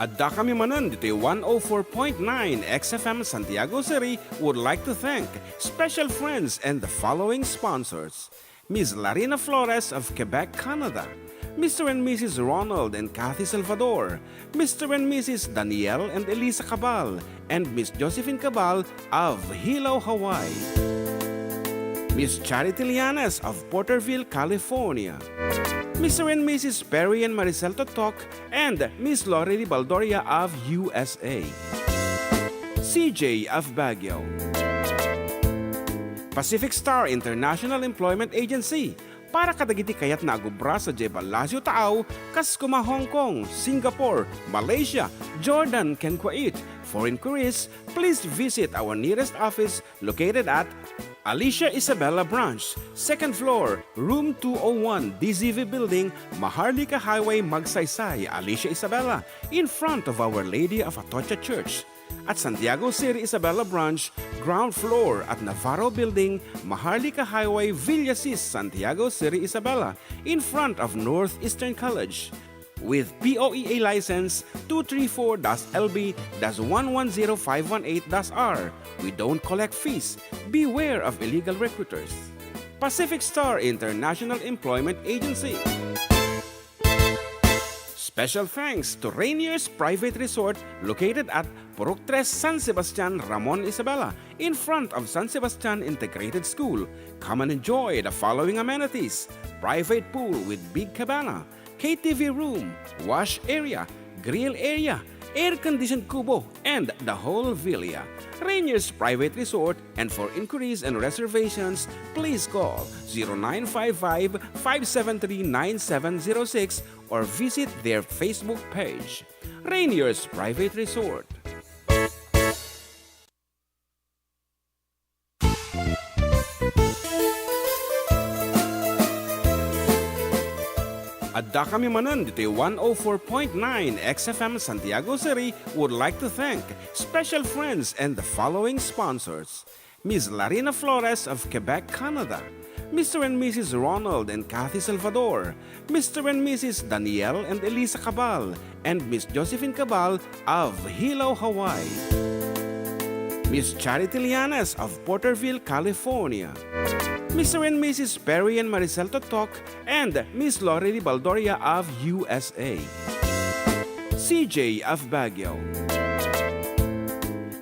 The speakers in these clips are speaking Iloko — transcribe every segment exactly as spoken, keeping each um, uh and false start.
Addakami manen ditoy one oh four point nine X F M Santiago City would like to thank special friends and the following sponsors: Miss Larina Flores of Quebec, Canada, Mister and Missus Ronald and Kathy Salvador, Mister and Missus Daniel and Elisa Cabal, and Miss Josephine Cabal of Hilo, Hawaii, Miss Charity Llanes of Porterville, California, Mister and Missus Perry and Maricel Totok, and Miss Lorely Baldoria of U S A, C J of Baguio, Pacific Star International Employment Agency, para kadagiti kayatna a gubra sadiay Palacio Taaw, kas kuma Hong Kong, Singapore, Malaysia, Jordan, ken Kuwait. For inquiries, please visit our nearest office located at Alicia Isabela Branch, second floor, room two oh one, D Z V Building, Maharlika Highway, Magsaysay, Alicia Isabela, in front of Our Lady of Atocha Church. At Santiago City Isabela Branch, ground floor at Navarro Building, Maharlika Highway, Villasis, Santiago City Isabela, in front of Northeastern College. With P O E A license two three four dash L B dash one one zero five one eight dash R. We don't collect fees. Beware of illegal recruiters. Pacific Star International Employment Agency. Special thanks to Rainier's Private Resort, located at Purok Tres, San Sebastian, Ramon Isabela, in front of San Sebastian Integrated School. Come and enjoy the following amenities: private pool with big cabana, K T V room, wash area, grill area, air-conditioned kubo, and the whole villa. Rainier's Private Resort, and for inquiries and reservations, please call zero nine five five, five seven three, nine seven zero six or visit their Facebook page, Rainier's Private Resort. Addakami manen ditoy one oh four point nine X F M Santiago City would like to thank special friends and the following sponsors: Miss Larina Flores of Quebec, Canada, Mister and Missus Ronald and Kathy Salvador, Mister and Missus Daniel and Elisa Cabal, and Miss Josephine Cabal of Hilo, Hawaii, Miss Charity Llanes of Porterville, California, Mister and Missus Perry and Maricel Totok, and Miss Lorely Baldoria of U S A, C J of Baguio,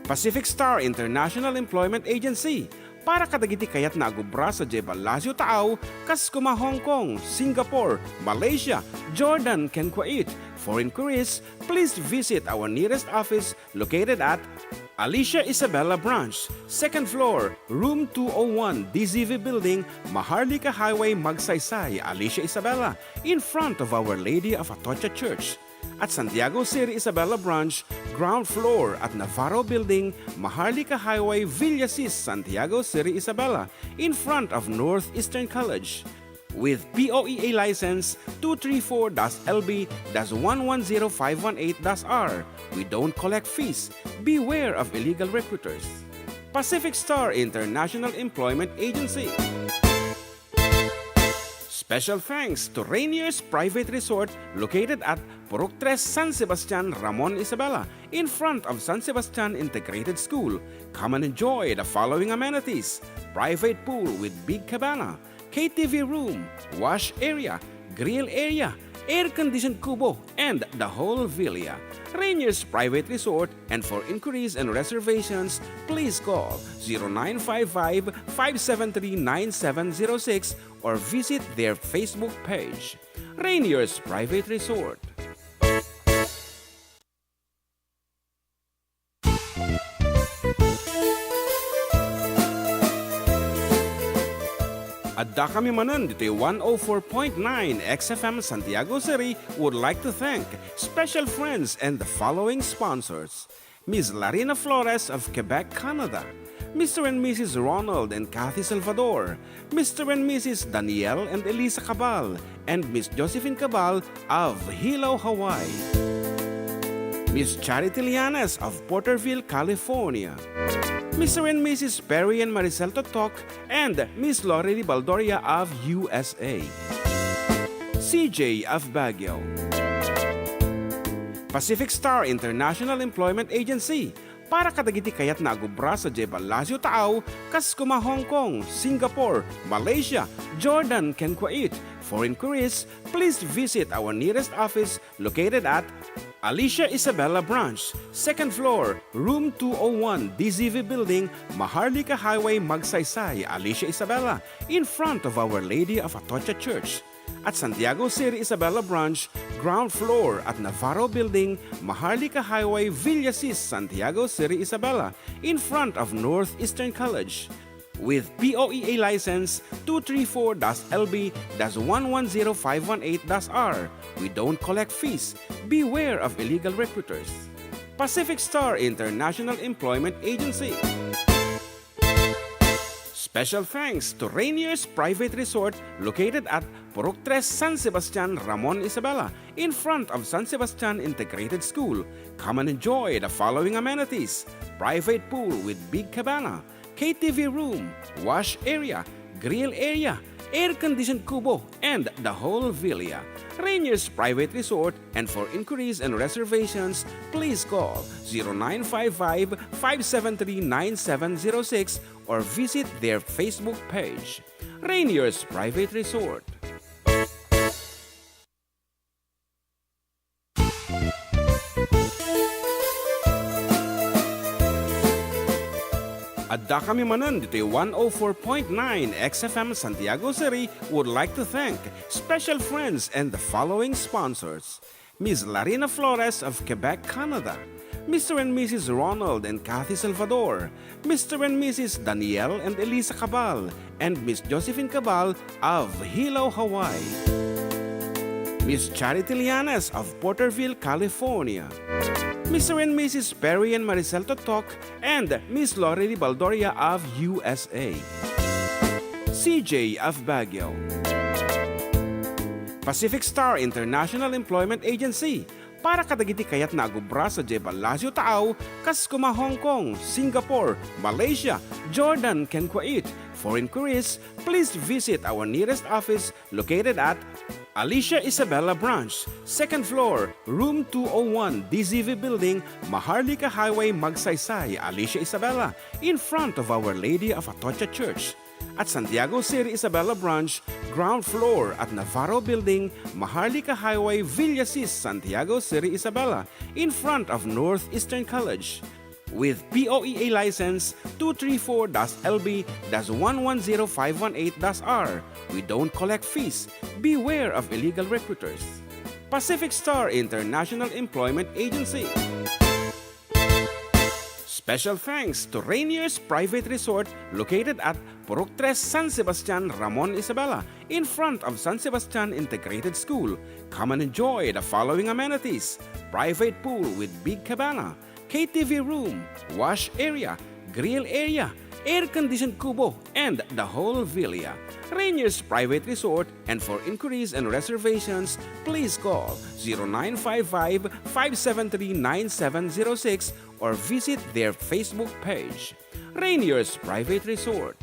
Pacific Star International Employment Agency, para kadagiti kayatna a gubra sadiay Palacio Taaw, kas kuma Hong Kong, Singapore, Malaysia, Jordan, ken Kuwait. For inquiries, please visit our nearest office located at Alicia Isabela Branch, second floor, room two oh one, D Z V Building, Maharlika Highway, Magsaysay, Alicia Isabela, in front of Our Lady of Atocha Church. At Santiago City Isabela Branch, ground floor at Navarro Building, Maharlika Highway, Villasis, Santiago City Isabela, in front of Northeastern College. With P O E A license two three four dash L B dash one one zero five one eight dash R, we don't collect fees. Beware of illegal recruiters. Pacific Star International Employment Agency. Special thanks to Rainier's Private Resort, located at Purok Tres, San Sebastian, Ramon Isabela, in front of San Sebastian Integrated School. Come and enjoy the following amenities: private pool with big cabana, K T V room, wash area, grill area, air-conditioned kubo, and the whole villa. Rainier's Private Resort, and for inquiries and reservations, please call zero nine five five, five seven three, nine seven zero six or visit their Facebook page, Rainier's Private Resort. Addakami manen ditoy one oh four point nine X F M Santiago City would like to thank special friends and the following sponsors: Miss Larina Flores of Quebec, Canada, Mister and Missus Ronald and Kathy Salvador, Mister and Missus Daniel and Elisa Cabal, and Miss Josephine Cabal of Hilo, Hawaii, Miss Charity Llanes of Porterville, California, Mister and Missus Perry and Maricel Totok, and Miss Lorely Baldoria of U S A, C J of Baguio, Pacific Star International Employment Agency para kadagiti kayatna a gubra sadiay Palacio Taau, kas koma Hong Kong, Singapore, Malaysia, Jordan, ken Kuwait. For inquiries, please visit our nearest office located at Alicia Isabela Branch, second floor, room two oh one, D Z V Building, Maharlika Highway, Magsaysay, Alicia Isabela, in front of Our Lady of Atocha Church. At Santiago City Isabela Branch, ground floor at Navarro Building, Maharlika Highway, Villasis, Santiago City Isabela, in front of Northeastern College. With P O E A license two three four dash L B dash one one zero five one eight dash R, we don't collect fees. Beware of illegal recruiters. Pacific Star International Employment Agency. Special thanks to Rainier's Private Resort located at Purok Tres, San Sebastian, Ramon Isabela, in front of San Sebastian Integrated School. Come and enjoy the following amenities: private pool with big cabana, K T V room, wash area, grill area, air-conditioned kubo, and the whole villa. Rainier's Private Resort, and for inquiries and reservations, please call zero nine five five, five seven three, nine seven zero six or visit their Facebook page. Rainier's Private Resort. Addakami manen ditoy one oh four point nine X F M Santiago City would like to thank special friends and the following sponsors: Miss Larina Flores of Quebec, Canada, Mister and Missus Ronald and Kathy Salvador, Mister and Missus Daniel and Elisa Cabal, and Miss Josephine Cabal of Hilo, Hawaii. Miss Charity Lianes of Porterville, California. Mister and Missus Perry and Maricel Totok and Miss Lori Baldoria of U S A. C J of Baguio. Pacific Star International Employment Agency para kadagiti kayatna a gubra sadiay Palacio Taau, kas koma Hong Kong, Singapore, Malaysia, Jordan, ken Kuwait. For inquiries, please visit our nearest office located at Alicia Isabela Branch, second floor, room two oh one, D Z V Building, Maharlika Highway, Magsaysay, Alicia Isabela, in front of Our Lady of Atocha Church. At Santiago City Isabela Branch, ground floor at Navarro Building, Maharlika Highway, Villasis, Santiago City Isabela, in front of Northeastern College. With P O E A license two three four dash L B dash one one zero five one eight dash R, we don't collect fees. Beware of illegal recruiters. Pacific Star International Employment Agency. Special thanks to Rainier's Private Resort located at Purok Tres, San Sebastian, Ramon Isabela, in front of San Sebastian Integrated School. Come and enjoy the following amenities: private pool with big cabana, K T V room, wash area, grill area, air-conditioned kubo, and the whole villa. Rainier's Private Resort, and for inquiries and reservations, please call zero nine five five, five seven three, nine seven zero six or visit their Facebook page. Rainier's Private Resort.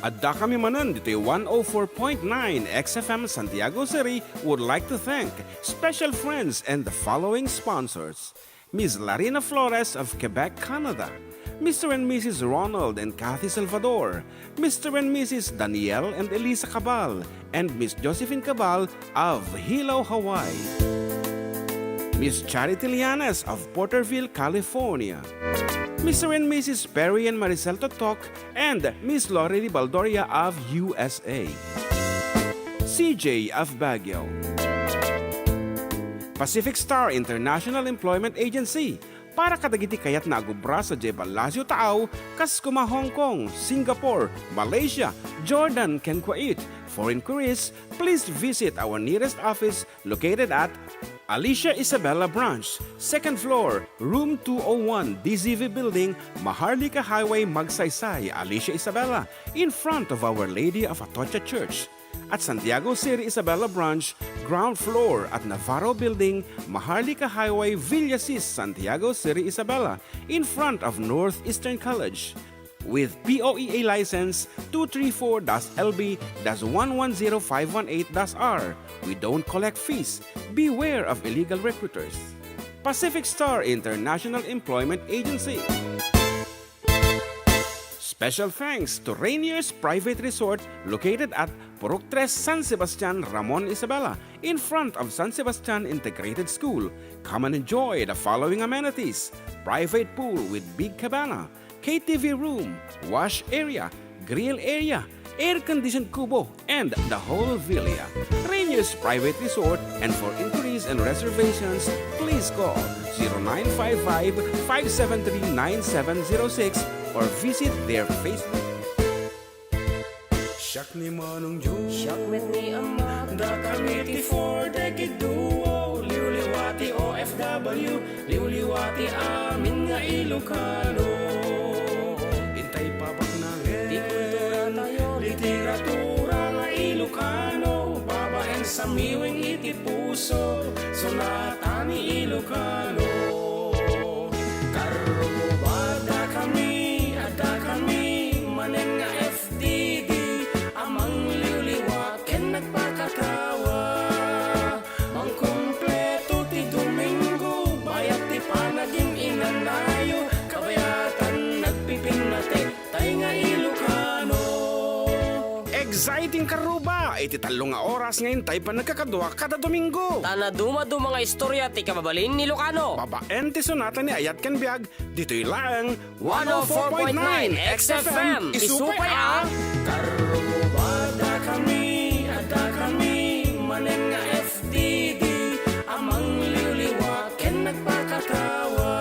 Addakami manen ditoy one oh four point nine X F M Santiago City would like to thank special friends and the following sponsors: Miss Larina Flores of Quebec, Canada, Mister and Missus Ronald and Kathy Salvador, Mister and Missus Daniel and Elisa Cabal, and Miss Josephine Cabal of Hilo, Hawaii. Miss Charity Lianes of Porterville, California. Mister and Missus Perry and Maricel Totok and Miss Lori Baldoria of U S A. C J of Baguio. Pacific Star International Employment Agency, para kadagiti kayatna a gubra sadiay Palacio Taau, kas koma Hong Kong, Singapore, Malaysia, Jordan, ken Kuwait. For inquiries, please visit our nearest office located at Alicia Isabela Branch, second floor, room two oh one, D Z V Building, Maharlika Highway, Magsaysay, Alicia Isabela, in front of Our Lady of Atocha Church. At Santiago City Isabela Branch, ground floor at Navarro Building, Maharlika Highway, Villasis, Santiago City Isabela, in front of Northeastern College. with P O E A license two three four dash L B dash one one zero five one eight dash R. We don't collect fees. Beware of illegal recruiters. Pacific Star International Employment Agency. Special thanks to Rainier's Private Resort located at Purok Tres, San Sebastian, Ramon Isabela, in front of San Sebastian Integrated School. Come and enjoy the following amenities: private pool with big cabana, K T V room, wash area, grill area, air-conditioned kubo, and the whole villa. Rainier's Private Resort, and for inquiries and reservations, please call zero nine five five, five seven three, nine seven zero six or visit their Facebook. Siak ni Manong Jun. Siak met ni Ama. Dakami ti Four Decade Duo. Liwliwa ti O F W. Liwliwa ti amin nga Ilocano. Intay pabaknangen ti kulturatayo, literatura nga Ilocano, babaen sa miwing iti puso, sunatan ni Ilocano. Karruba, dakami, adda kami manen nga F D D a mangliwliwa ken nagpakatawa. Mangkumpleto ti Domingo, bayat ti panagin-inanayo, kabayatan nagpipinnate, tay nga Ilocano. Exciting karruba iti tallo nga oras nga intay panagkakadua kada Domingo. Ta nadumaduma nga istorya ti kababalin ni Ilocano. Babaen ti sunatan ni Ayat ken Biag, ditoy laeng one oh four point nine X F M. Isu pay a Karruba, dakami, adda kami manen nga F D D a mangliwliwa ken nagpakatawa.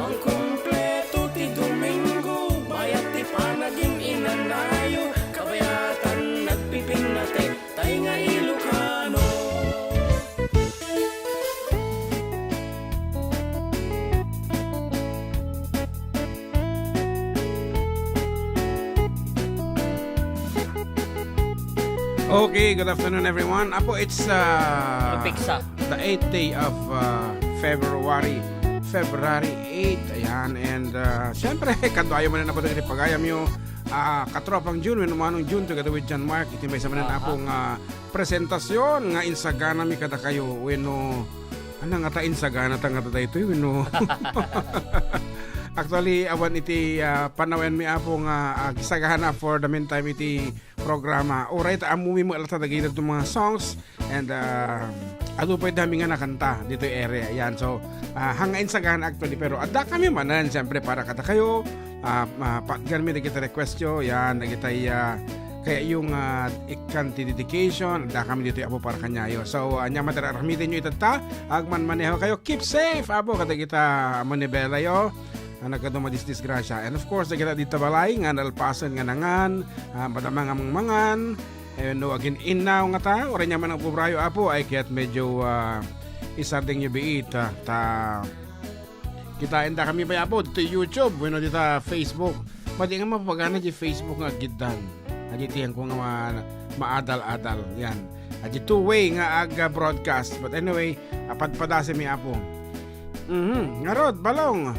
Mangkumpleto ti Domingo, bayat ti panagin-inanayo, kabayatan nagpipinnate, tay nga Ilocano. Okay, good afternoon, everyone. Apo, it's uh, Ano, piksa? The eighth day of uh, February. February eight, ayan. And uh, syempre, kadwayo manen apo dagiti pagayamyo. Ah, katropang June, wenno Manong June, together with John Mark, iti maysa manen Aha. apong ah, presentasion nga insaganami kadakayo, wenno, ano nga ta, insagana ta nga ta daytoy, wenno? Actually, awan iti ah, panawenmi apo nga agsagana for the meantime iti programa. Uray ta ammomi met latta dagiti mga songs and ah, adu pay dami nga nakanta ditoy area. Yan. So, ah, hanga insagana actually, pero adda kami manen, siyempre, para kadakayo. Ah, ah, patganmi dagiti requestyo. Yan, dagiti ah, kayatyo nga ikkan ti dedication, adda kami ditoy apo para kaniayo. So, ah, ania met ti aramidentayo itatta, agmanmaneho kayo, keep safe, apo, kadagita manibelayo. Ah, nagkaduma disdisgrasya. And of course, dagita dita balay nga nalpasen nga nangan, ah, madama nga mangmangan, eh, no, agin-innaw nga ta, uray ania man nga ubrayo, apo, ay ket medyo ah, isardengyo biit, ah, ta kitaendakami pay, apo, ditoy YouTube wenno dita Facebook. Madi nga mapagana di Facebook nga agiddan. Adi ti ko nga ma-, maadal-adal. Yan. Adi two-way nga aga-broadcast. But anyway, ah, padpadasemi, apo. Mhm. Ngarud, Balong.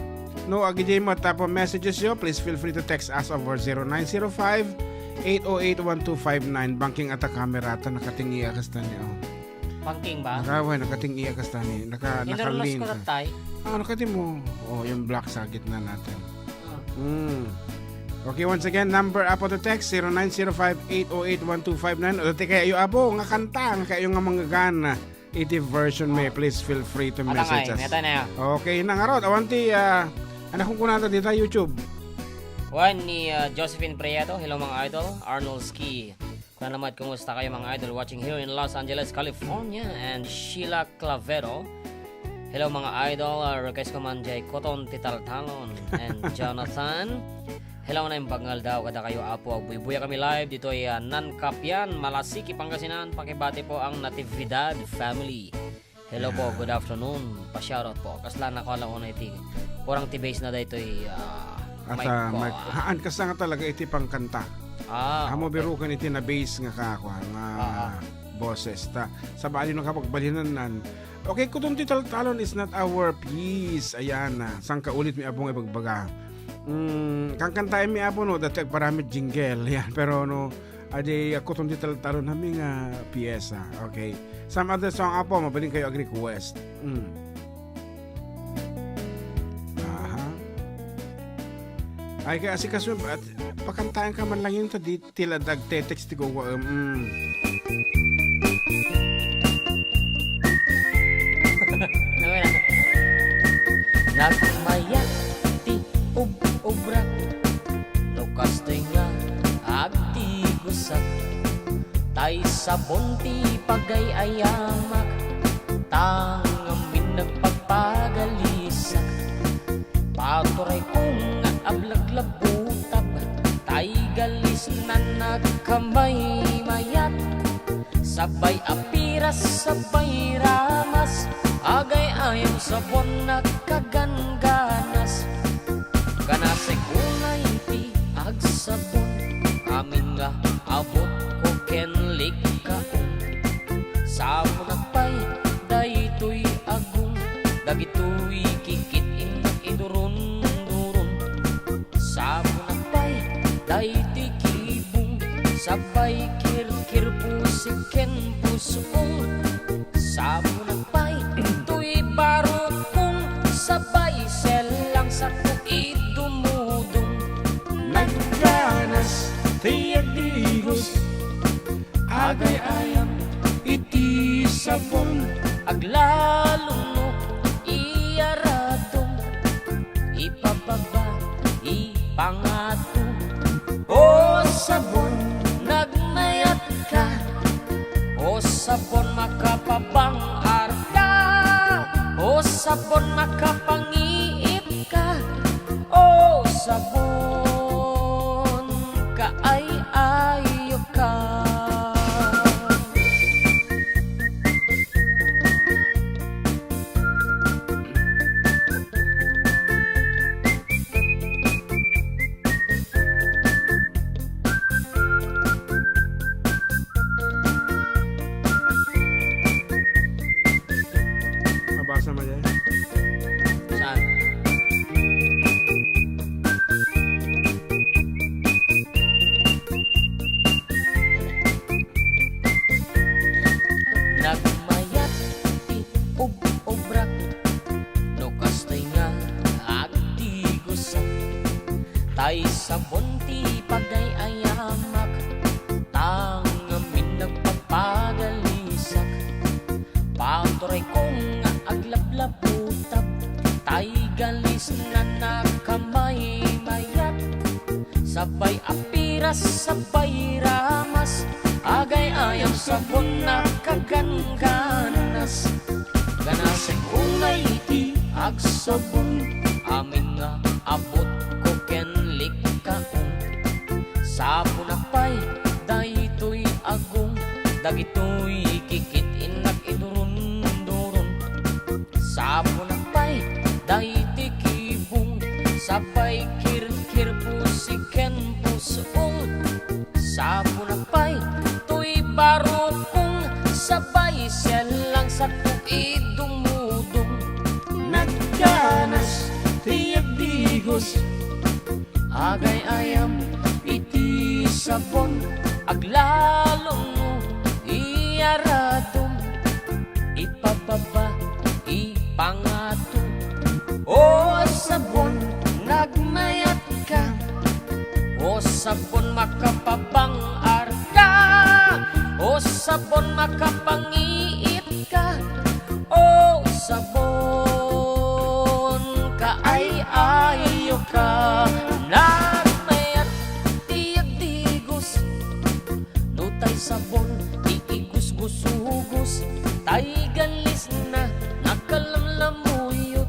No, agidiay met apo messages yo, please feel free to text us over zero nine zero five, eight oh eight, one two five nine. Bangking ata camera, ta nakating-i a kasta ni, oh. Pangking ba? Naka, well, nakating-i a kasta ni. Naka, Inernos nakalin ko ka. Tatay. Ah, nakati mo. Oh, yung black sa gitna natin. Ah. Hmm. Okay, once again, number apo to text, zero nine zero five, eight oh eight, one two five nine. O dati kayatyo apo nga kanta, nga kayatyo nga manggagana iti version mi, Oh. please feel free to Atangay, message us. Meta na. Okay, nangarot. Awan ti, ah, anak kong kunata dita YouTube. Wan ni ah, Josephine Prieto, hello mga idol. Arnold Ski. Kuna naman, kumusta kayo, mga idol? Watching here in Los Angeles, California. And Sheila Clavero. Hello, mga idol. Ah, request ko man jay Koton ti Taltalon and Jonathan. Hello, na yung pagngaldaw kada kayo, apo. Agbuybuya kami live dito ay ah, Nankapian, Malasiki, Pangasinan. Pakibati po ang Natividad family. Hello po, Yeah. good afternoon. Pa-shoutout po. Kasla na ko alauna iti. Kurang ti base na daytoy, ah, At mic ah, ko, mic, ah. haan, kasla nga talaga iti pangkanta. Ah, Amo okay. birukan iti na-base nga kakwa, nga Ah, ah. boses ta. Sa bali no kapagbalinan nan. Okay, Koton ti Taltalon is not our piece. Ayan, ah, sangkaulit mi apo nga ibagbaga. Mm, kankantaenmi, Apo, no, dati agparamid jingle. Yan, pero no, adi, akutom ti taltalon amin nga piesa. Okay. Some other song, Apo, mabalin kayo ag-request. Mm. Aha. Ay, kay asikaso, at pakantaen ka man lang yun, ta di, ti la dagtetext ti gugwa, em, mm. Nagmayat ti ub-, ubrak, no kastoy nga agtigusak, tay sabon ti pagay-ayamak, ta ngamin nagpagpagalisak. Paturay kong nga ablaglabutab, tay galisnan nagkamaymayat. Sabay apiras, sabay ramas, agay-ayam sabon nagkagangganas. Kanasay unay ti agsabon, amin nga abut ko ken likkaon. Sabonak pay daytoy agong, dagitoy kikit-innak iduron-duron. Sabonak pay daytoy kibong, sabay kirkir pusik ken pusong. Sabonak pay toy barukong, sabay sellang sakto idumudong. Nagganas ti agdigos, agay-ayam iti sabon. Aglalo no iyaradom, ipababa, ipangato. O sabon, nagmayat ka. O sabon, makapabang-ar ka. O sabon, makapangiit ka. O sabon, kaay-ayo ka. Mabasa mo yan? Saan? Nagmayat ti ub-, ubrak, no kastoy nga agtigusak, tay sabon ti pagay-ayamak, ta ngamin nagpapagalisak. Paturay kong nga aglablabutab, tay galisnan nagkamaymayat. Sabay apiras, sabay ramas, agay-ayam sabon nakagangganas. Ganasay unay ti agsabon, amin nga abut ko ken likkaon. Sabonak pay daytoy agong, dagitoy kikit-innak iduron-duron. Sabonak pay daytoy kibong, sabay kirkir pusik ken pusong. Sabonak pay toy barukong, sabay sellang sakto idumudong. Nagganas ti agdigos, agay-ayam iti sabon. Aglalo no iyaradom, ipababa, ipangato. O sabon, nagmayat ka. O sabon, makapabang-ar ka. O sabon, makapangiit ka. O sabon, kaay-ayo ka. Nagmayat ti agdigos, no tay sabon ti igusgusugos, tay galisna nakalamlamuyot.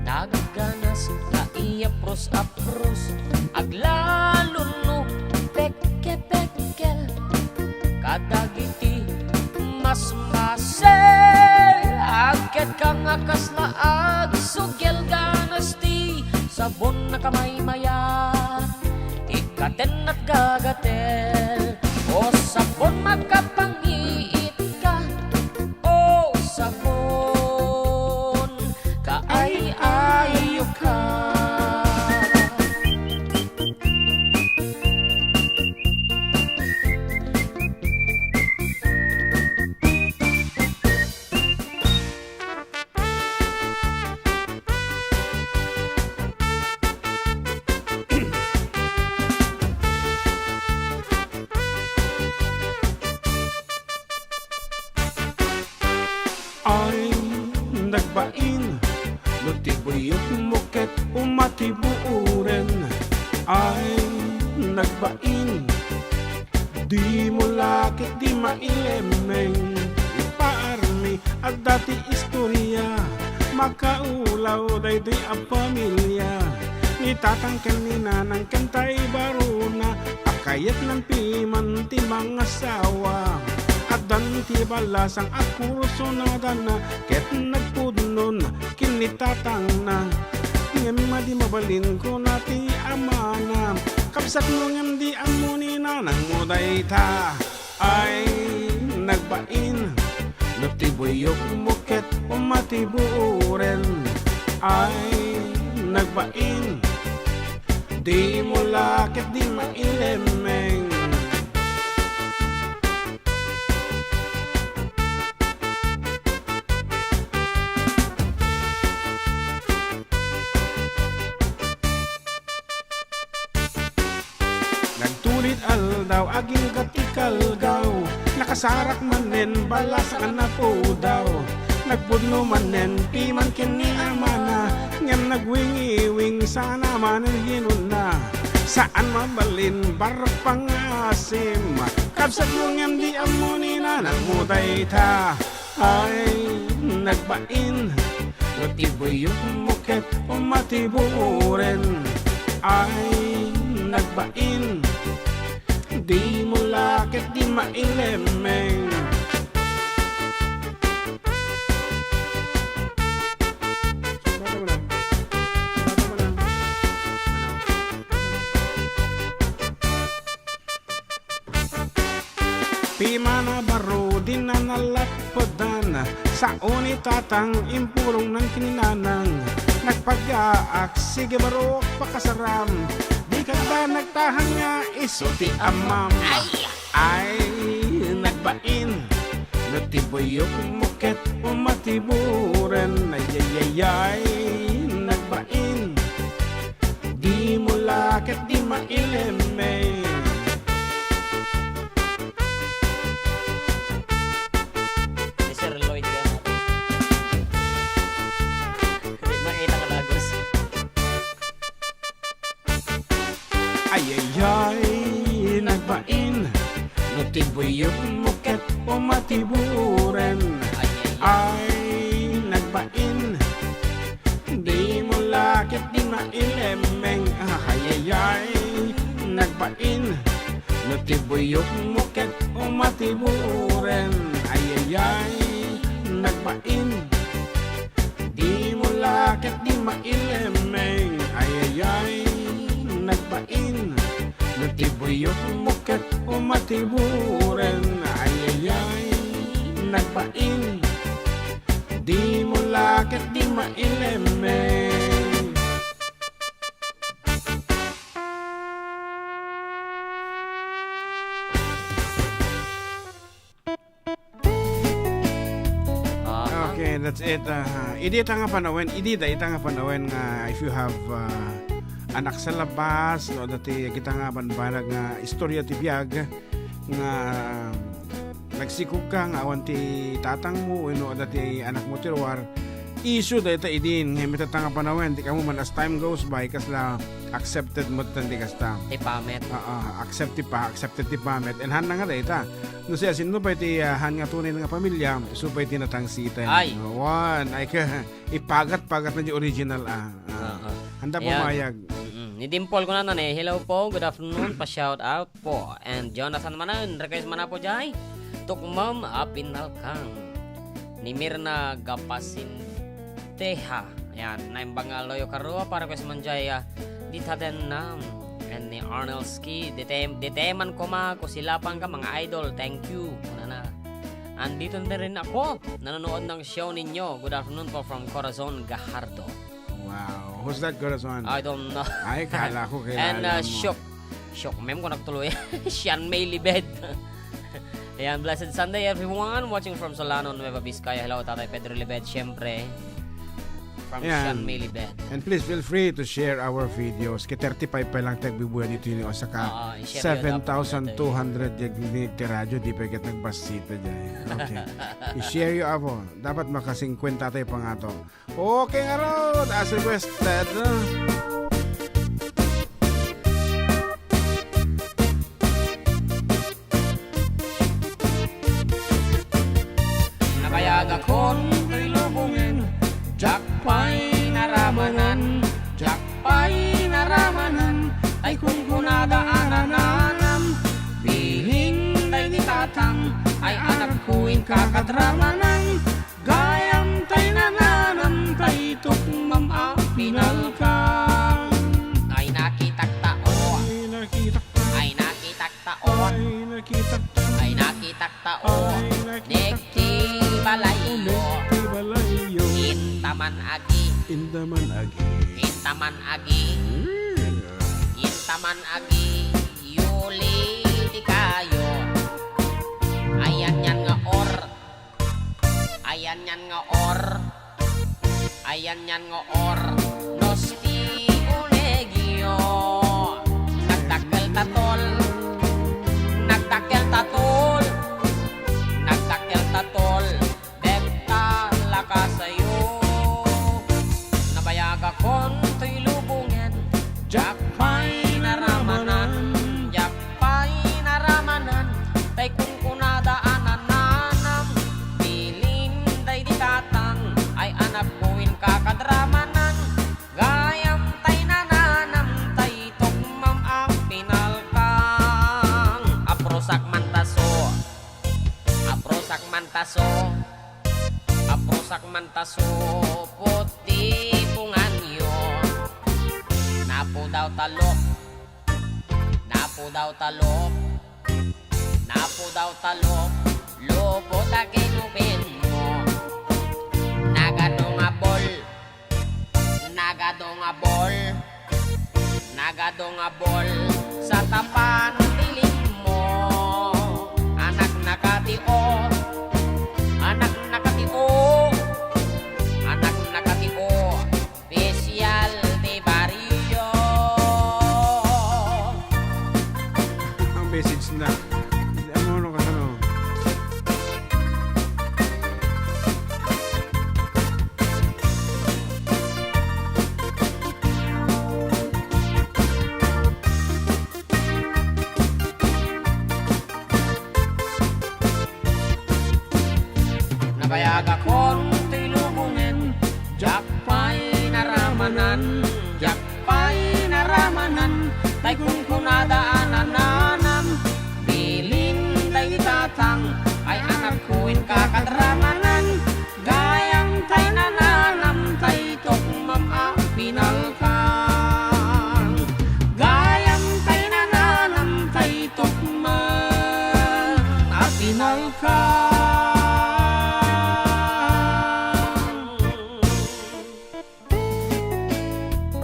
Nagganas nga iyapros-apros, aglalo no pekke-pekkel. Kadagiti masmasel, agket ka nga kasla agsugel, ganas ti sabon nakamaymaya, ikkaten at gagatel. O sabon, makapangiit ka. O sabon, kaay-ayo ka. Yukmo ket umatiburen, ay nagbain. Dimo la ket di mailemmeng. Ipaarmi adda ti istorya, makaulaw daytoy a pamilia. Ni tatang ken ni nanang ken tay barona, a kayatnan piman ti mangasawa. Addan ti balasang a kursunadana, ket nagpudnon ken ni tatangna. Ngem madi mabalin kuna ti amana, kabsatmo ngem di ammo ni nanangmo dayta. Ay nagbain, no ti buyokmo ket umatiburen. Ay nagbain, dimo la ket di mailemmeng. Nagtulid aldaw, agingga ti kalgaw. Nakasarak manen, balasang a napudaw. Nagpudno manen, piman ken ni amana. Ngem nagwingiwing sana manen hinuna. Saan mabalin, barok pangasim. Kabsatmo ngem di ammo ni nanangmo dayta. Ay nagbain, no ti buyokmo ket umatiburen. Ay nagbain, dimo la ket di mailemmeng. Piman a baro, dinna nalatpedan. Sao ni tatang, impulongnan ken ni nanang. Nagpagaak, sige barok, pakasaram. Dika da nagtahan nga isu ti amam. Ay, nagbain, no ti buyokmo ket umatiburen. Ay, ay, ay, ay, nagbain. Dimo la ket di mailemmeng. Ni Sir Lloyd ka natin. Hindi makita ka lagos. Ay, ay, ay, nagbain. No ti buyokmo ket umatiburen. Ay, ay, ay. Ay, nagbain. Dimo la ket di mailemmeng. Ay, ay, ay, nagbain. No ti buyokmo ket umatiburen. Ay, ay, ay, nagbain. Dimo la ket di mailemmeng. Ay, ay, ay, nagbain. No ti buyokmo ket umatiburen. Ay, ay, ay, nagbain. Dimo la ket di mailemmeng. Aha. Okay, that's it. Ah, idi ta nga panawen, idi dayta nga panawen nga if you have, ah, anak sa labas, no, dati kita nga banbanag nga istorya ti biag nga nagsikog ka nga awan ti tatangmo wenno adda ti anakmo ti ruar, issue dayta idin nga imitata nga panawen, ti kamo man as time goes by, kasla accepted mo tan di kasta. Ti pamet. Ah, ah, accept ti pa, accepted ti pamet. And han na nga dayta. No siya, sino pay ti, ah, han nga tunay nga pamilya, isu pay ti natangsit. Ay. Wan, ay ka, ipagat-pagat na di original, ah. Ah. Ah, ah. Handa po. Ayan. Mayag. Mm-mm. Ni Dimple ko na, eh. Hello po, good afternoon, pa-shout out po. And Jonathan Manan, request man po jay. Tukmam a pinalkang. Ni Mirna Gapasinteha. Ayan, naimbang nga loyo karua, pa-request man jay, ah, di taden na. And ni Arnold Ski, dite-, diteman koma, kusilapan ka, mga idol. Thank you. Una na. Andito na rin ako, nanonood ng show ninyo. Good afternoon po from Corazon, Gajardo. Wow. Who's that, Corazon? I don't know. Ay, kala ko kilala mo. And, uh, Shok. Shok, mem ko nagtuloy. Sian May Libed. Ayan, blessed Sunday, everyone. Watching from Solano, Nueva Vizcaya. Hello, Tatay Pedro Libed, siyempre. From Ayan. Sean Miliband. And please feel free to share our videos. Kay thirty-five pa lang ti agbibuya ditoy ni Osaka. Oo, i-share yo dapat seven thousand two hundred ti radyo, di pa ket nagbasita dyan. Okay. I-share yo, apo. Dapat maka-singkwenta tayo pangato. Okay, ngarud, as requested, no? Nabayagakon toy lubongen, diak pay naramanan, diak pay naramanan, tay kunkunada a nananam, bilin daydi tatang, ay anakko, inka kadramanan, gayam tay nananam, tay tukmam a pinalkang. Ay nakitak tao. Ay nakitak tao. Ay nakitak tao. Ay nakitak tao. Ay nakitak tao. Nagtibalayyo. Nagtibalayyo. Inta man agi. Inta man agi. Inta man agi. Mm. Inta man agi. Yuli ti kayo. Ayan yan nga or. Ayan yan nga or. Ayan yan nga or. Nos ti unegyo. Nagdakkel ta tol. Nagdakkel ta tol. Nagdakkel ta tol. Detta lakasayo. Nabayagakon toy lubongen. Diak pay naramanan. Diak pay naramanan. Tay kunkunada a nananam. Bilin daydi tatang. Ay anakko, inka kadramanan. Gayam tay nananam, tay tukmam a pinalkang. Aprosak man taso. Aprosak man taso. Aprosak man taso. Puti punganyo. Napudaw talok. Napudaw talok. Napudaw talok. Lupot a kinupin mo. Nagado nga bol. Nagado nga bol. Nagado nga bol. Sa tapan ti limmo. Anak nakatio. Anak nakatio. Anak nakatio. Special ti barrio. Ang message na. Ano, ano, ano? Nabayagakon ti lubongen, diak pay naramanan, diak pay naramanan, tay kunkunada a nananam, bilin tay tatang, ay anakko, inka kadramanan, gayam tay nananam, tay tukmam a pinalkang. Gayam tay nananam, tay tukmam a pinalkang.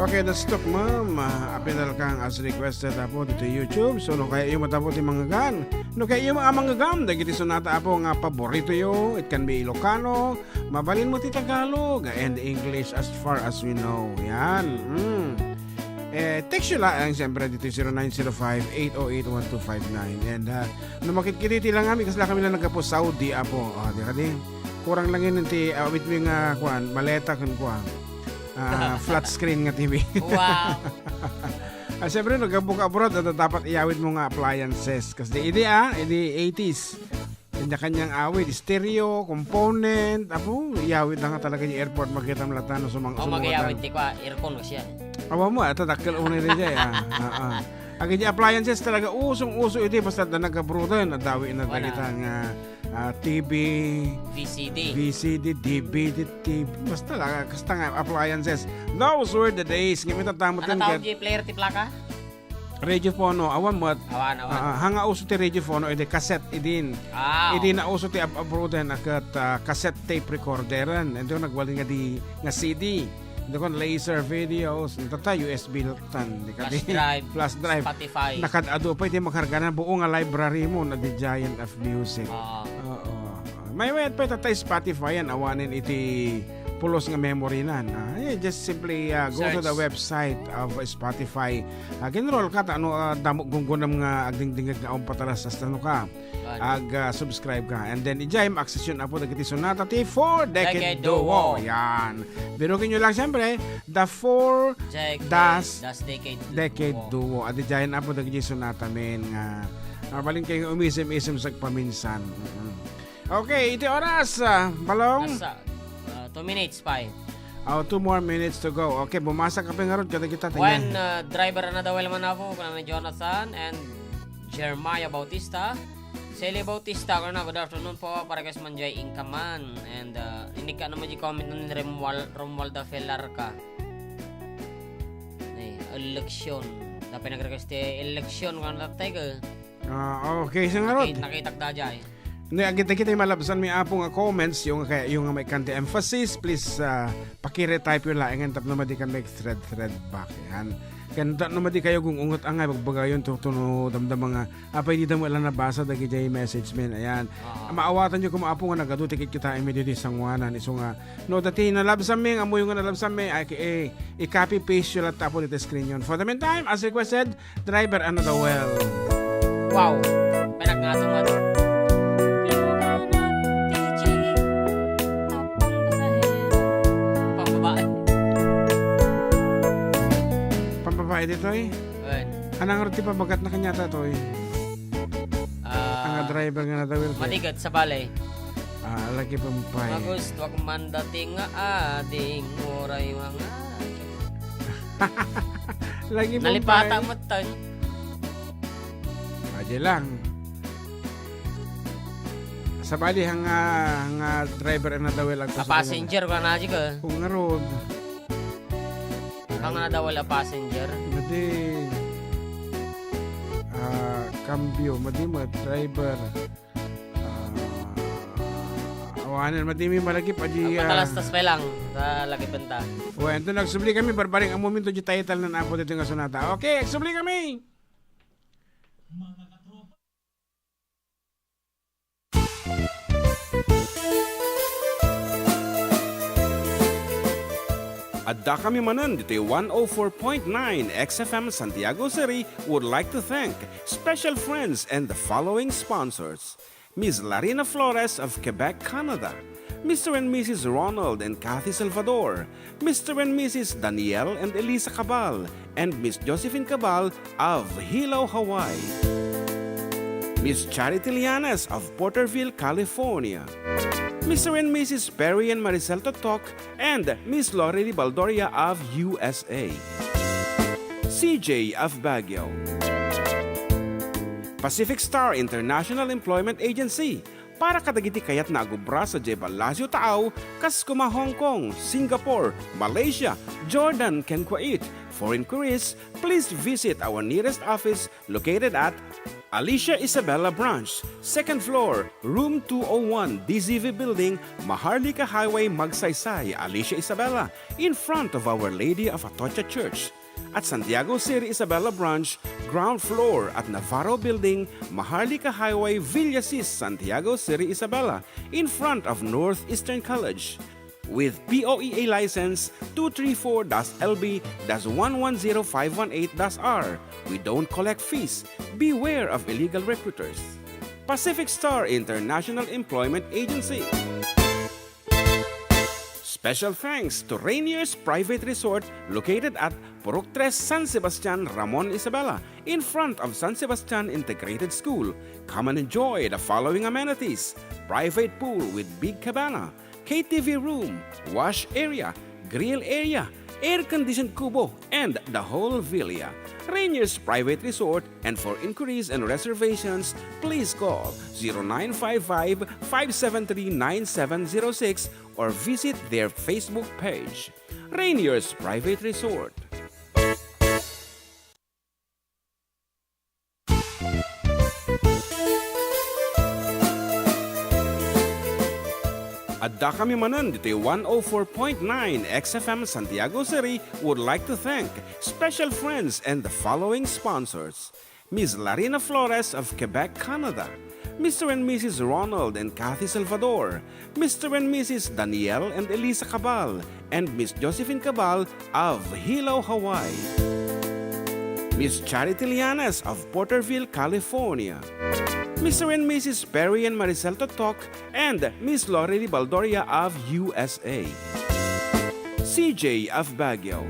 Okay, that's Tukmam, ah, a pinalkang as requested, apo, dito YouTube. So, no kayatyo met, apo, ti mangngegam. No kayatyo met a mangngegam dagiti sonata, apo, nga paboritoyo, it can be Ilocano, mabalin met ti Tagalog and English as far as we know. Yan. Mm. Eh, text yo lang, siyempre, dito zero nine zero five, eight oh eight, one two five nine. And, ah, no makitkita lang kami, kasla kami lang naggapu Saudi, apo. Ah, di ka di? Kurang lang yun ti, ah, awit mi nga, kuan, maleta ken kuan. Ah, flat screen nga T V. Wow. Ah, siyempre, no, naggapu ka abroad, dapat iyawid mo nga appliances. Kasi di, idi, ah, idi eighties. Kanya-kanyang awid, stereo, component, apo, iyawid na nga talaga yung airport, makita mo lahat, ano, sumang-, O, sumungatan. Mag-iyawid ti kwa, aircon ko siya. Awa mo, ato, dakkel unay rin siya, ah. Ah, ah. Agi di appliances talaga, usong-uso iti, basta da nagabrudan, nadawi na Wala. Dagita nga, ah, T V, V C D. V C D, D V D, T V, basta lang, kasta nga appliances. Those were the days. Ngayon, tatamutin Ano tawag ka- di player ti plaka? Radiofono, awan met. Awan, awan. Ah, hanga uso ti radiofono, idi cassette, idin. Ah, Idi oo. Nauso ti ab-, abroaden a ket, ah, cassette tape recorderen. Ento nagwali nga di, nga C D. Ento kon laser videos, ento ta U S B laktan, di ka di. Flash drive, Flash drive. Spotify. Nakad-adu pa iti makarga na buo nga library mo na di giant of music. Oo. Oo. May wet pa ita Spotify yan, awanen iti pulos nga memory nan. Ah, eh, just simply, ah, go to the Search. website of Spotify. Ah, ginroll ka, ta no, ah, damo gunggunam nga agdingdingeg nga awan patalas, hasta no ka. Kuan. Ag, ah, subscribe ka. And then, ijay, ma-access yun, apo, dagiti sonata ti Four Decade Decade Duo. Duo. Yan. Birukin nyo lang, siyempre, the Four Decade, Das das Decade Decade Duo. Duo. Adi, jay, apo, dagiti sonata, men, nga, mabalin kayo umisim-isim sa paminsan. Mm-mm. Okay, iti oras, ah, Balong? Nasa, ah, two minutes, five. Oh, two more minutes to go. Okay, bumasa ka pa ngarud, kada kita, When, tingnan. uh, driver another well man ako, kuna ni Jonathan and Jeremiah Bautista. Sally Bautista, kuna, good afternoon po, para guys, manjay inkaman. And, uh, inikka naman di comment ni Romual-, Romualda Felarca. Eh, election. Dapat nag-request ti election, kuna, tatay ka. Ah, okay, sa ngarud. Nakit-, nakitak da jay. Ne, agita kita malabsan mi apo nga comments, yung kaya, yung nga may kanti emphasis, please, ah, pakire-type yun laeng tapno madi kan make thread, thread back. Yan. Kanta no madi kayo kung ungot angay, bagbagayon to, to no, damdama nga, apay di damo lang nabasa, dagi jay message men. Ayan. Ah. Maawatan nyo kung maapo nga nagadu, tikit kita, imi di sanguanan. Iso nga, no, dati nalabsan mi, amuyo nga nalabsan mi, ay, eh, i-copy paste yun lang tapo dito screen yun. For the meantime, as requested, Driver, ano daw, well? Wow. Panagnato nga to. Pambabae. Pambabae dito eh. Wen. Anang roti pabagat na kanya to eh. Ah, Ang driver nga na daw, well, matigat sa balay. Ah, lagi pang pay. Magustuak man dati nga ading, uray mga Lagi pang Nalipata pay. Mo tan. Aja lang. Sabali hang, ah, hang, ah, driver na daw lang. A passenger ka na, di ka? Kung nga road. Ang na daw wala passenger. Madi. Ah, cambio. Madi mo, driver. Ah, awanen, madimi malagip, adi, ah. Patalastas pa lang, sa lagip ta. Wen, to nagsubli kami, barbaring a momento, di title na napo dito nga sonata. Okay, nagsubli kami! Adda kami manen ditoy one oh four point nine X F M Santiago City would like to thank special friends and the following sponsors. Miss Larina Flores of Quebec, Canada, Mister and Missus Ronald and Kathy Salvador, Mister and Missus Daniel and Elisa Cabal, and Miss Josephine Cabal of Hilo, Hawaii, Miss Charity Lianes of Porterville, California, Mister and Missus Perry and Maricel Totok, and Miss Lorely Baldoria of U S A, C J of Baguio. Pacific Star International Employment Agency, para kadagiti kayatna a gubra sadiay Palacio Taaw, kas kuma Hong Kong, Singapore, Malaysia, Jordan, ken Kuwait. For inquiries, please visit our nearest office located at Alicia Isabela Branch, second floor, room two oh one, D Z V Building, Maharlika Highway, Magsaysay, Alicia Isabela, in front of Our Lady of Atocha Church. At Santiago City Isabela Branch, ground floor at Navarro Building, Maharlika Highway, Villasis, Santiago City Isabela, in front of Northeastern College. With P O E A license two three four dash L B dash one one zero five one eight dash R. We don't collect fees. Beware of illegal recruiters. Pacific Star International Employment Agency. Special thanks to Rainier's Private Resort located at Purok Tres, San Sebastian, Ramon Isabela, in front of San Sebastian Integrated School. Come and enjoy the following amenities: private pool with big cabana, K T V room, wash area, grill area, air-conditioned kubo, and the whole villa. Rainier's Private Resort, and for inquiries and reservations, please call zero nine five five, five seven three, nine seven zero six or visit their Facebook page. Rainier's Private Resort. Adda kami manen ditoy one oh four point nine X F M Santiago City would like to thank special friends and the following sponsors: Miss Larina Flores of Quebec, Canada, Mister and Missus Ronald and Kathy Salvador, Mister and Missus Daniel and Elisa Cabal, and Miss Josephine Cabal of Hilo, Hawaii, Miss Charity Lianes of Porterville, California, Mister and Missus Perry and Maricel Totok, and Miss Lorely Baldoria of U S A, C J of Baguio.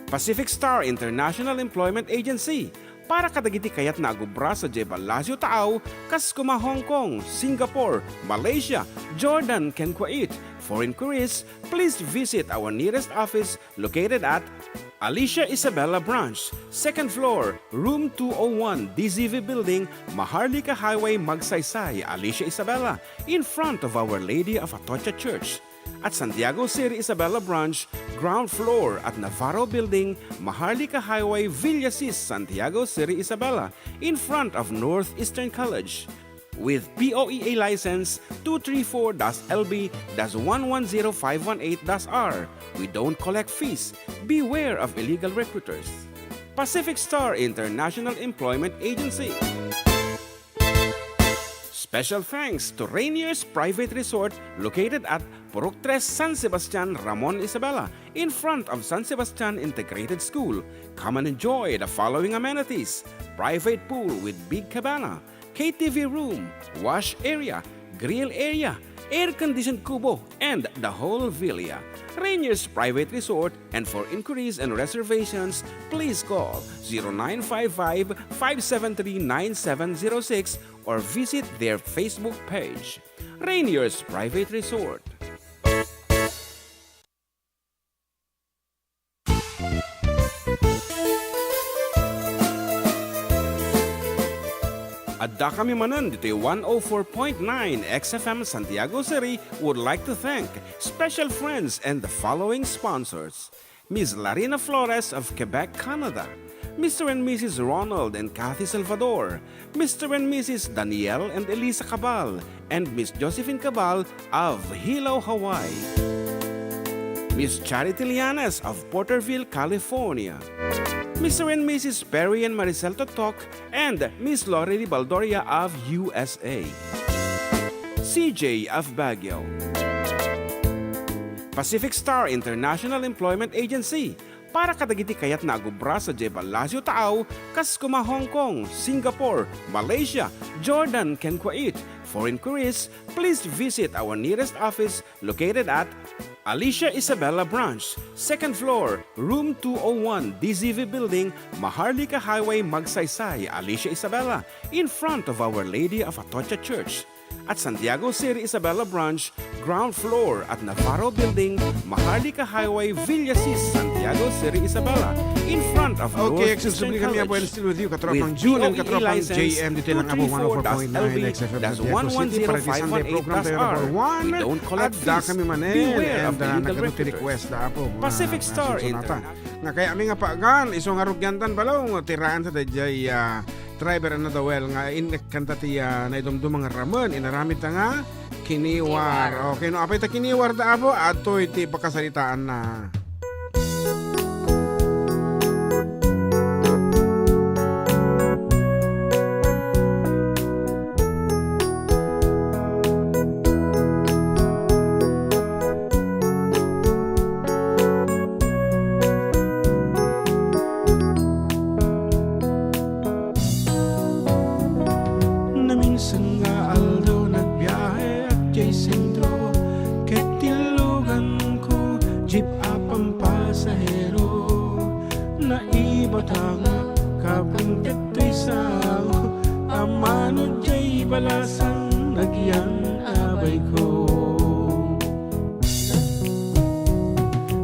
Pacific Star International Employment Agency, para kadagiti kayatna a agubra sadiay Palacio Taaw, kas koma Hong Kong, Singapore, Malaysia, Jordan, ken Kuwait. For inquiries, please visit our nearest office located at Alicia Isabela Branch, second floor, room two oh one, D Z V Building, Maharlika Highway, Magsaysay, Alicia Isabela, in front of Our Lady of Atocha Church. At Santiago City Isabela Branch, ground floor at Navarro Building, Maharlika Highway, Villasis, Santiago City Isabela, in front of Northeastern College. With P O E A license two three four dash L B dash one one zero five one eight dash R, we don't collect fees. Beware of illegal recruiters. Pacific Star International Employment Agency. Special thanks to Rainier's Private Resort, located at Purok Tres, San Sebastian, Ramon Isabela, in front of San Sebastian Integrated School. Come and enjoy the following amenities: private pool with big cabana, K T V room, wash area, grill area, air-conditioned kubo, and the whole villa. Rainier's Private Resort, and for inquiries and reservations, please call zero nine five five, five seven three, nine seven zero six or visit their Facebook page. Rainier's Private Resort. Addakami manen ditoy one oh four point nine X F M Santiago City would like to thank special friends and the following sponsors: Miss Larina Flores of Quebec, Canada, Mister and Missus Ronald and Kathy Salvador, Mister and Missus Daniel and Elisa Cabal, and Miss Josephine Cabal of Hilo, Hawaii, Miss Charity Lianes of Porterville, California, Mister and Missus Perry and Maricel Totok, and Miss Lorely Baldoria of U S A, C J of Baguio. Pacific Star International Employment Agency, para kadagiti kayatna a agubra sadiay Palacio Taaw, kas koma Hong Kong, Singapore, Malaysia, Jordan, ken Kuwait. For inquiries, please visit our nearest office located at Alicia Isabela Branch, second floor, room two oh one, D Z V Building, Maharlika Highway, Magsaysay, Alicia Isabela, in front of Our Lady of Atocha Church. At Santiago City Isabela Branch, ground floor at Navarro Building, Maharlika Highway, Villasis, Santiago City Isabela, in front of Northeastern College. Okay, still with you, Katropang June and Katropang J M, dito lang po, one oh four point nine X F M Santiago City, para ti Sunday program tayo number one. Adda kami manen, and, uh, nagkano ti request da po, mga Pacific Star International. Nga kaya mi nga pagan, isu nga rugiantan balaw, nga tiraan ta dayjay, ah, driver a nadawel nga inekkanta ti, ah, naidumduma nga ramen, inaramidta nga kiniwar. Kiniwar. Okay, no, apay ta kiniwar da, Apo, adtoy ti pakasaritaanna. Naminsan nga aldaw, nagbiaheak jay sentro, ket tilluganko jeep a pampasahero. Naibatangak, kapen dagtoy sao, ammano jay balasan, nagyan a bayko.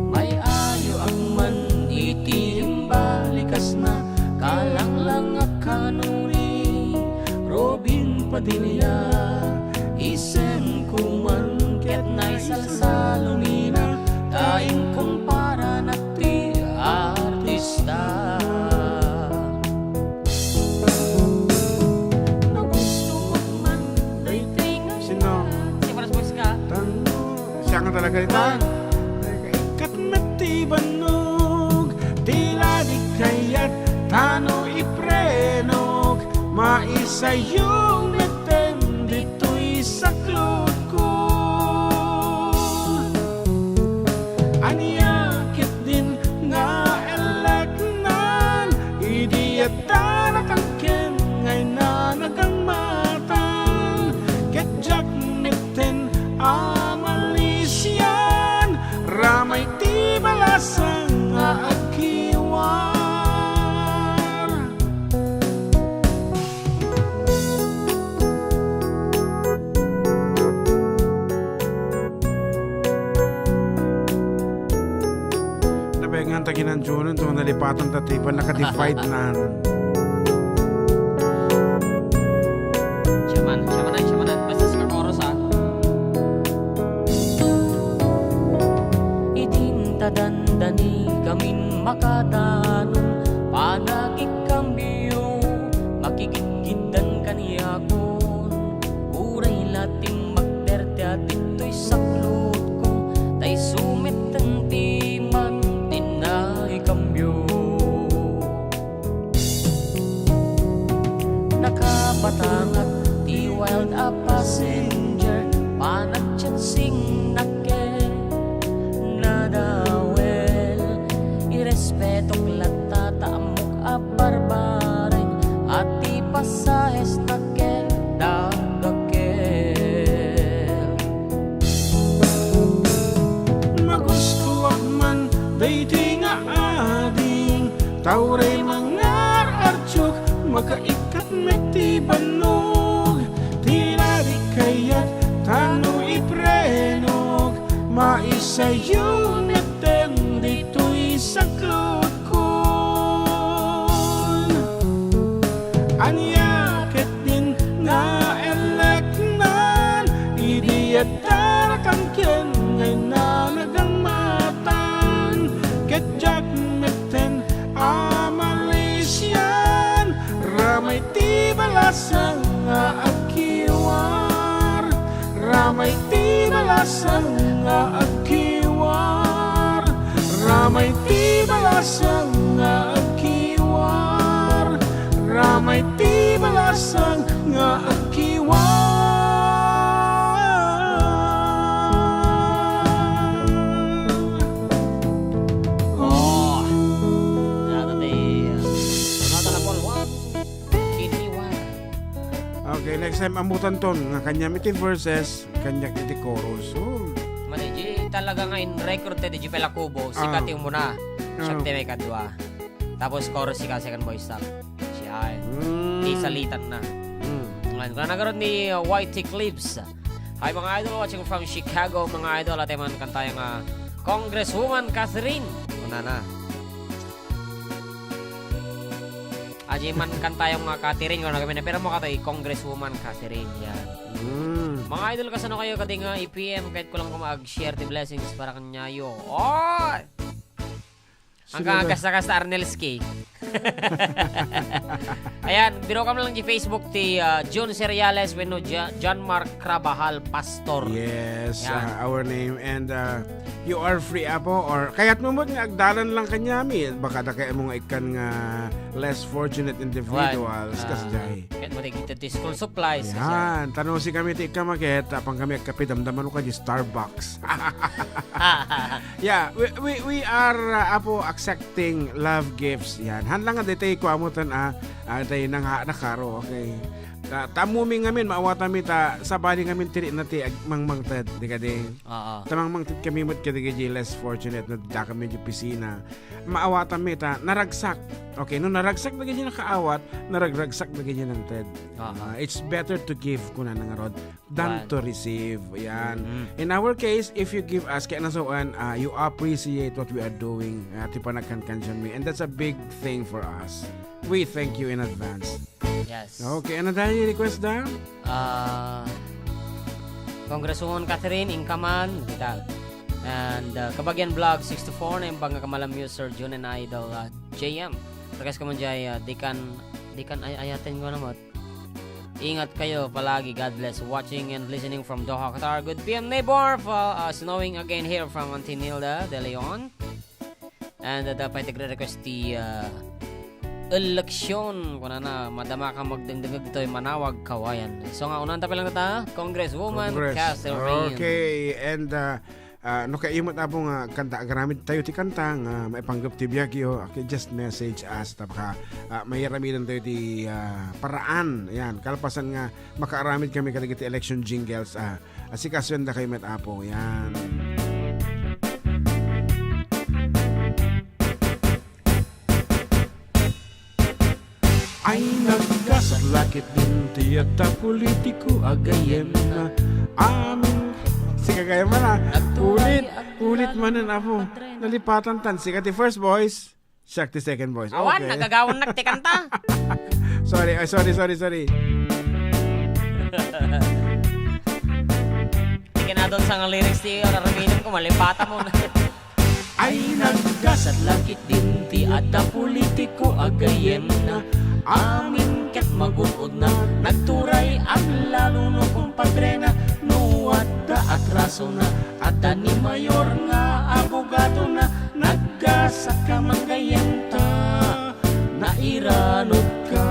May-ayoak man iti imbalikasna, kalanglangak kano ni Robin Padilla. Isemko man ket naisalsalomina, ta inkumparanak ti artista. Nagustoak man daytoy nga... Sino? Si Boss Boss ka? Tano, siya nga talaga ita? Kat met ti bannog, ti ladik kayat, tano Sayo metten ditoy saklotko. Ania ketdin nga eleknan, idi adda nakan ken nga inanagangmatan, ket diak metten a malisian, ramay ti balasang nga agkiwar. Nabengan ta kinanjunan, to nalipatan ta ti pannakadivide nan. Siya man, siya man, siya man. Basta sa chorus, ha? Idin ta dandani kamin makadanum, panagikambio, makigidgiddan kaniakon. Uray la ti magderdia ditoy saklotko, ta isu metten ti man ti naikambio. Nakapatangat ti wild a passenger, panagchatsing na ket nadawel. Irespetok latta ta ammok a barbareng a ti pasahes na ket dadakel. Magustoak man daydi nga ading, ta uray mangar-ardiok, makaikkat met ti bannog. Ti nadi kayat ta no iprenok, maisayo metten ditoy saklotkon. Ania ketdin nga eleknan, idi adda nakan ken nga inanagangmatan, ket diak metten a malisian, ramay ti balasang nga agkiwar, ramay ti balasang nga agkiwar, ramay ti balasang nga agkiwar, ramay ti balasang nga agkiwar. Oh. Nata ti, uh, nata na Paul, wow. Kiniwar. Okay, next time, ammotan ton nga kaniam iti verses, kaniak iti chorus. Oh. Mani, di talaga nga in record ti di Pela Kubo, sika Ah. ti umuna. Siak Ah. ti maikadua. Tapos chorus sika, second voice, tap. Siya. Mm. Ti salitan na. Mm. Ngan, kuna na garud ni, uh, Y T Clips. Hi, mga idol, watching from Chicago, mga idol, at man kantayo nga Congresswoman Catherine. Kuna na. Aji man kantayo nga Catherine, kuna kami na, pero mo katoy, Congresswoman Catherine, yan. Mm. Mga idol, kasano kayo kadi nga E P M, kahit kulang ko mag-share ti blessings para kanyayo. Oy! Ang Sino na? Kasta-kasta Arnelski. Ayan, biro kam lang di Facebook ti, ah, Jun Seriales wenno Ja-, John Mark Crabahal, Pastor. Yes, Yan. Ah, our name. And, ah, you are free, Apo, or kayat mo mo nga agdalan lang kanyami. Baka da kaya mo nga ikan nga less fortunate individuals, Wan, ah, kasjay. Kaya mo ti kita ti school supplies, kasjay. Yan, tanusi kami ti ikamaket, apang kami agkape, damdaman mo ka di Starbucks. Yeah, we, we, we are, uh, Apo, accepting love gifts. Yan. Han lang nga ditoy kuamutan, ah, ah, tayo nang ha-, nakaro, okay. Ta, ta mumi ngamin, maawatan mi ta, sabali ngamin tiri na ti ag-, mangmangted, di ka di? Oo. Ta mangmangted kami met kadi kadi less fortunate na da kami di pisina. Maawatan mi ta, naragsak. Okay, no naragsak na kadi nakaawat, naragragsak na kadi nangted. Aha. Ah, it's better to give, kuna na nga rod, than Wan. To receive. Yan. Mm. In our case, if you give us, kaya nasawan, ah, you appreciate what we are doing. Ah, ti panagkankansion mi. And that's a big thing for us. We thank you in advance. Yes. Okay, ano dahil yung request da? Ah, Congresswoman Catherine, inka man, kita. And, ah, Kabagian Vlog sixty-four, na yung pangakamalam you, Sir Jun and Idol, ah, J M. Request ko man jay, ah, di kan, di kan ay-, ayaten ko naman. Ingat kayo palagi. God bless. Watching and listening from Doha, Qatar. Good P M, neighbor. Fa-, uh, snowing again here from Auntie Nilda De Leon. And, uh, dapat nagre-request ti, uh, eleksyon, kunana, madama ka magdengdengeg ditoy Manawag, Cauayan. So nga, unahan ta pay lang ta, Congresswoman Congress. Catherine. Okay, and, uh, uh, no kayat met, Apo, nga kanta, agaramid tayo ti kanta nga maipanggep ti biagyo, okay, just message us, tapno, uh, mairamidan tayo ti, uh, paraan. Ayan, kalpasan nga makaaramid kami kadagiti election jingles, ah, asikasuendakayo met, Apo. Ayan. Ay, naggasat la ketdin ti adda politiko a gayyemna. Amin. Sika gayam man, ah. Ulit, ulit manen, Apo. Nalipatan tan. Sika ti first voice. Siak ti second voice. Awan, okay. Nagagawannak ti kanta. Sorry, ay, sorry, sorry, sorry. Di ka na doon sa nga lyrics ti ar-aramidem ko, malipatan mo na. Ay, naggasat la ketdin ti adda politiko a gayyemna. Amin ket magun-odna, nagturay aglalo no kumpadrena, no adda atrasona, adda ni mayor nga abogadona, naggasat ka man gayyem ta, nairanutka.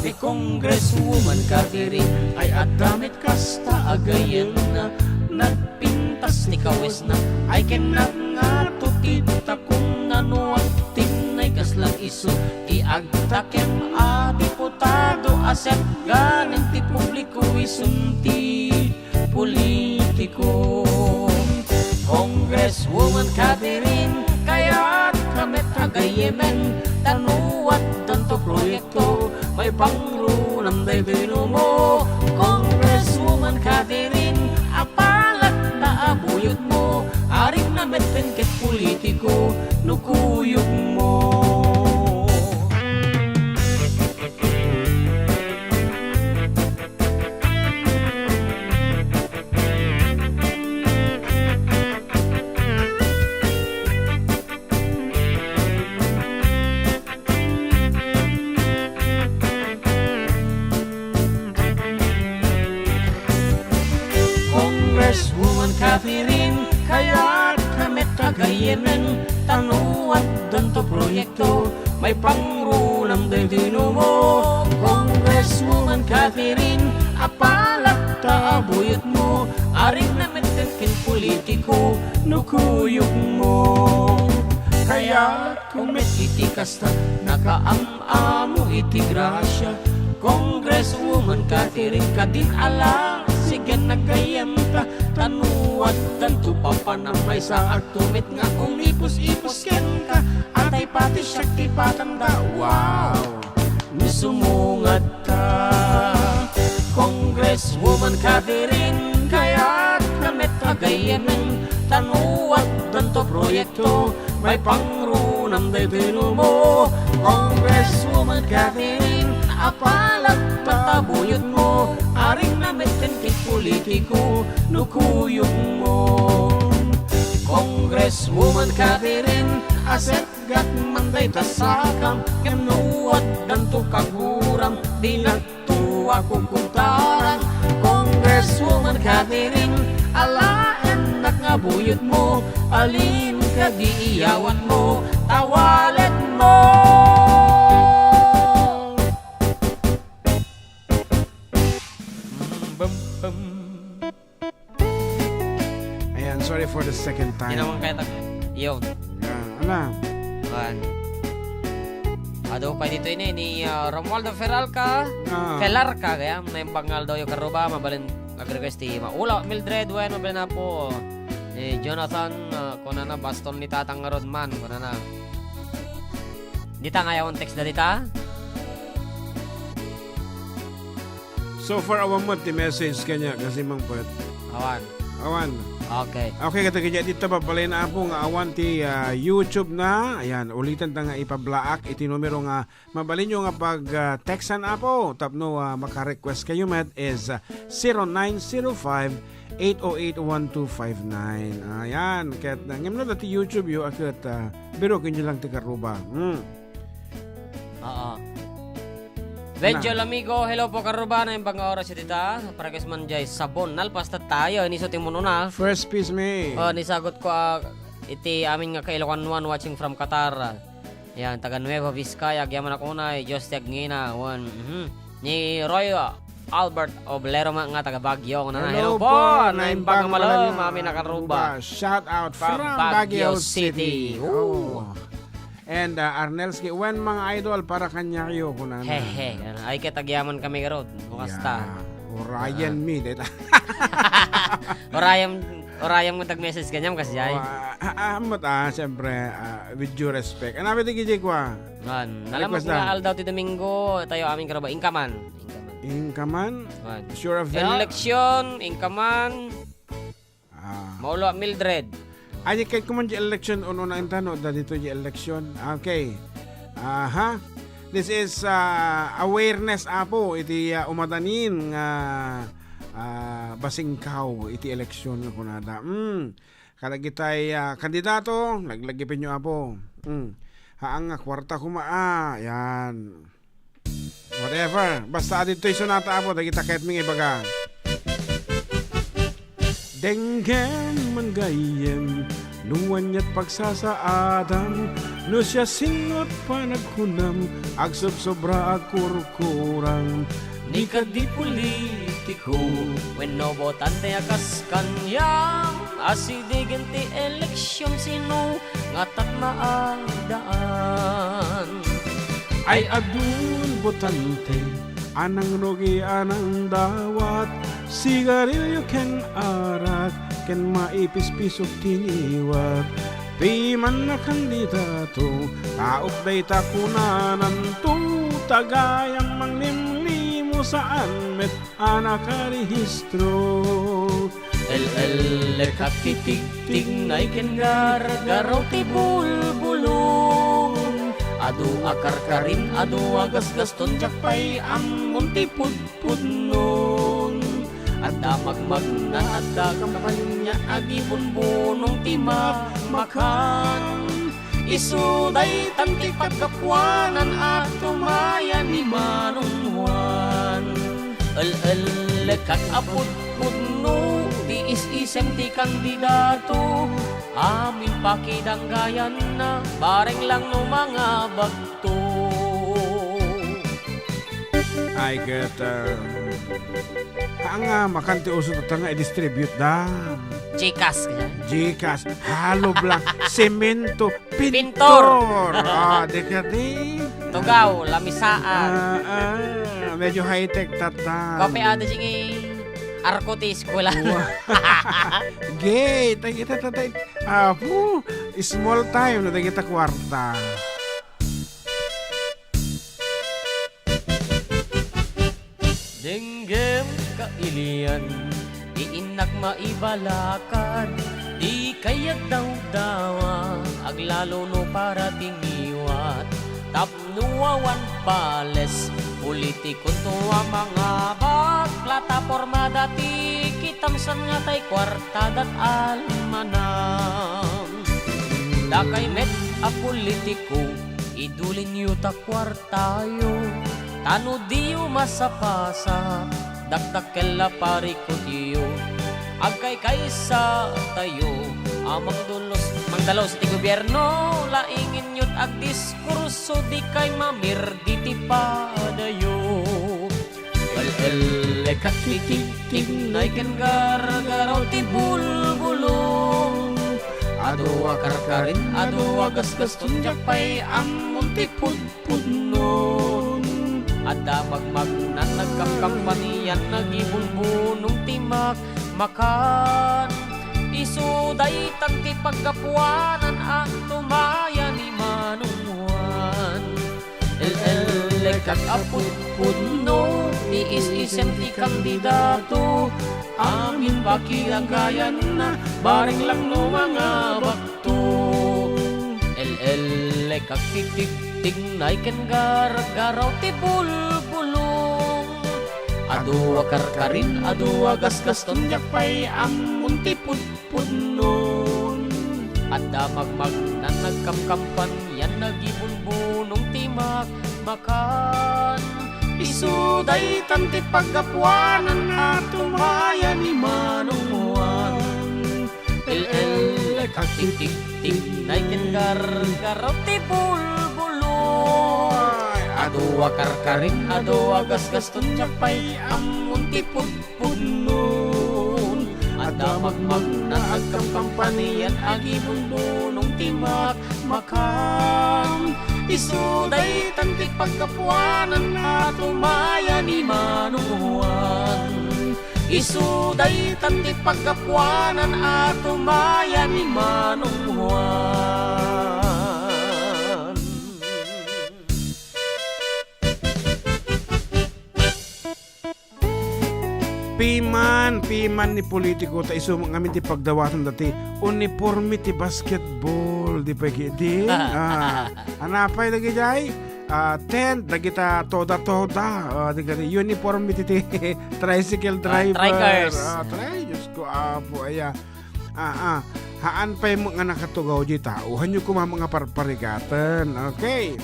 Ni Congresswoman Catherine ay adda met kasta a gayyemna, nagpintas ti kawesna, ay ken nagngato ti takonna no agtinnay kasla isu ti agtakem a diputado a setganen ti publiko isun ti politiko. Congresswoman Catherine, kayatka met a gayyemen, ta no addanto proyekto, maipangrunam daytoy numo. Congresswoman Catherine, apalak ta a buyotmo, arigna met ken ket politiko no kuyogmo. Congresswoman Catherine, kayatka met a gayyemen, ta no addanto proyekto, maipangrunam daytoy numo. Congresswoman Catherine, apalak ta a buyotmo, arigna met ken politiko no kuyogmo. Kayatko met iti kasta, nakaam-amo iti grasia. Congresswoman Catherine, kadin a la, sigen naggayyemta, ta no addanto papanam, maysaakto met nga umipus-ipus kenka, atay pati siak ti patanda. Wow! No sumungadta, Congresswoman Catherine, kayatka met a gayyemen, ta no addanto proyekto, maipangrunam daytoy numo. Congresswoman Catherine, apalak ta a buyotmo, arigna met ken politiko no kuyogmo. Congresswoman Catherine, aset Gatman dayta sakam, ngem no addanto kaguram, dinakto a kukuntaran. Congresswoman Catherine, alaennak nga buyotmo, alim kadi iyawanmo, tawaletmo. Mm, bum, bum. Ayan, sorry for the second time. Di naman kaya tag-, yun. Ah, ala. Kuan. Adu pay ditoy ni, ni, ah, Romualdo Feralca. Ah. Felarca, kaya, naimbag nga aldaw yo karuba, mabalin nag-request ti Maula Mildred, wen, mabalin Apo. Ni Jonathan, ah, kunana, baston ni Tatang nga Rodman, kunana. Dita nga yawan text da dita? So far, awan met ti message kaniak, kasi mangpet. Awan. Awan. Okay. Okay, kata kaya dito, babalay na Apo nga awan ti, ah, YouTube na. Ayan, ulitan ta nga ipablaak iti numero nga mabalin yo nga pag, ah, textan Apo. Tapno, ah, maka-request kayo met is, ah, zero nine zero five, eight oh eight, one two five nine. Ayan, ket, ah, ngem no dati YouTube yo, aket, ah, biruken yo lang ti karuba. Hmm. Oo. Benjo Lamigo, hello po, karuba. Naimbag nga oras iti ta. Parekas man jay sabon. Nalpas ta tayo. Iniso ti munona. First piece me. Oh, nisagot ko, ah, iti amin nga kailokanwan watching from Qatar. Yan, taga Nueva Vizcaya, agyamanak unay, Diyos ti agngina, wen, mhm. Ni Roy, ah, Albert Oblero nga, nga taga Baguio, nga na, "Hello po, naimbag nga malem, amin a Karuba." Shout out from Baguio City. Oh. And, ah, Arnel Ski, "Wen, mga idol, para kaniayo," kunana. Hehe, ay, ket agyaman kami garud, no kasta. Yeah. Urayan mi, deta. Urayan, urayan mo tag-message kaniam, kasjay. Oh, ah, ah, ah, mut, ah, siyempre, ah, with due respect. Ano ba iti gijay ko, ah? Ngan, nalamak nga aldaw ti Domingo, tayo amin Karuba. Inka man. Inka man? Ngan. Sure of that? Election, inka man. Ah. Maulo a Mildred. Ay, kay kuman di election, uno na intano, da dito di election. Okay. Aha. This is, ah, awareness, Apo, iti, ah, umadanin nga, ah, basingkaw iti election nga kunada. Mm. Kadagitay, ah, kandidato, laglagipenyo, Apo. Mm. Haan nga kwarta kuma, ah, yan. Whatever. Basta aditoy sonata, Apo, dagita ket mi nga ibaga. Denggem man gayyem, no aniat pagsasaadam, no siasino't panagkunam, agsobsobra, agkurkurang. Ni kadi politiko, wenno botante a kas kaniam, asidegen ti eleksion sino nga tatma a daan. Ay adun botante, a nangrugi a nangdawat, sigarilio ken arak, ken maipispisok ti ngiwat. Piman a kandidato, taok dayta kunananto, tagayam manglimlimo saan met a nakarehistro. El-el-lekak ti tigtignay ken gargaraw ti bulbulong. Adu a karkarin, adu a gasgaston, diak pay ammon ti pudpudnon. Adda magmagna, adda kampanya, agibumbunong ti makmakan. Isu daytan ti paggapuanan a tumaya ni Manong Juan. El-el-lekak a pudpudno, ti is-isem ti kandidato, amin pakidanggayanna, bareng lang no mangabagto. Ay, ket, ah, haan nga makan ti uso tatta nga i-distribute da. Gcash, kaya? Gcash, hollow block, semento, pintor. Pintor. Ah, di kadi. Tugaw, lamisaan. Ah, ah, medyo high-tech tatta. Kape ata sige arko ti eskwela. Wow. Gay, tagita, tata, ah, pu, small time no dagita kwarta. Denggem kailian, ti innak maibalakad, dikay agdawdawa, aglalo no para ti ngiwat. Tapno awan bales, politiko to a mangabak, platapormada ti kitam, saan nga tay kuartadat almanam. Dakay met a politiko, idulinyo ta kuarta tayo, ta no diyo masapasap, dakdakkel a parikutyo. Agkaykaysa tayo a mangdulos, mangdalos iti gobierno, laingenyo't agdiskurso, dikay mamirdi ti padayo. El-el-lekak ti tigtignay ken gargaraw ti bulbulong. Adu a karkarin, adu a gasgaston, diak pay ammon ti pud- pudnon. Adda magmagna, nagkamkampan, yan nagibumbunong ti makmakan. Isu daytan ti paggapuanan a tumaya ni Manong Juan. El-el-lekak a pudpudno, ti is-isem ti kandidato, amin pakidanggayanna, bareng lang no mangabak to. El-el-lekak ti tigtignay ken gargaraw ti bulbulong. Adu a karkarin, adu a gasgaston, diak pay ammon ti pudpudnon. Adda magmagna, nagkamkampan, yan nagibumbunong ti makmakan. Isu daytan ti paggapuanan a tumaya ni Manong Juan. El-el-lekak ti tigtignay ken gargaraw ti bulbul- Adu a karkarin, adu a gasgaston, diak pay ammon ti pudpudnon. Adda magmagna, agkamkampanien, agibunbunong ti makmakam. Isu daytan ti paggapuanan a tumaya ni Manong Juan. Isu daytan ti paggapuanan a tumaya ni Manong Juan. Piman, piman ni politiko, ta isu met ngamin ti pagdawaten dati uniforme ti basketball, di pay ki-, di? Ah, anapay dagijay? Ah, tent, dagita toda-toda. Ah, di kadi, uniforme ti, ti tricycle Ah, driver. Trikers. Ah, tri-, Diyos ko, Apo, aya. Ah, ah. Haan pay met nga nakatugaw di tao. Hanyo koma nga parparigaten. Okay.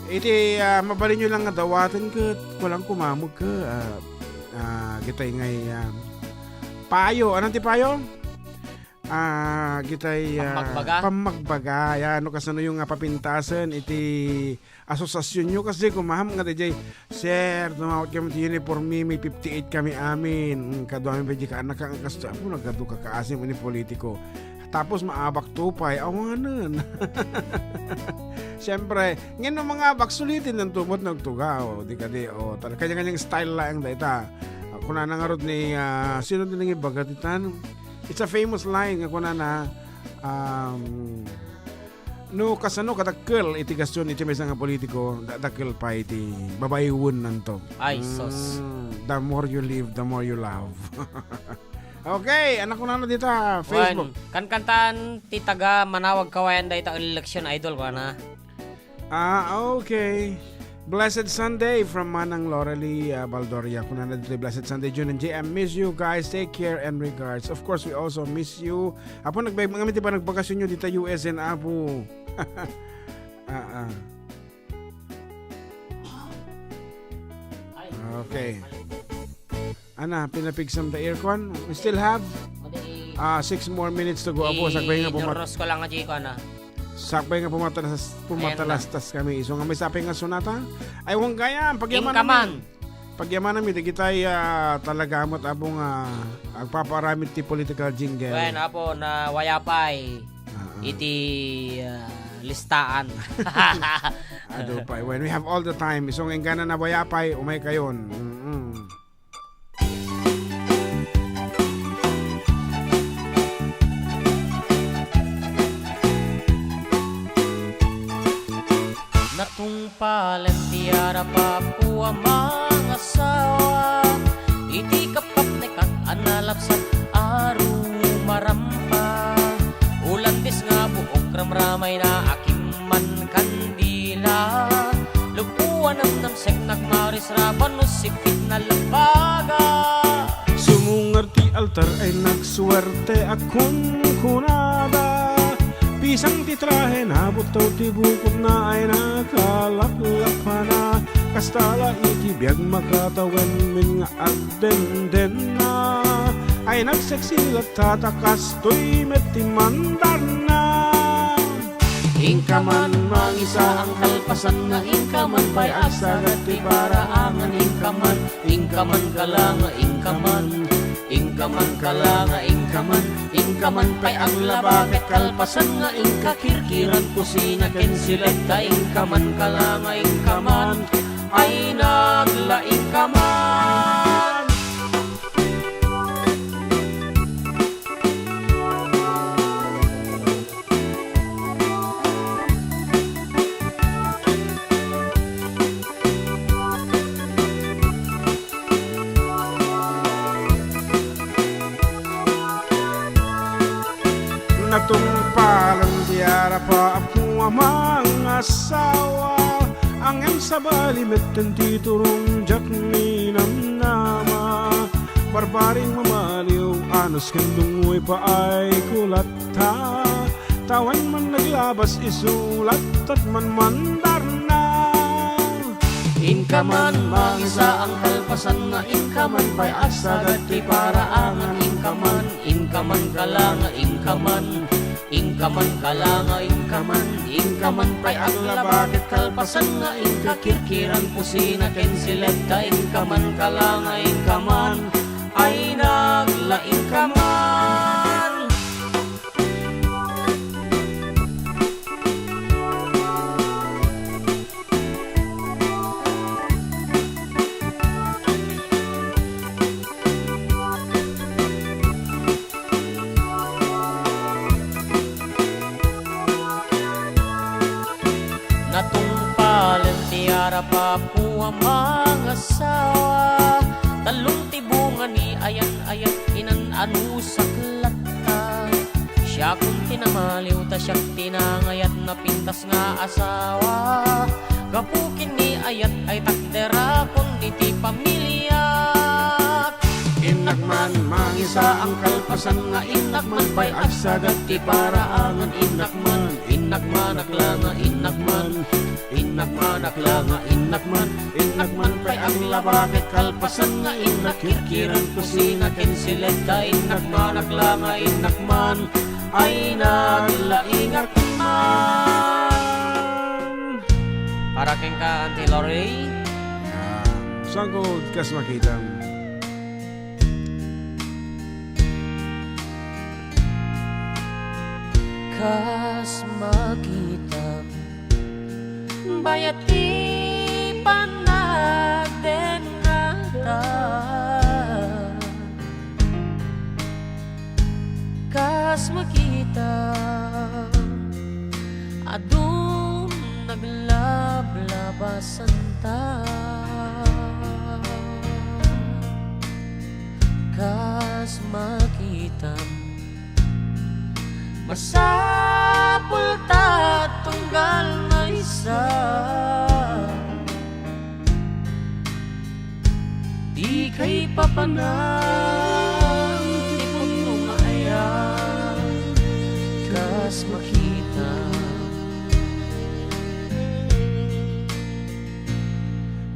Iti, ah, mabalinyo lang nga dawaten ket kulang kumameg ke, ah, ah, kitay ngay, ah, payo. Anong ti payo? Ah, kitay, ah, Pammagbaga. Pammagbaga. Yan, no, kasano yung nga papintasen iti asosiasionyo kasi kumaham nga D J, "Sir, tumawag kami ti uniforme, may fifty-eight kami amin." Mm, kaduami pa di ka anak ka, kasto, "Apo, nagadu ka kaasim ni politiko." Tapos maabak to pay, awanen. Siyempre, ngeno mangabak, suliten ng tumot nagtugaw, di kadi, o, tal-, kanya-kanyang style lang dayta. Ah, kunana ngarud ni, ah, sino din ang ibaga, titan? It's a famous line nga kunana, um, No, kasano kadakkel iti gaston iti maysa nga politiko, da-, dakkel pay iti babaywennanto. Ay, sus. Mm, the more you live, the more you love. Okay, anak ko nano dita, Facebook. Wen, kankantaan ti taga Manawag Kawayan dayta election idol ko, ana. Ah, okay. Blessed Sunday from Manang Lorelie, ah, Baldoria. Kunana ditoy, "Blessed Sunday, Jun and J M. Miss you guys. Take care and regards." Of course, we also miss you. Apo, nagbayag kami ti panagbakasyon nyo dita U S N, Apo. Ah, ah. Okay. Ana, pinapigsam ta aircon. We still have, ah, six more minutes to go, Apo. Sakbay nga pumat-, Inuros ko lang nga, Jiko, ana. Sakbay nga pumatalas-, Ayan na. Pumatalastas kami. Isu nga may sapay nga sonata. Ay, huwag gayam. Pagyaman Inkaman. Pagyamananmi dagitay, ah, talaga met, Apo, nga agpapaaramid ti political jingle. Wen, Apo, na wayapay Ah, ah. Iti, ah, listaan. Adu pay. When we have all the time, isu nga inggana na wayapay, umay kayon. Mm-mm. Natungpalen ti arap-apko a mangasawa, iti kapatnekak a nalapsat a rumarampa. Ulandis nga buok ramramayna a kimman kandila. Lubbo a namnamsek nagmarisrapan no sipit na labaga. Sumungar ti altar ay nagsuerte a kunkunada. Pisang ti trahe, nabutaw ti bukotna ay nakalaklapana. Kasta la iti biag makatawen men nga agdendenna. Ay nagseksi latta ta kastoy met ti mandarna. Inka man mangisaang kalpasan nga inka man pay agsagat ti paraangan, inka man, inka man kala nga inka man, inka man kala nga inka man, inka man pay aglaba ket kalpasan nga inka kirkiran kusina ken siled ta inka man kala nga inka man ay naglaing ka man. Natungpalan ti arap-apko a mangasawa, ngem sabali metten ti turong diak ninamnama. Barbaring mamaliw, anos ken dungoy paay ko latta. Tawen man naglabas isu lattat man mandarna. Inka man mangisaang kalpasan nga inka man pay agsagat ti paraangan, inka man, inka man kala nga inka man, Inka man, kala nga inka man, inka man pay aglaba ket kalpasan nga inka kirkiran kusina ken siled ta inka man, kala nga inka man, ay naglaing ka man. Natungpalen ti arap, Apo a mangasawa. Tallo ti bunga ni ayat-ayat, inan-anusak latta. Siakon ti namaliw ta siak ti nangayat, napintas nga asawa. Gapu ken ni ayat ay takderakon iti pamiliak. Innak man mangisaang kalpasan nga innak man pay agsadat ti paraangan. Innak man, innak man, akla nga innak man, innak man, akla nga innak man, innak man pay aglaba ket kalpasan nga innak kirkiran kusina ken siled ta innak man, akla nga innak man, ay naglaingak man. Para kenka, Auntie Lorraine. Ah, sangkod kas makitam. Kas makitam, bayat ti panagdengngata. Kas makita, adun naglablabasanta. Kas makitam, masapul ta tunggal maysa. Di kaipapanan ti pudno nga ayat, kas makita.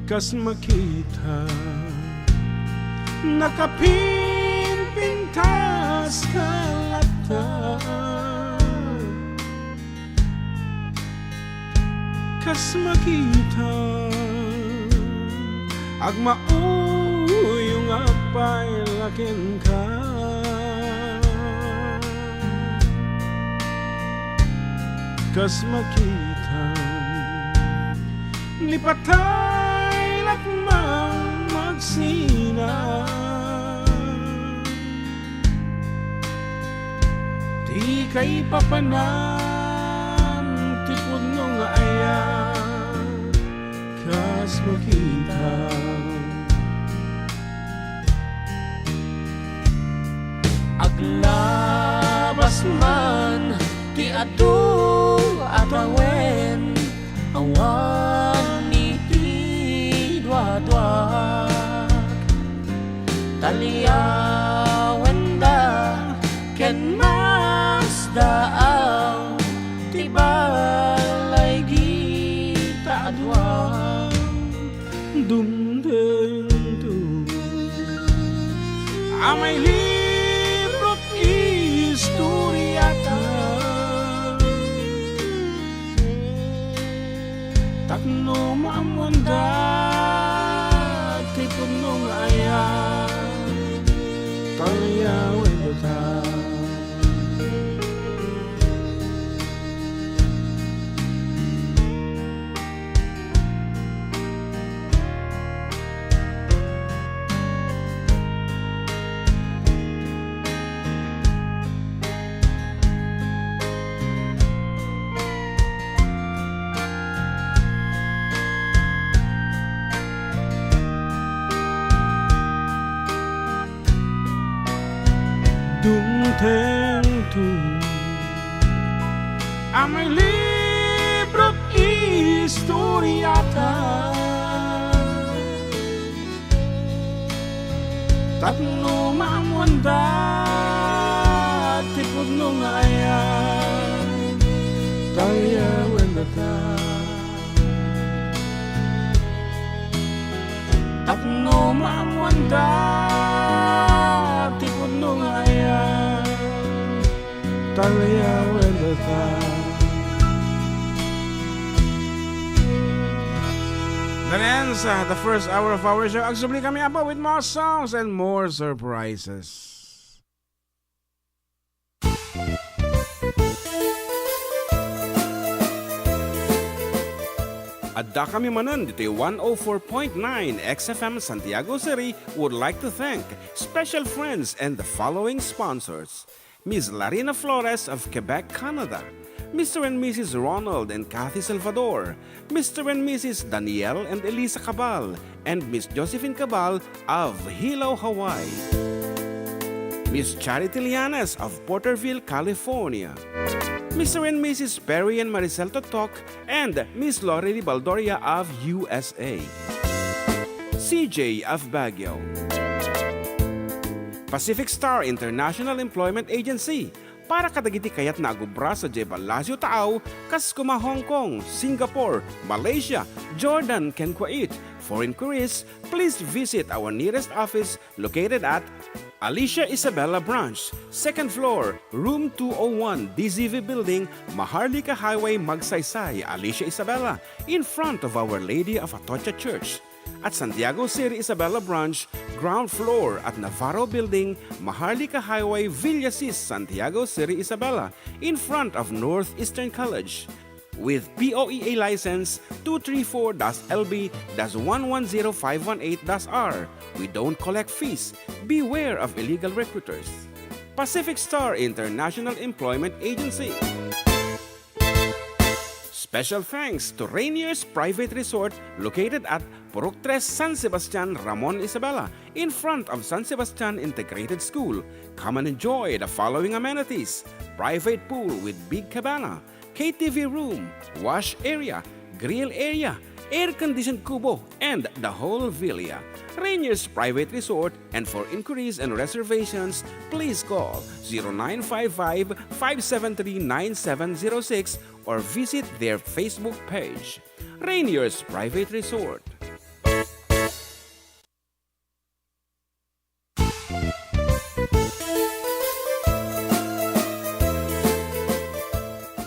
Kas makita, nakapinpintas ka latta. Kas makita, agmauyong agpayla kenka. Kas makita, ni patay lakmang magsina. Di kaipapanan ti pudno nga ayat, kas makita. Aglabas man ti adu a tawen, awan iti duaduak. Taliawenda ken masdaaw ti balay gita a dua. Dumtengto a mailibrot istoriata. Tapno maammoanda ti pudno nga ayat, talyawendata. Dumtengto a mailibrot istoriata. Tapno maammoanda ti pudno nga ayat, talyawendata. Tapno maammoanda ti pudno nga ayat, talyawendata. That ends uh, the first hour of our show. Agsubli kami, Apo, with more songs and more surprises. Adda kami manen ditoy one oh four point nine X F M Santiago City would like to thank special friends and the following sponsors: Miss Larina Flores of Quebec, Canada, Mister and Missus Ronald and Kathy Salvador, Mister and Missus Daniel and Elisa Cabal, and Miss Josephine Cabal of Hilo, Hawaii, Miss Charity Lianes of Porterville, California, Mister and Missus Perry and Maricel Totok, and Miss Lorely Baldoria of U S A, C J of Baguio, Pacific Star International Employment Agency, para kadagiti kayatna a agubra sadiay ballasiw taaw, kas kuma Hong Kong, Singapore, Malaysia, Jordan, ken Kuwait. For inquiries, please visit our nearest office located at Alicia Isabela Branch, second floor, room two oh one, D Z V Building, Maharlika Highway, Magsaysay, Alicia Isabela, in front of Our Lady of Atocha Church. At Santiago City Isabela Branch, ground floor at Navarro Building, Maharlika Highway, Villasis, Santiago City Isabela, in front of Northeastern College. With P O E A license two three four dash L B dash one one zero five one eight dash R, we don't collect fees. Beware of illegal recruiters. Pacific Star International Employment Agency. Special thanks to Rainier's Private Resort located at Purok Tres, San Sebastian, Ramon Isabela, in front of San Sebastian Integrated School. Come and enjoy the following amenities: private pool with big cabana, K T V room, wash area, grill area, air-conditioned kubo, and the whole villa. Rainier's Private Resort, and for inquiries and reservations, please call zero nine five five, five seven three, nine seven zero six or visit their Facebook page, Rainier's Private Resort.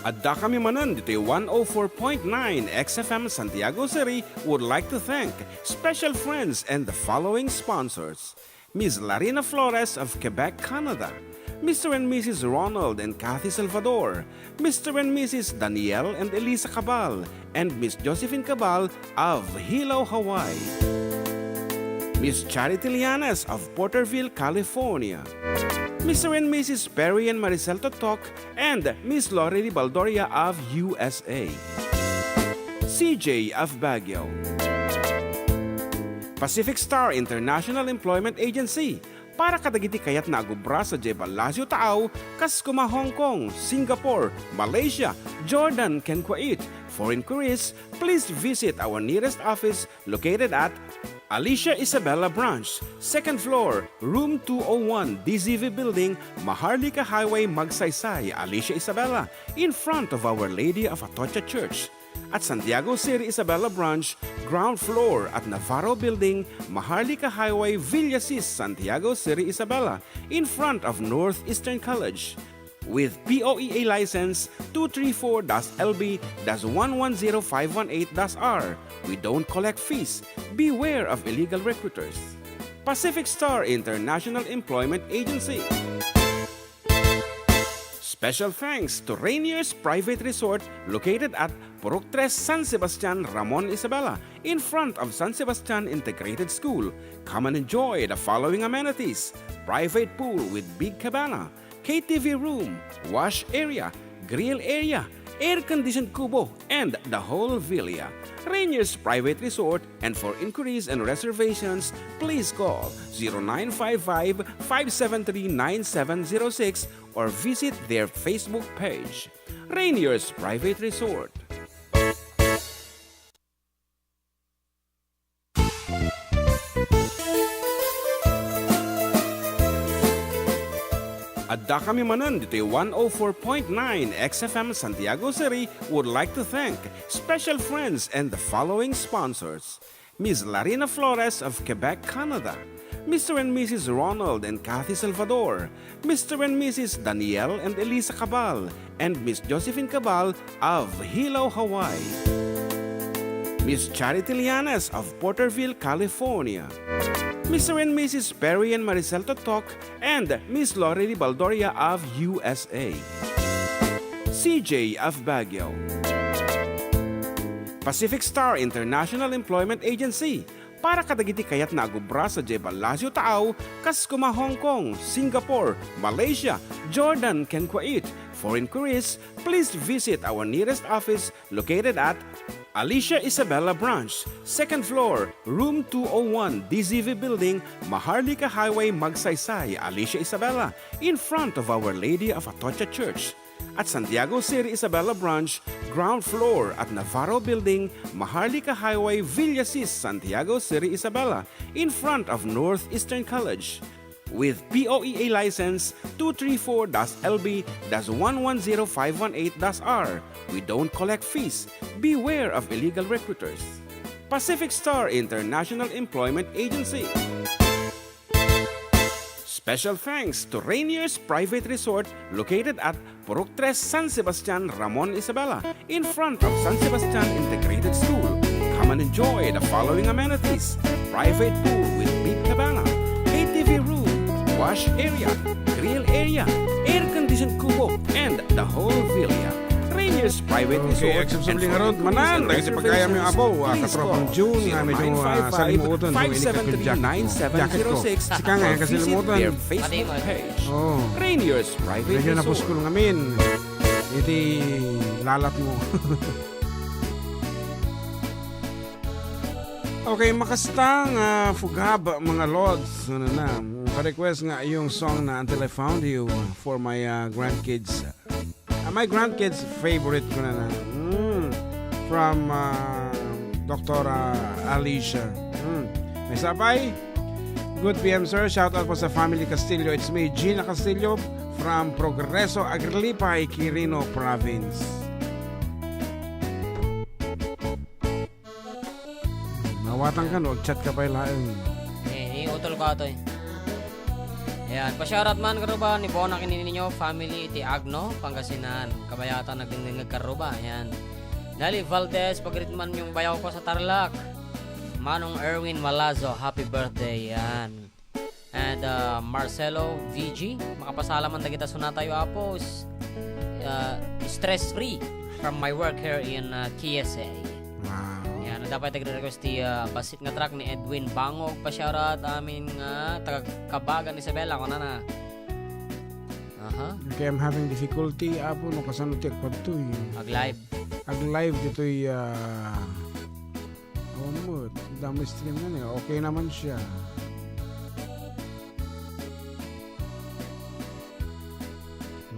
Adda kami manen ditoy one oh four point nine X F M Santiago City would like to thank special friends and the following sponsors: Miss Larina Flores of Quebec, Canada, Mister and Missus Ronald and Kathy Salvador, Mister and Missus Daniel and Elisa Cabal, and Miss Josephine Cabal of Hilo, Hawaii, Miss Charity Lianes of Porterville, California, Mister and Missus Perry and Maricel Totok, and Miss Lorely Baldoria of U S A, C J of Baguio, Pacific Star International Employment Agency, para kadagiti kayatna a gubra sadiay ballasiw taaw, kas kuma Hong Kong, Singapore, Malaysia, Jordan, ken Kuwait. For inquiries, please visit our nearest office located at Alicia Isabela Branch, second floor, room two oh one, D Z V Building, Maharlika Highway, Magsaysay, Alicia Isabela, in front of Our Lady of Atocha Church. At Santiago City Isabela Branch, ground floor at Navarro Building, Maharlika Highway, Villasis, Santiago City Isabela, in front of Northeastern College. With P O E A license two three four dash L B dash one one zero five one eight dash R, we don't collect fees. Beware of illegal recruiters. Pacific Star International Employment Agency. Special thanks to Rainier's Private Resort located at Purok Tres, San Sebastian, Ramon Isabela, in front of San Sebastian Integrated School. Come and enjoy the following amenities: private pool with big cabana, K T V room, wash area, grill area, air-conditioned kubo, and the whole villa. Rainier's Private Resort, and for inquiries and reservations, please call zero nine five five, five seven three, nine seven zero six or visit their Facebook page, Rainier's Private Resort. Adda kami manen ditoy one oh four point nine X F M Santiago City would like to thank special friends and the following sponsors: Miss Larina Flores of Quebec, Canada, Mister and Missus Ronald and Kathy Salvador, Mister and Missus Daniel and Elisa Cabal, and Miss Josephine Cabal of Hilo, Hawaii. Miss Charity Lianes of Porterville, California. Mister and Missus Perry and Maricel Totok and Miss Lorely Baldoria of U S A. C J of Baguio. Pacific Star International Employment Agency, para kadagiti kayatna a gubra sadiay Palacio Taaw, kas kuma Hong Kong, Singapore, Malaysia, Jordan, ken Kuwait. For inquiries, please visit our nearest office located at Alicia Isabela Branch, second floor, room two oh one, D Z V Building, Maharlika Highway, Magsaysay, Alicia Isabela, in front of Our Lady of Atocha Church. At Santiago City Isabela Branch, ground floor at Navarro Building, Maharlika Highway, Villasis, Santiago City Isabela, in front of Northeastern College. With P O E A license two three four dash L B dash one one zero five one eight dash R, we don't collect fees. Beware of illegal recruiters. Pacific Star International Employment Agency. Special thanks to Rainier's Private Resort located at Purok Tres, San Sebastian, Ramon Isabela, in front of San Sebastian Integrated School. Come and enjoy the following amenities: private pool with big cabana, K T V room, wash area, grill area, air-conditioned kubo, and the whole villa. Rainier's Private Resort. Okay, agsubsubli ngarud, manan dagiti pagayam nga abaw, ah, katropang June, nga medyo, ah, salimuotan, no, inikkat ko jacket ko. Sika nga, kasalimuotan. Facebook page. Oh. Rainier's Private Resort. Medyo napuskol ngamin. Iti lalatmo. Okay, makasta nga fugab, mga lods. Ano na, pa-request nga yung song na Until I Found You for my, ah, grandkids. Ah, my grandkids' favorite ko na na. Mm. From, ah, Doktora Alicia. Mm. May sabay? Good P M, sir. Shout out po sa family Castillo. It's me, Gina Castillo, from Progreso, Aglipay, Quirino Province. Nawatan ka, no? Ag-chat ka pay laeng. Eh, iutol ko atoy. Ayan, pa-shoutout man, karuba, ni Bona ken ni Nino family iti Agno, Pangasinan. Kabayatan nagdingdingeg, karuba, ayan. Nelly Valdez, pag-greet man yung bayaw ko sa Tarlac. Manong Erwin Malazo, happy birthday, ayan. And, uh, Marcelo V G, makapasalamat dagita sunatayo, Apo. S-, uh, stress free from my work here in, uh, K S A. Wow. Yan, dapat nagre-request ti, uh, Basit nga Track ni Edwin Bangog, pa-shoutout amin nga taga Kabagan, Isabela, kunana. Aha. Okay, I'm having difficulty, Apo, no, kasano ti agpadto, eh. Ag-live. Ag-live ditoy, ah, Awan mo, damo stream na niya. Okay naman siya.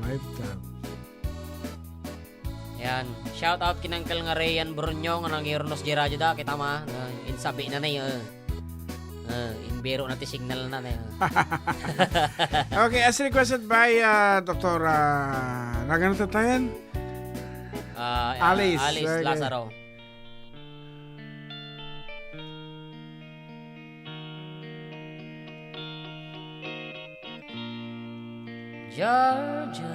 Live tab. Yan. Shout out ken Uncle nga Rayan Brunyo nga nangirnos di radyo da, kita ma, ah, insabi na na, eh. Ah, imbiro na ti signal na, eh. Okay, as requested by, ah, Doktor, ah, Ragana Tatayan? Ah, Alice, Alice okay. Lazaro. Georgia,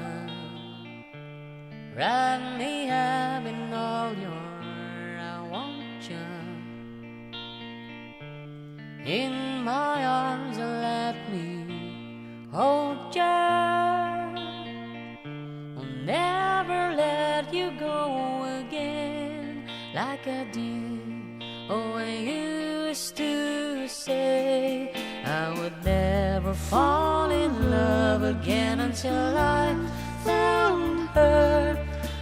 wrap me up in all your, I want you in my arms and let me hold you. I'll never let you go again like I did. Oh, I used to say I would never fall in love again until I found her.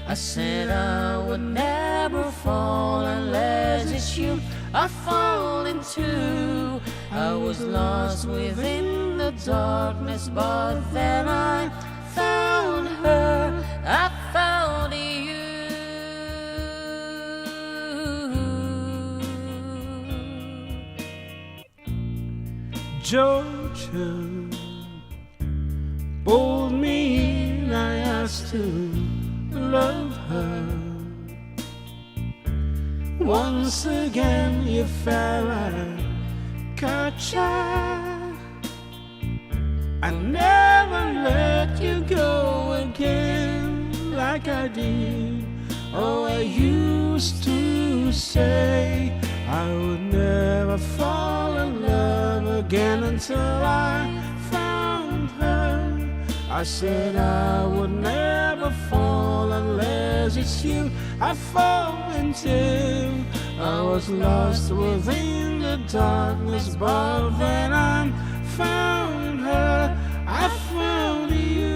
I said I would never fall unless it's you I fall into. I was lost within the darkness, but then I found her. I found you. Georgia pulled me in, I asked to love her. Once again you fell, I caught ya. I never let you go again like I did. Oh, I used to say I would never fall in love again until I found her. I said I would never fall unless it's you I fall into. I was lost within the darkness, but then I found her. I found you.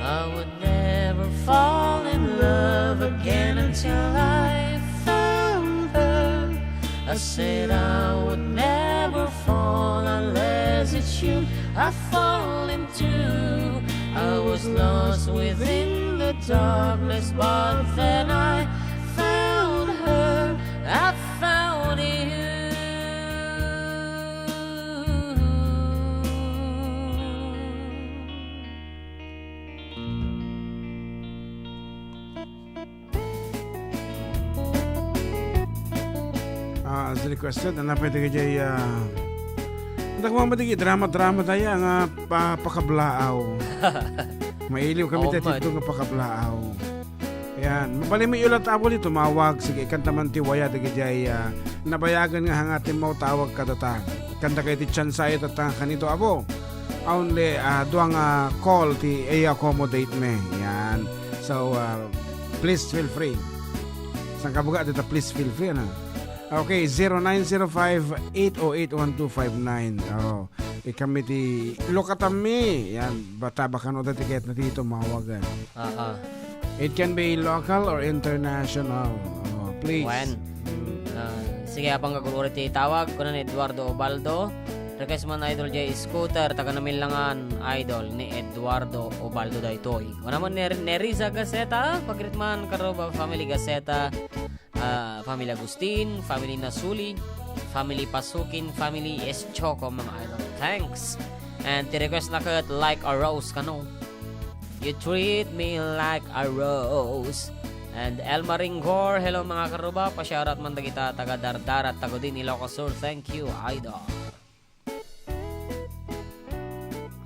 I would never fall in love again until I found her. I said I would never fall unless it's you I fall into. I was lost within the darkness, but then I found her. I found you. Ah, as requested, ano pwede kajay, ah, dakwa mo digi drama-drama tayo nga pa-, pakablaaw. Mailiw kami Oo, tayo man. Dito nga pakablaaw. Ayan. Mabalin mo iulat, Apo, di tumawag. Sige, ikanta man ti waya, dagijay, ah, nabayagan nga hanga ti mautawag kadata. Ikanta kay ti tsansa ita ta kanito, Apo. Only, ah, dua nga call ti i-accommodate me. Yan. So, ah, please feel free. Saan ka buga dito, please feel free, ano? Okay, zero nine zero five, eight oh eight, one two five nine. Oh, ikami ti lukatanmi. Yan, bata baka no dati kahit na dito mawagan. Aha. It can be local or international. Oh, please. Wen. Ah, sige, apang gagururi ti tawag, kuna ni Eduardo Obaldo. Request man, Idol J Scooter, taga Namilangan, Idol, ni Eduardo Obaldo daytoy. Kuna man ni Nerisa Gaceta, pagrit man, Karuba Family Gaceta, ah, Family Agustin, Family Nasuli, Family Pasukin, Family Eschoko, mga idol. Thanks. And ti request na ket, Like a Rose kano. You treat me like a rose. And Elma Ringor, hello mga karuba, pa-shoutout man dagita taga Dardarat, Tagudin, Ilocos Sur. Thank you, idol.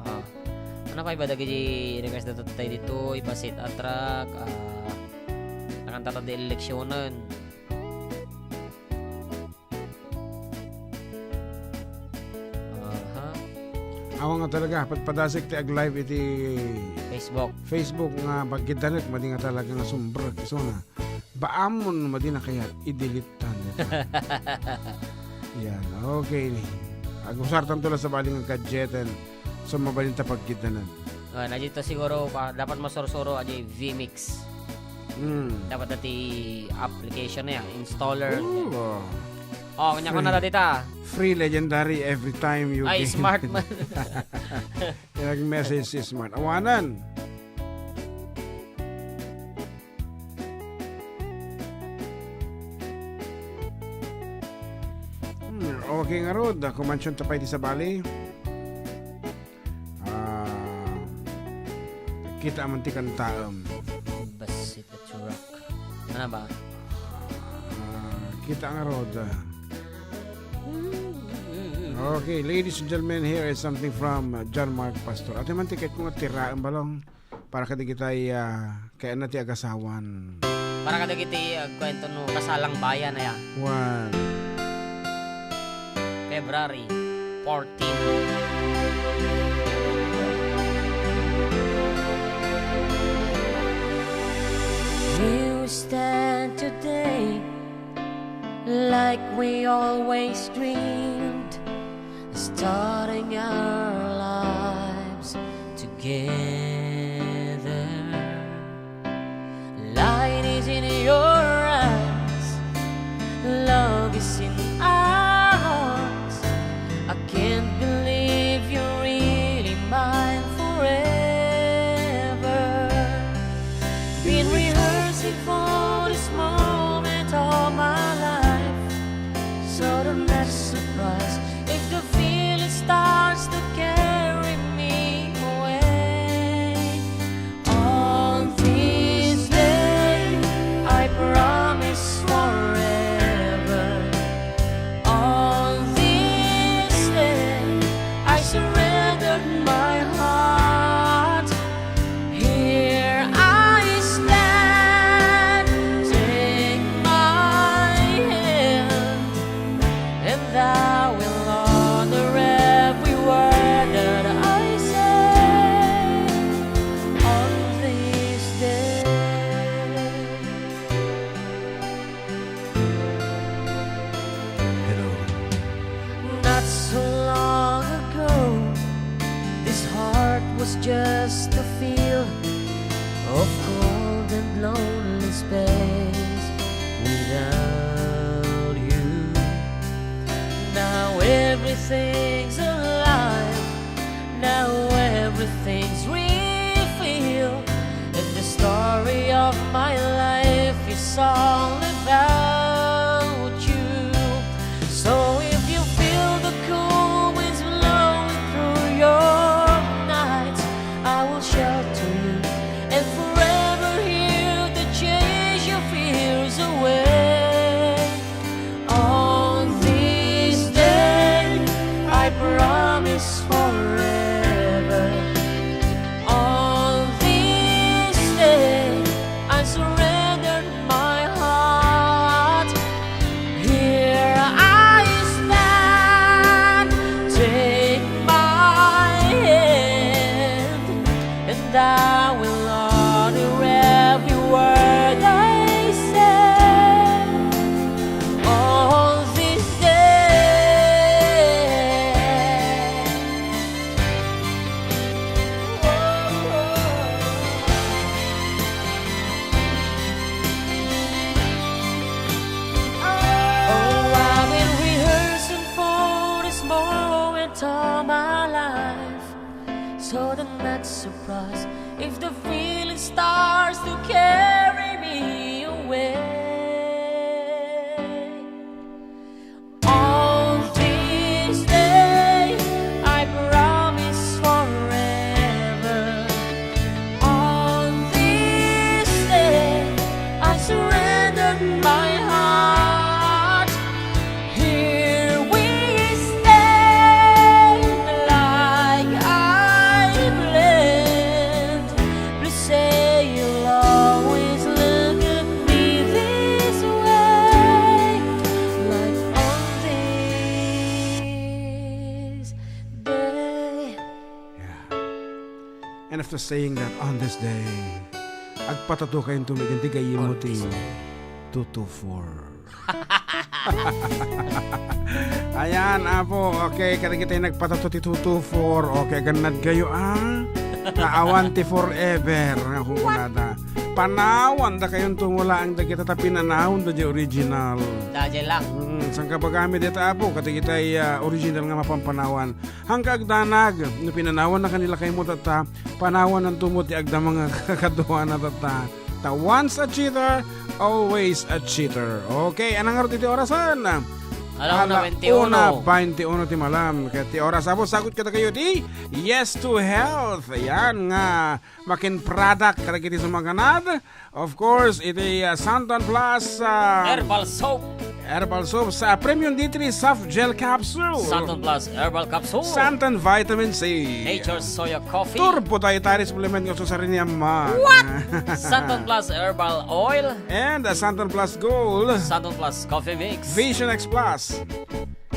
Ah, ano pa iba dagiti request na tayo dito? Iba set a track, ah, nakanta ta di eleksyonan. Aha. Awan nga talaga, patpadasik ti ag-live iti Facebook. Facebook nga pagkidanek, madi nga talaga nga sumbrek, iso na. Baamon, madi na kayat, i-delete tan. Yan, okay. Agusar tanto la sabali nga gadgeten. So, mabalin ta pagkidanan. Ah, na dito siguro, pa, dapat masursuro, adi, vMix. Hmm. Dapat dati application na yan, installer. Ooh. Oh, kanya ko na dati ta. Free legendary every time you Ay, gain. Smart man. Nag-message si Smart. Awanan. Hmm, okay nga rod. Kumansyon ta pay ti sabali. Ah, kita man ti kantaem. Basit at surak. Ano ba? Ah, kita nga rod. Okay, ladies and gentlemen, here is something from, uh, John Mark Pastor. Ate man, tiket ko nga tiraem balong. Para kadagitay, ah, kaya na ti agasawan. Para kadagiti agkuento no kasalang bayan, aya. Wan. February fourteen. We stand today like we always dreamed, starting our lives together. Light is in your eyes, love is in our hearts. I can't believe you're really mine forever. Been rehearsing for this moment all my life. So don't act surprised if the feeling starts to carry me of my life is all about you. So if you feel the cold winds blowing through your nights, I will shelter you and forever heal to chase your fears away. On this day, I promise forever. On this day, I surrender my heart. Here I stand, take my hand, and I will honor every word I say on this day. Oh, I've been rehearsing for this moment all my life. So then not surprise if the feeling starts to carry me away. On this day, I promise forever. On this day, I surrender my heart. Here we stand like I planned. Please say you'll always look at me this way, like on this day. Yeah. And after saying that, on this day, agpatato kayo tumigil, di kayo mo ti two two four. Ayan, apo. Okay, kadagiti nagpatato ti two two four. Okay, gannad kayo, ah. Naawan ti forever. Nga kunkunada. Panawan da kayon tumulaang dagita ta pinanawan da di original. Dajay lang. Mm, saan ka ba kami dito, apo? Kadagita ay, ah, original nga mapampanawan. Hangka agdanag, no pinanawan na kanila kay mo tatta, panawan ang tumot ti agdama nga kakaduana tatta. Ta once a cheater, always a cheater. Okay, anong ngarud iti orasan? Ala una, twenty-one. Ala una, twenty-one ti malam. Kaya ti oras, apo, sagot kada kayo ti Yes to Health. Ayan nga, makin product, kadagiti sumaganad. Of course, iti, ah, Santon Plus, ah, Herbal soap. Herbal soap sa Premium D three Soft Gel Capsule. Santon Plus Herbal Capsule. Santon Vitamin C. Nature Soya Coffee. Turbo Dietary Supplement nga susarinian man. What? Santon Plus Herbal Oil. And, ah, Santon Plus Gold. Santon Plus Coffee Mix. Vision X Plus.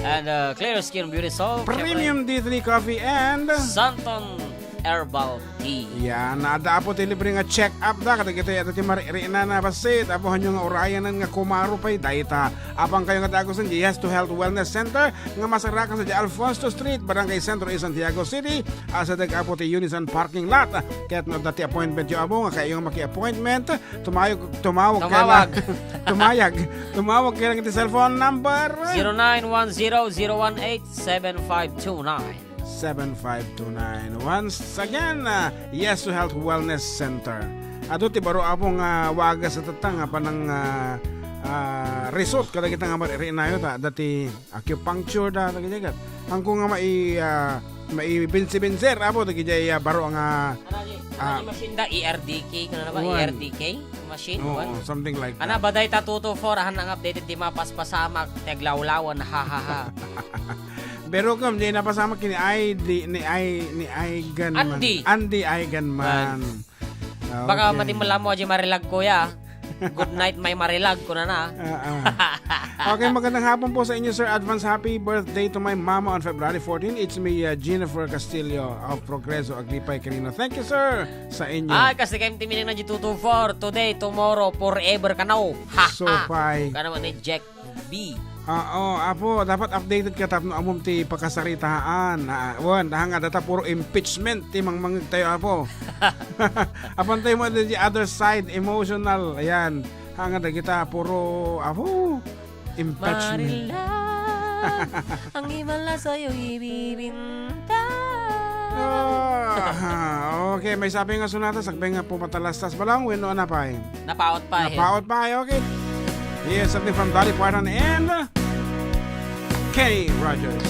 And, uh, Clear Skin Beauty Soap, syempre. Premium D three Coffee and Santon Herbal Tea. Yan, adda apo ti libre nga check-up da, kadagiti, adda ti maririnan na basit, apo hanyo nga urayanan nga kumaro pay, dayta. Apang kayo nga dagusan, Yes to Health Wellness Center, nga masarakan sa Alfonso Street, Barangay Centro, Santiago City, asideg apo ti Unison parking lot. Ket no adda ti appointment yo, apo, nga kayo nga maki-appointment, Tumayog, tumawag ka Tumawag. lang. Tumayag. Tumawag ka lang iti cellphone number. Zero nine one zero zero one eight seven five two nine. Seven five two nine. Once again, ah, Yes to Health Wellness Center. Adu ti baro, apo, nga wagas a tatta nga panang, ah, ah, result kadagita nga maririinayo ta, dati acupuncture da, dagiti ket. Hangko nga mai-, ah, maibinsi-binser, apo, dagiti, ah, baro nga, Ano di, ano ah, di machine da? E R D K, ano na ba? Wan. E R D K? Machine, Oo, wan. Something like Ana, that. Baday ta two two four, ahan ang updated ti mapaspasamak, ti aglawlawan, ha, ha, ha. Pero kam, di napasamak ni I D, ni I, ni Igan man. Andy. Andy Igan man. Wan. Baka Okay. mati mo lang mo, Aji Marilag, kuya. Good night, may Marilag, kunana. Ah, ah. Okay, magandang hapon po sa inyo, sir. Advance happy birthday to my mama on February fourteen. It's me, uh, Jennifer Castillo of Progreso, Aglipay, Quirino. Thank you, sir, sa inyo. Ay, kasi kayo timiling na di two two four. Today, tomorrow, forever ka na, oh. Ha, ha. Supay. Ka naman ni Jack B. Oo, apo, dapat updated ka tapno amom ti pakasaritaan. Ah, wan, daha nga data puro impeachment ti mangmangeg tayo, apo. Apan tayo mo the other side, emotional. Ayan. Hanga dagita puro, apo, impeachment. Marilag, ang iba la sa'yo ibibintang. Ah, okay, may sabi nga sunata, sakbay nga pumatalastas pa lang, wenno ano pay? Napaot pay. Napaot pay, okay. Here's something from Dolly Parton and Kenny Rogers.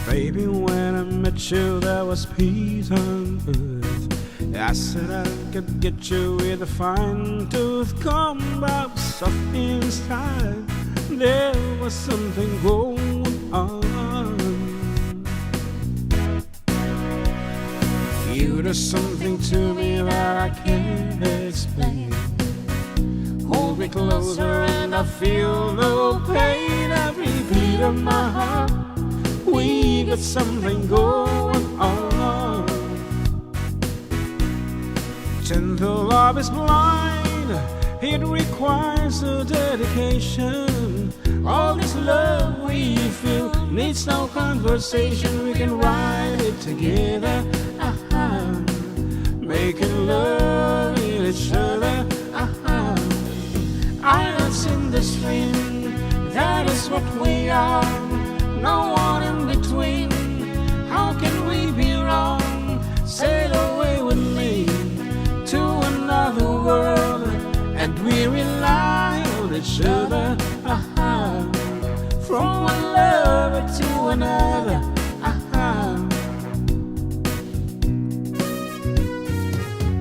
Baby, when I met you, there was peace on earth. I said I could get you with a fine tooth comb, but soft inside, there was something going on. You do something to me that I can't explain. Hold me closer and I feel no pain. Every beat of my heart, we got something going on. Gentle love is blind, it requires a dedication. All this love we feel needs no conversation. We can write it together. Aha. Making love with each other. Aha. Islands in the stream. That is what we are. No one in between. How can we be wrong? Sail away with me to another world, and we rely on each other. Aha. From one lover to another. Aha.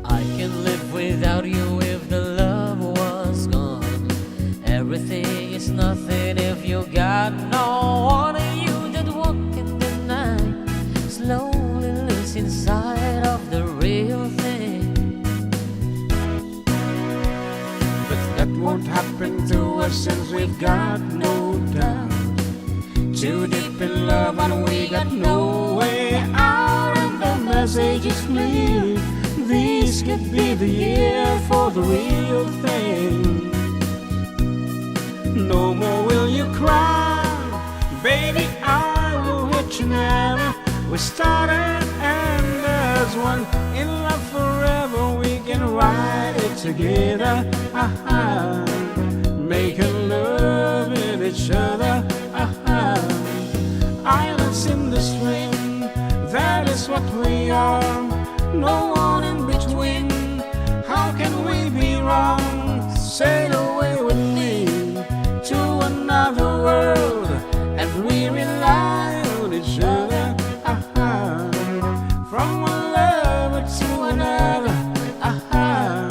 I can live without you if the love was gone. Everything is nothing if you got no one. You that walk in the night slowly losing sight of the real thing. But that won't happen to us since we've got no doubt. Too deep in love and we got no way out, and the message is clear. This could be the year for the real thing. No more will you cry, baby, I will hurt you never. We started and there's one in love forever. We can ride it together. Aha. Making love with each other. Aha. Islands in the stream. That is what we are. No one in between. How can we be wrong? Sail away with me to another world, and we rely on each other. Aha. From one lover to another. Aha.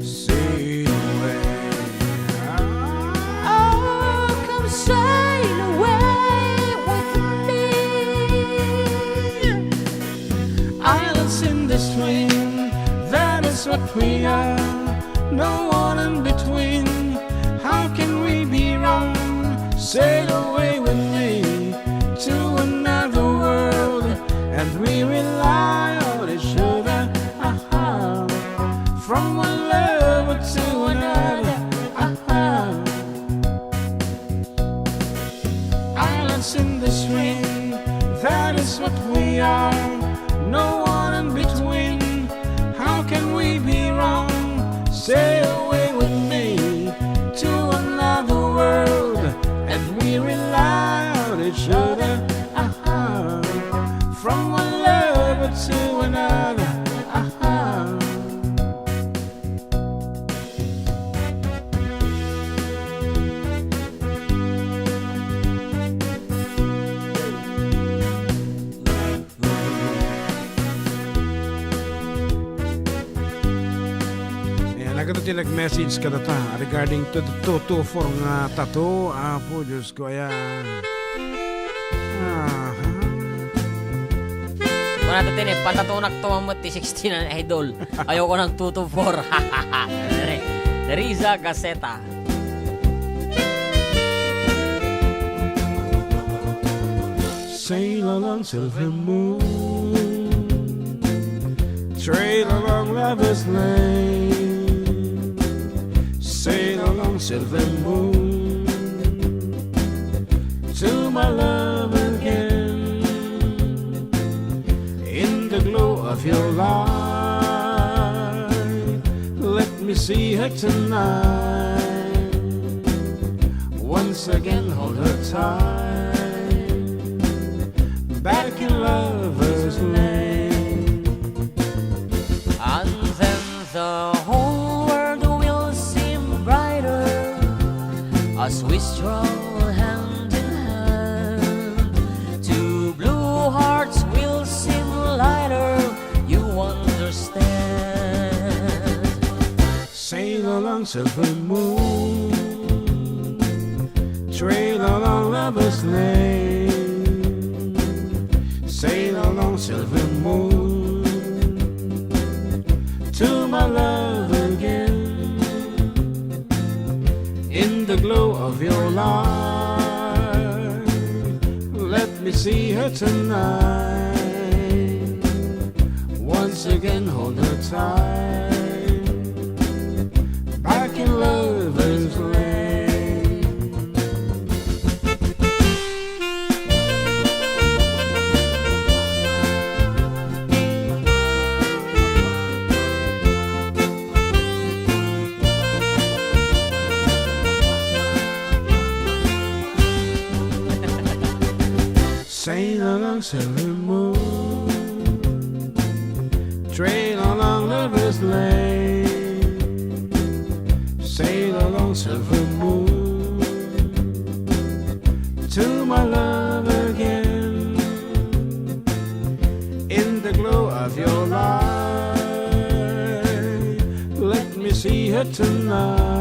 Sail away. Oh, come sail away with me. Islands in the stream, that is what we are. No one in between. How can we be wrong? Sail away with me to another world, and we rely on each other. Aha. From one lover to another. Aha. Islands in the stream, that is what we are. No one in between. How can we be wrong? Sail away with me to another world, and we rely on each other. Aha. From one lover to another. Aha. Ayan, nagkita ti nag-message kadata regarding to two two four nga tattoo. Apo, Diyos ko, ayan. Aha. Kunana ti ni, patatunak to mammet ti sixty-nine Idol. Ayoko ng two two four. Dere. Dere sa kaseta. Sail along silver moon, trail along lover's lane, sail along silver moon to my love again. In the glow of your light, let See her tonight. Once again, hold her tight. Back in Lover's Lane. And then the whole world will seem brighter as we stroll hand in hand. Two blue hearts will seem lighter, you understand. Sail along, silver moon. Trail along, Lover's Lane. Sail along, silver moon, to my love again. In the glow of your light, let me see her tonight. Once again, hold her tight. Back in Lover's Lane. Sail along, silver moon. Trail along, Lover's Lane. Sail along, silver moon, to my love again. In the glow of your light, let me see her tonight.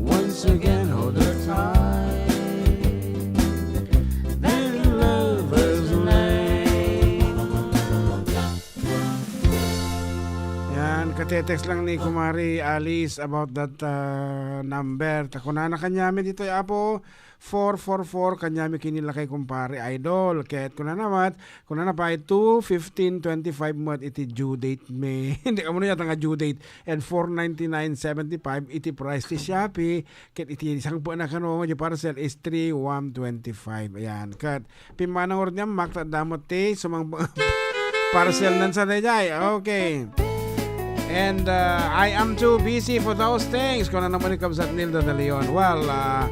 Once again, hold her tight. Back in Lover's Lane. Yan, katetext lang ni Kumari Alice about that, ah, number. Ta kunana kaniami ditoy, Apo, four four four, kaniami kinilakay, kumpare, idol. Ket kunana met, kunana pay two fifteen twenty-five met iti due date mi. Hindi ka muna yata nga due date. And four ninety-nine seventy-five iti price ti Shopee. Ket iti sangpetna kano nga parcel is three one twenty-five. Ayan. Ket pimmanaw ket ni Amak, ta adda met ti sumang parcel nan sa daydiay. Okay. And, uh, I am too busy for those things. Kunana met ni Kabsat Nilda de Leon. Well, uh,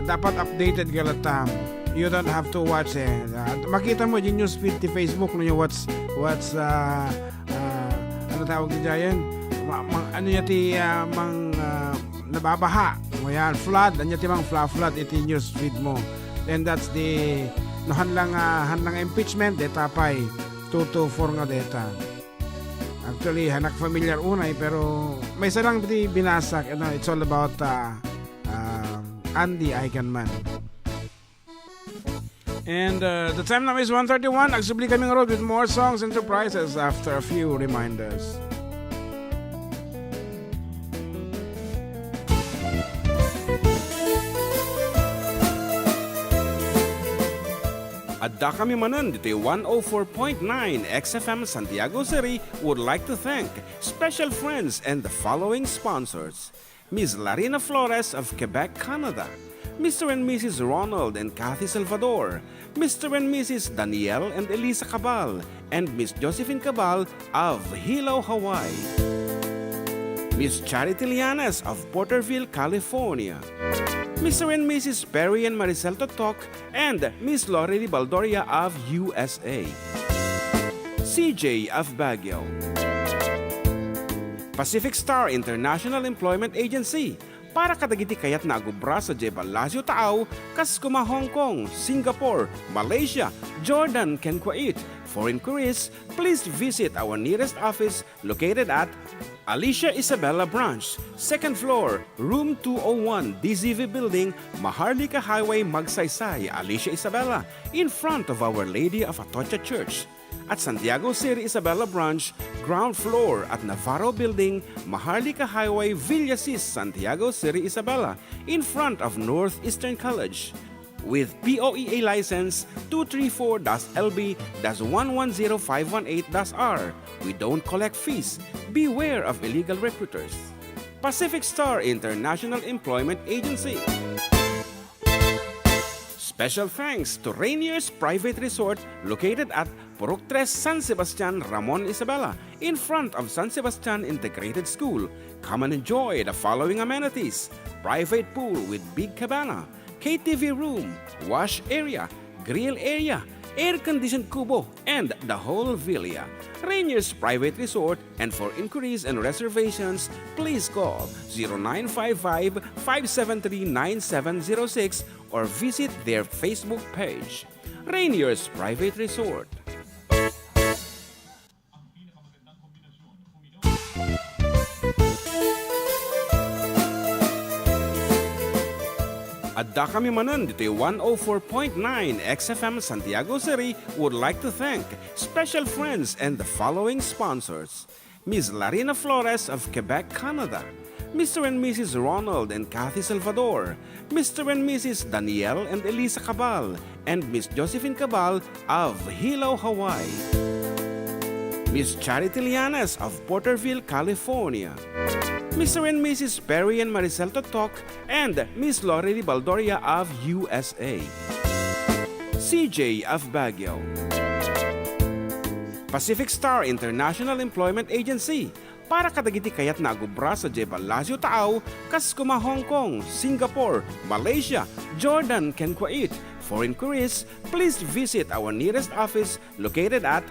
dapat updated ka latta. You don't have to watch eh. Uh, makita mo di newsfeed ti Facebook no, what's, what's, uh, uh, ano tawag ti daydiay? Ma-, mang-, ano ya ti, uh, mang, uh, nababaha. O yan, flood. Ania ti mangfla-flood iti newsfeed mo. Then that's the, no, han lang, ah, han lang impeachment, deta pay two two four nga deta. Actually, hanak familiar unay, pero maysa lang ti binasak, you know, it's all about, ah, ah, Andy Eigenman. And, uh, the time now is one thirty-one. Agsubli kami ngarud with more songs and surprises after a few reminders. Adda kami manen ditoy one oh four point nine X F M Santiago City would like to thank special friends and the following sponsors. Miss Larina Flores of Quebec, Canada, Mister and Missus Ronald and Kathy Salvador, Mister and Missus Daniel and Elisa Cabal, and Miss Josephine Cabal of Hilo, Hawaii, Miss Charity Lianes of Porterville, California, Mister and Missus Perry and Maricel Totok, and Miss Lorely Baldoria of U S A, C J of Baguio. Pacific Star International Employment Agency, para kadagiti kayatna a gubra sadiay Balasio Taao, kas kuma Hong Kong, Singapore, Malaysia, Jordan, ken Kuwait. For inquiries, please visit our nearest office located at Alicia Isabela Branch, second floor, room two oh one, D Z V Building, Maharlika Highway, Magsaysay, Alicia Isabela, in front of Our Lady of Atocha Church. At Santiago City Isabela Branch, ground floor at Navarro Building, Maharlika Highway, Villasis, Santiago City Isabela, in front of Northeastern College. With P O E A license two three four dash L B dash one one zero five one eight dash R, we don't collect fees. Beware of illegal recruiters. Pacific Star International Employment Agency. Special thanks to Rainier's Private Resort located at Purok Tres, San Sebastian, Ramon Isabela, in front of San Sebastian Integrated School. Come and enjoy the following amenities: private pool with big cabana, K T V room, wash area, grill area, air-conditioned kubo, and the whole villa. Rainier's Private Resort, and for inquiries and reservations, please call zero nine five five, five seven three, nine seven zero six or visit their Facebook page. Rainier's Private Resort. Adda kami manen ditoy one oh four point nine X F M Santiago City would like to thank special friends and the following sponsors: Miss Larina Flores of Quebec, Canada, Mister and Missus Ronald and Kathy Salvador, Mister and Missus Daniel and Elisa Cabal, and Miss Josephine Cabal of Hilo, Hawaii, Miss Charity Llanes of Porterville, California, Mister and Missus Perry and Maricel Totok, and Miss Lorely Baldoria of U S A, C J of Baguio, Pacific Star International Employment Agency, para kadagiti kayat nga agubra sadiay Palacio Taaw, kas kuma Hong Kong, Singapore, Malaysia, Jordan, ken Kuwait. For inquiries, please visit our nearest office located at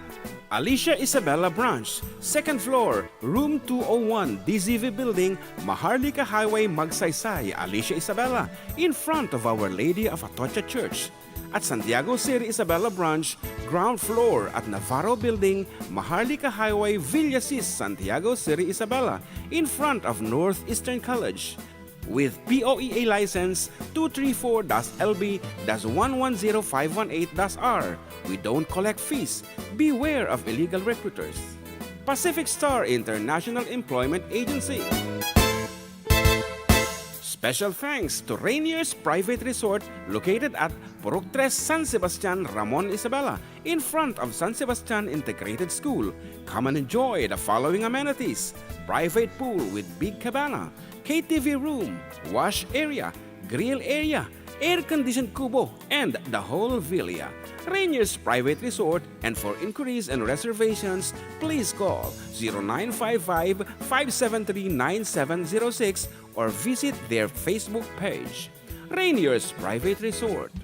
Alicia Isabela Branch, second floor, room two oh one, D Z V Building, Maharlika Highway, Magsaysay, Alicia Isabela, in front of Our Lady of Atocha Church. At Santiago City Isabela Branch, ground floor at Navarro Building, Maharlika Highway, Villasis, Santiago City Isabela, in front of Northeastern College. With P O E A license two three four dash L B dash one one zero five one eight dash R. We don't collect fees. Beware of illegal recruiters. Pacific Star International Employment Agency. Special thanks to Rainier's Private Resort located at Purok Tres, San Sebastian, Ramon Isabela, in front of San Sebastian Integrated School. Come and enjoy the following amenities: private pool with big cabana, K T V room, wash area, grill area, air-conditioned kubo, and the whole villa. Rainier's Private Resort, and for inquiries and reservations, please call zero nine five five, five seven three, nine seven zero six or visit their Facebook page, Rainier's Private Resort.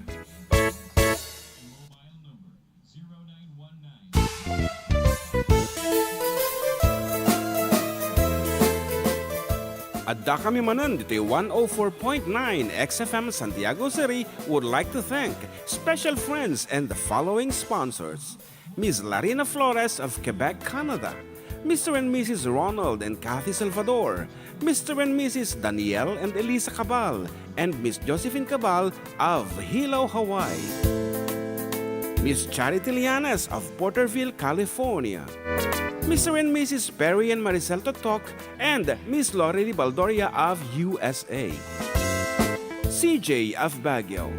Adda kami manen ditoy one oh four point nine X F M Santiago City would like to thank special friends and the following sponsors: Miss Larina Flores of Quebec, Canada, Mister and Missus Ronald and Kathy Salvador, Mister and Missus Daniel and Elisa Cabal, and Miss Josephine Cabal of Hilo, Hawaii, Miss Charity Llanes of Porterville, California, Mister and Missus Perry and Maricel Totok, and Miss Lorely Baldoria of U S A, C J of Baguio,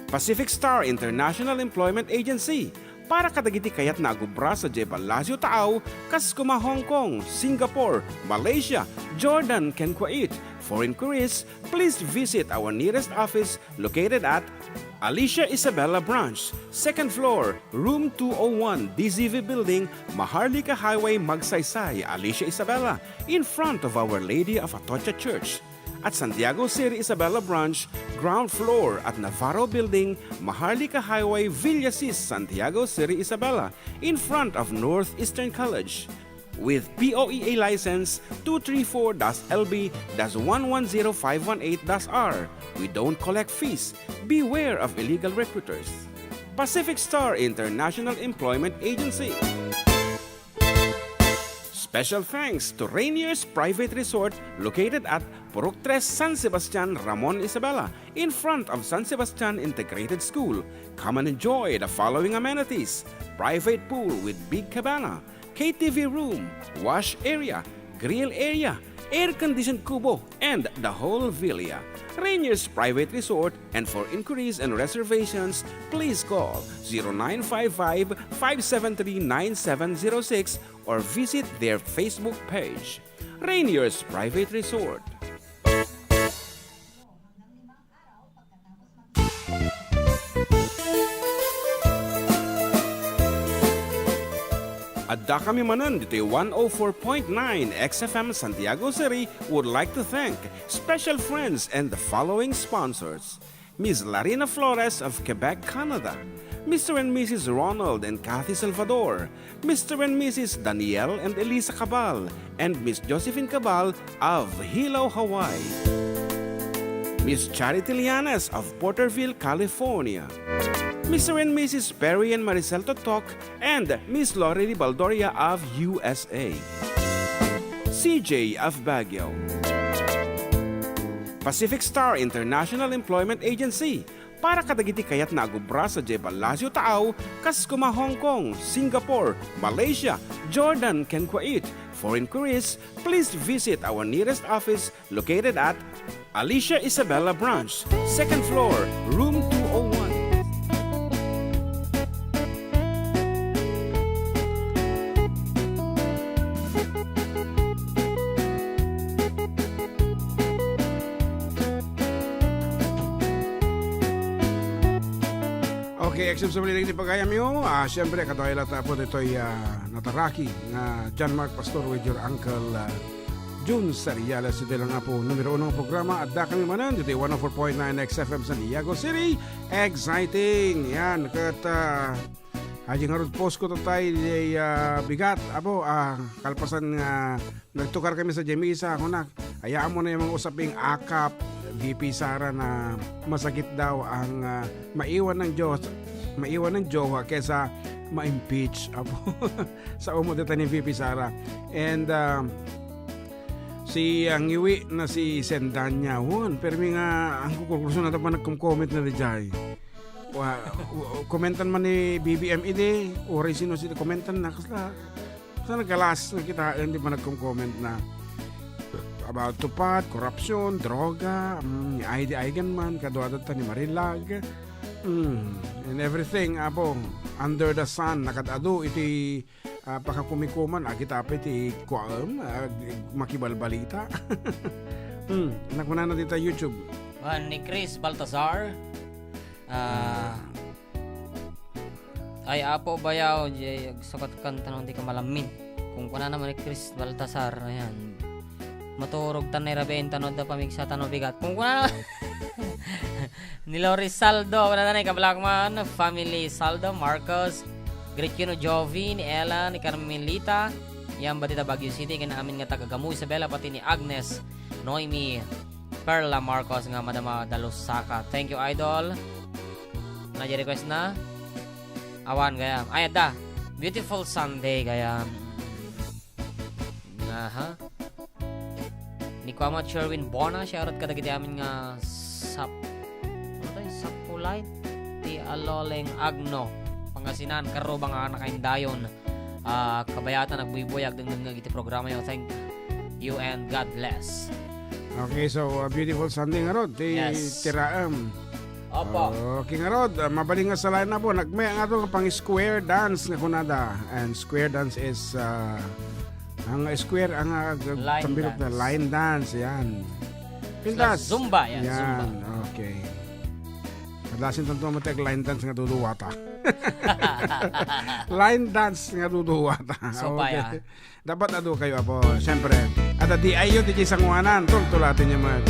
Pacific Star International Employment Agency, para kadagiti kayat nga agubra sadiay Palacio Taaw, kas kuma Hong Kong, Singapore, Malaysia, Jordan, ken Kuwait. For inquiries, please visit our nearest office located at Alicia Isabela Branch, second floor, room two oh one, D Z V Building, Maharlika Highway, Magsaysay, Alicia Isabela, in front of Our Lady of Atocha Church. At Santiago City Isabela Branch, ground floor at Navarro Building, Maharlika Highway, Villasis, Santiago City Isabela, in front of Northeastern College. With P O E A license two three four dash L B dash one one zero five one eight dash R. We don't collect fees. Beware of illegal recruiters. Pacific Star International Employment Agency. Special thanks to Rainier's Private Resort located at Purok Tres, San Sebastian, Ramon Isabela, in front of San Sebastian Integrated School. Come and enjoy the following amenities: private pool with big cabana, K T V room, wash area, grill area, air-conditioned kubo, and the whole villa. Rainier's Private Resort, and for inquiries and reservations, please call zero nine five five, five seven three, nine seven zero six or visit their Facebook page, Rainier's Private Resort. Dakami manen ditoy one oh four point nine X F M Santiago City would like to thank special friends and the following sponsors: Miss Larina Flores of Quebec, Canada, Mister and Missus Ronald and Kathy Salvador, Mister and Missus Daniel and Elisa Cabal, and Miss Josephine Cabal of Hilo, Hawaii, Miss Charity Lianes of Porterville, California, Mister and Missus Perry and Maricel Totok, and Miss Lorely Baldoria of U S A, C J of Baguio, Pacific Star International Employment Agency, para kadagiti kayatna a agubra sadiay Palacio Taaw, kas kuma Hong Kong, Singapore, Malaysia, Jordan, ken Kuwait. For inquiries, please visit our nearest office located at Alicia Isabela Branch, second floor, room two oh one. Okay, X M sa baliling ti pagayamyo. Ah, siyempre, kadayo latta po ditoy, ah, nataraki nga John Mark Pastor with your uncle, ah, Jun Sariales. Itoy lang nga po, numero uno nga programa. Adda kami manen, ditoy one oh four point nine X F M Santiago City. Exciting! Yan, ket, ah, Aji ngarud posko tatay, di, ah, bigat. Apo, ah, kalpasan nga nagtukar kami sa Jemisa, kunak, ayaam mo na yung mga usaping akap, V P Sara na masakit daw ang, ah, maiwan ng Diyos, maiwan ng jowa kesa ma-impeach. Apo, sa umot ita ni V P Sara. And, ah, si, ang iwi na si Sendanya, won, pero nga, ang kukurso na dapat nagkom-comment na di jay. Wa-, wa-, komentan man ni B B M idi, uray sino sila komentan na, kasla, kasla nagkalas nga kitaen, di ba, nagkom-comment na about TUPAD, korupsyon, droga, mm, ni I D Aigan man, kaduadad ta ni Marilag, mm, and everything, apo, under the sun, nakad-adu iti, ah, pakakumikuman, agitapi ti kuaem, ah, makibalbalita. Hmm, nakunana dita YouTube. Wen ni Chris Baltazar, ah, ay, Apo, bayaw, jay agsukat kanta no di ka malamin. Kung kuna naman ni Chris Baltasar, ayan. Maturog tan ni Raben, tano da pamigsa, tano bigat. Kung kuna ni Loris Saldo, kuna na ni Kablakman, family Saldo, Marcos, Gretino Jovi, ni Ella, ni Carmelita, yan ba dita Baguio City, ken amin nga taga Gamo, Isabela, pati ni Agnes, Noemi, Perla Marcos nga madama da Lusaka. Thank you, idol. Na di request na? Awan, gayam. Ay, adda. Beautiful Sunday, gayam. Aha. Ni Kuama Sherwin Bona, shoutout kadagiti amin nga sap-, ano tayo? Sapulite ti Aloleng Agno, Pangasinan, karuba nga nakaindayon. Ah, kabayatan, agbuybuy, agdengdengngeg iti programa yo. Thank you and God bless. Okay, so, uh, beautiful Sunday ngarud ti Yes. tiraem. Opo. Okay ngarud, uh, mabalin nga sa line na po, nagmay nga to pang square dance nga kunada. And square dance is, uh, ang square, ang, uh, Line tambirok na dance. Line dance, yan. Sila Pintas. Zumba, yan, Yan, Zumba. Okay. Kadlasin tanto matag line dance nga duduwata. Line dance nga duduwata. So, Okay. paya. Dapat adu kayo, apo. Siyempre, at di ayo, di sanguanan, tultulatin niyo man.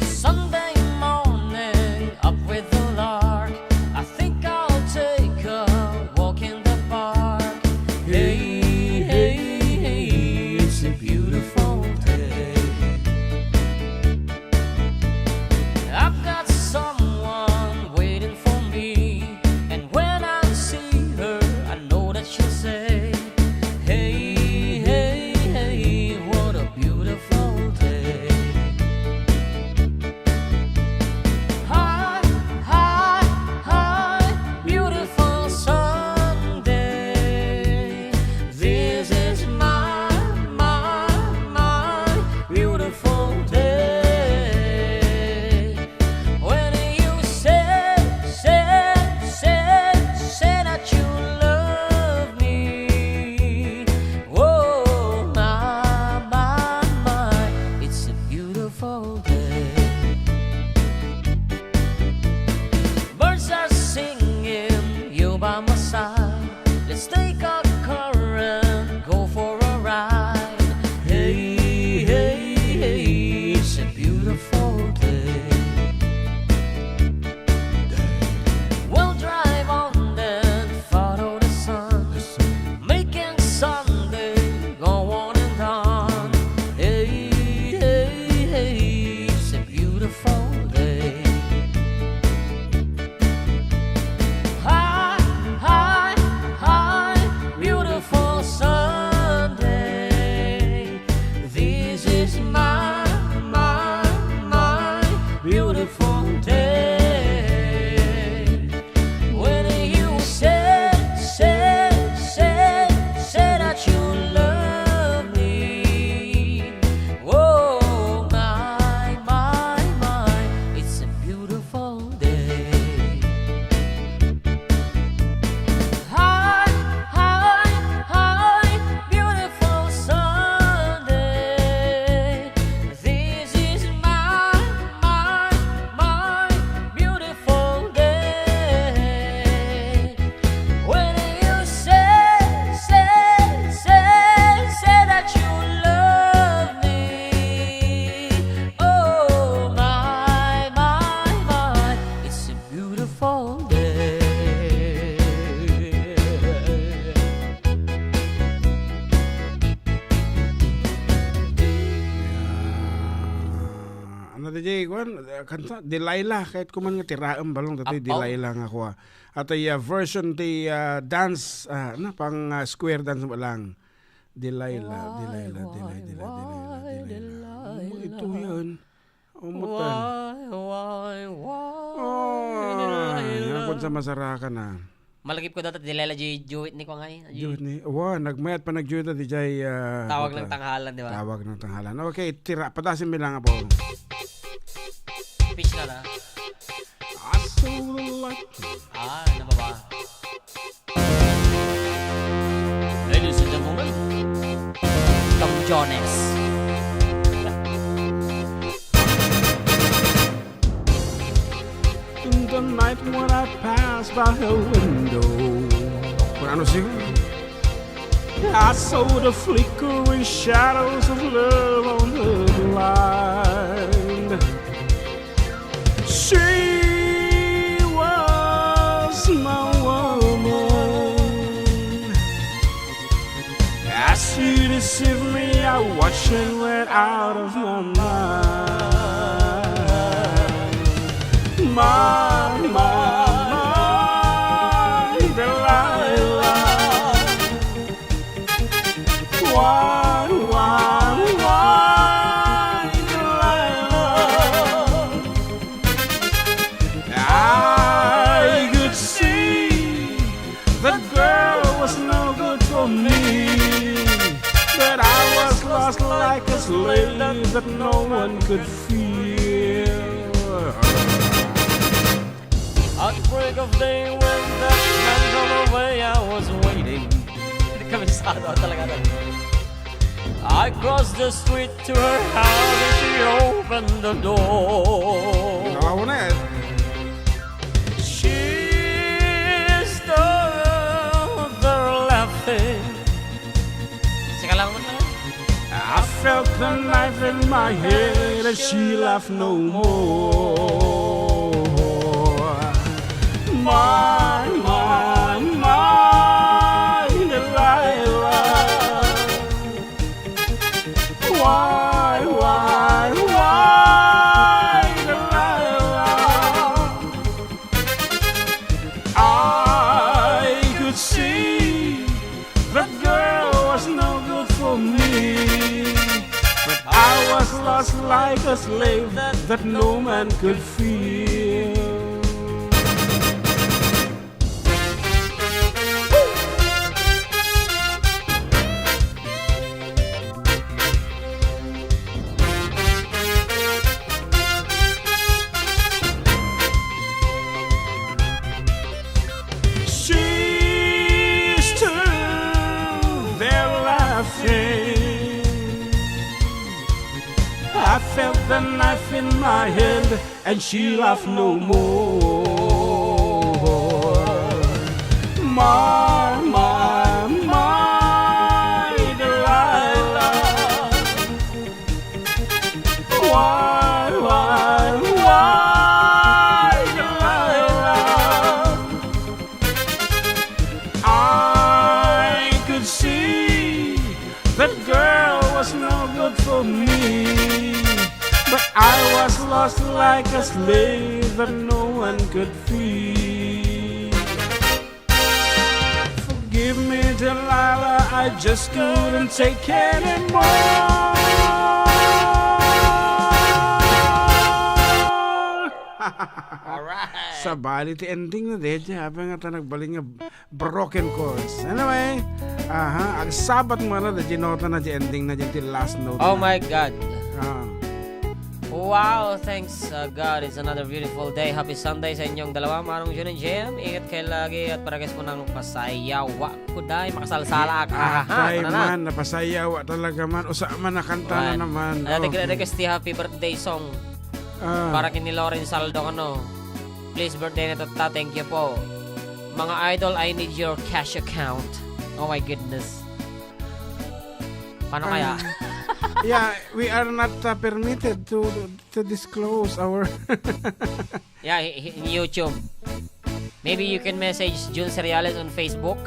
Sunday morning, up with the lark. I think I'll take a walk in the park. Hey, hey, hey, it's a beautiful day. I've got someone waiting for me, and when I see her, I know that she'll say, "Hey, hey, hey, Na, D J, kuwan, eh, kanta, Delilah, kahit kuman nga tiraem balong, datoy Apaw. Delilah nga kuwa. At ay, ah, version ti, ah, dance, ah, na, pang, ah, square dance mo lang. Delilah, Why, Delilah, why, Delilah, Delilah, why, Delilah. Delilah? Ito yan. Umutan. Why, why, why, Oh, Delilah? Yan kung sa masarakan na. Malagip ko dati, Delilah J-, Jewett ni ko nga eh. Jewett ni. Wa, nagmayat pa nag-Jewett na di jay, ah, Tawag ng Tanghalan, di ba? Tawag ng Tanghalan. Okay, tira, patasin mi lang, apo. Fish na na. Aso like. Ah, ano ba ba? Ladies and gentlemen, Tom Jones. In the night when I pass by her window, Kung ano siguro? I saw the flickering shadows of love on the blind. She was my woman. As she deceived me, I watched and went out of my mind. My, my, my, Delilah. Why, why, why, Delilah? I could see that girl was no good for me. That I was lost like a slave that no one could feel. At break of day, when that man drove away, I was waiting. Kabisado talaga na. I crossed the street to her house and she opened the door. Nawa mo na eh. She stood there laughing. Sika lang mo na. I felt the knife in my head and she laughed no more. My, my, my, Delilah. Why, why, why, Delilah? I could see that girl was no good for me. But I was lost like a slave that no man could feel. She stood there laughing. I felt the knife in my hand and she laughed no more. My, my, my, Delilah. Why, why, why, Delilah? I could see that girl was no good for me. But I was lost like a slave that no one could free. Forgive me, Delilah, I just couldn't take anymore. Alright. Sabali ti ending na, di, di, abi nga ta nagbalin nga broken chords. Anyway, aha, agsabat mo na, di nota na, di ending na, di last note Oh na. my God. Ah. Wow, thanks, uh, God. It's another beautiful day. Happy Sunday sa inyong dalawa, Manong Jun and J M. Ingat kayo lagi at parehas po ng pasayawa. Kuday, makasalsala ka. Ah, Aha, kay ano na? man, napasayawa talaga man. Usa man, nakanta na Ayan. naman. Ano, Oh. tigre-, request ti happy birthday song. Ah. Para kini Loren Saldo, ano? Please, birthday na tatta. Thank you po. Mga idol, I need your cash account. Oh my goodness. Paano kaya? Um, yeah, we are not, uh, permitted to to disclose our Yeah, hi-, hi-, in YouTube. Maybe you can message Jun Seriales on Facebook.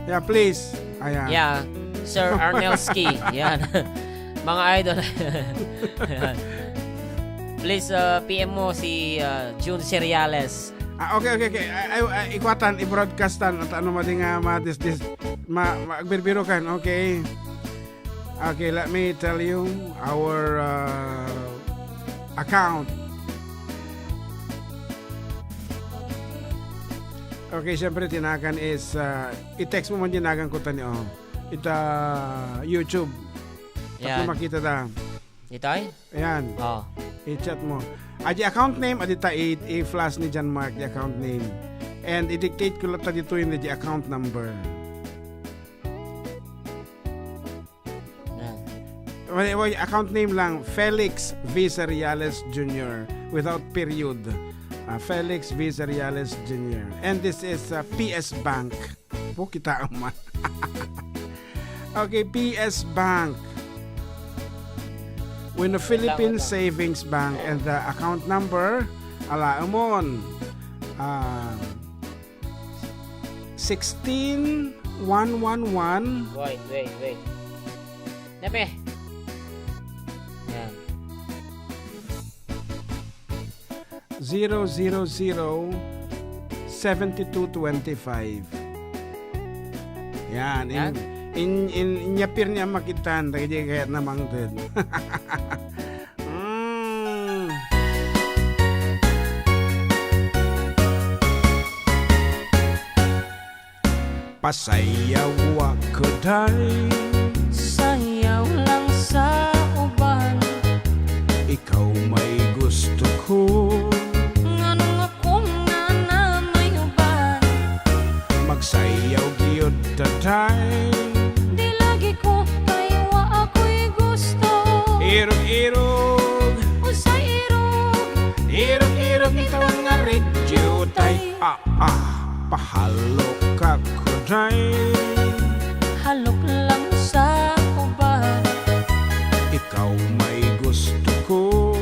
Yeah, please. Ayan. Yeah, Sir Arnelski. Yan. Mga idol. Yan. Please, uh, P M mo si, uh, June Seriales. Ah, okay, okay, okay. Ay, ay, ay, ikuatan, i-broadcastan, at ano madi nga ma-dis-, dis-, ma-, ma-, agbirbiro kan. Okay. Okay, let me tell you our, uh, account. Okay, syempre, tinagan is, uh, i-text mo man tinagan ko tani, oh. Ita YouTube. Tapno Yan. makita da. Itay? Ayan. Oh. I-chat mo. Ah, the account name, adita i-, i-flash ni John Mark, the account name. And i-dictate ko lang ta dito yung the account number. Yan. Wala, wala, account name lang, Felix V. Seriales Junior, without period. Ah, Felix V. Seriales Junior. And this is, uh, P S Bank. Po, kita man. Okay, P S Bank. Wenno Philippine Savings Bank, and the account number, alaemon. Ah, sixteen one one one. Wait, wait, wait. Nepe. Yan. Zero zero zero, seventy two twenty five. Yan, in, Yan. in, in, inyapir niya makitan, dagiti kayat na mangted. Mm. Pasayawak, kuday. Sayaw lang sa uban. Ikaw may gusto ko. Ngano nga kung nanamayuban? Magsayaw giyod, daday. Di lagi ko kaywa ako'y gusto. Irog-irog. Usay irog. Irog-irog, itawan nga radio tay. Ah, ah, pahalok ka, kuday. Halok lang sa uban. Ikaw may gusto ko.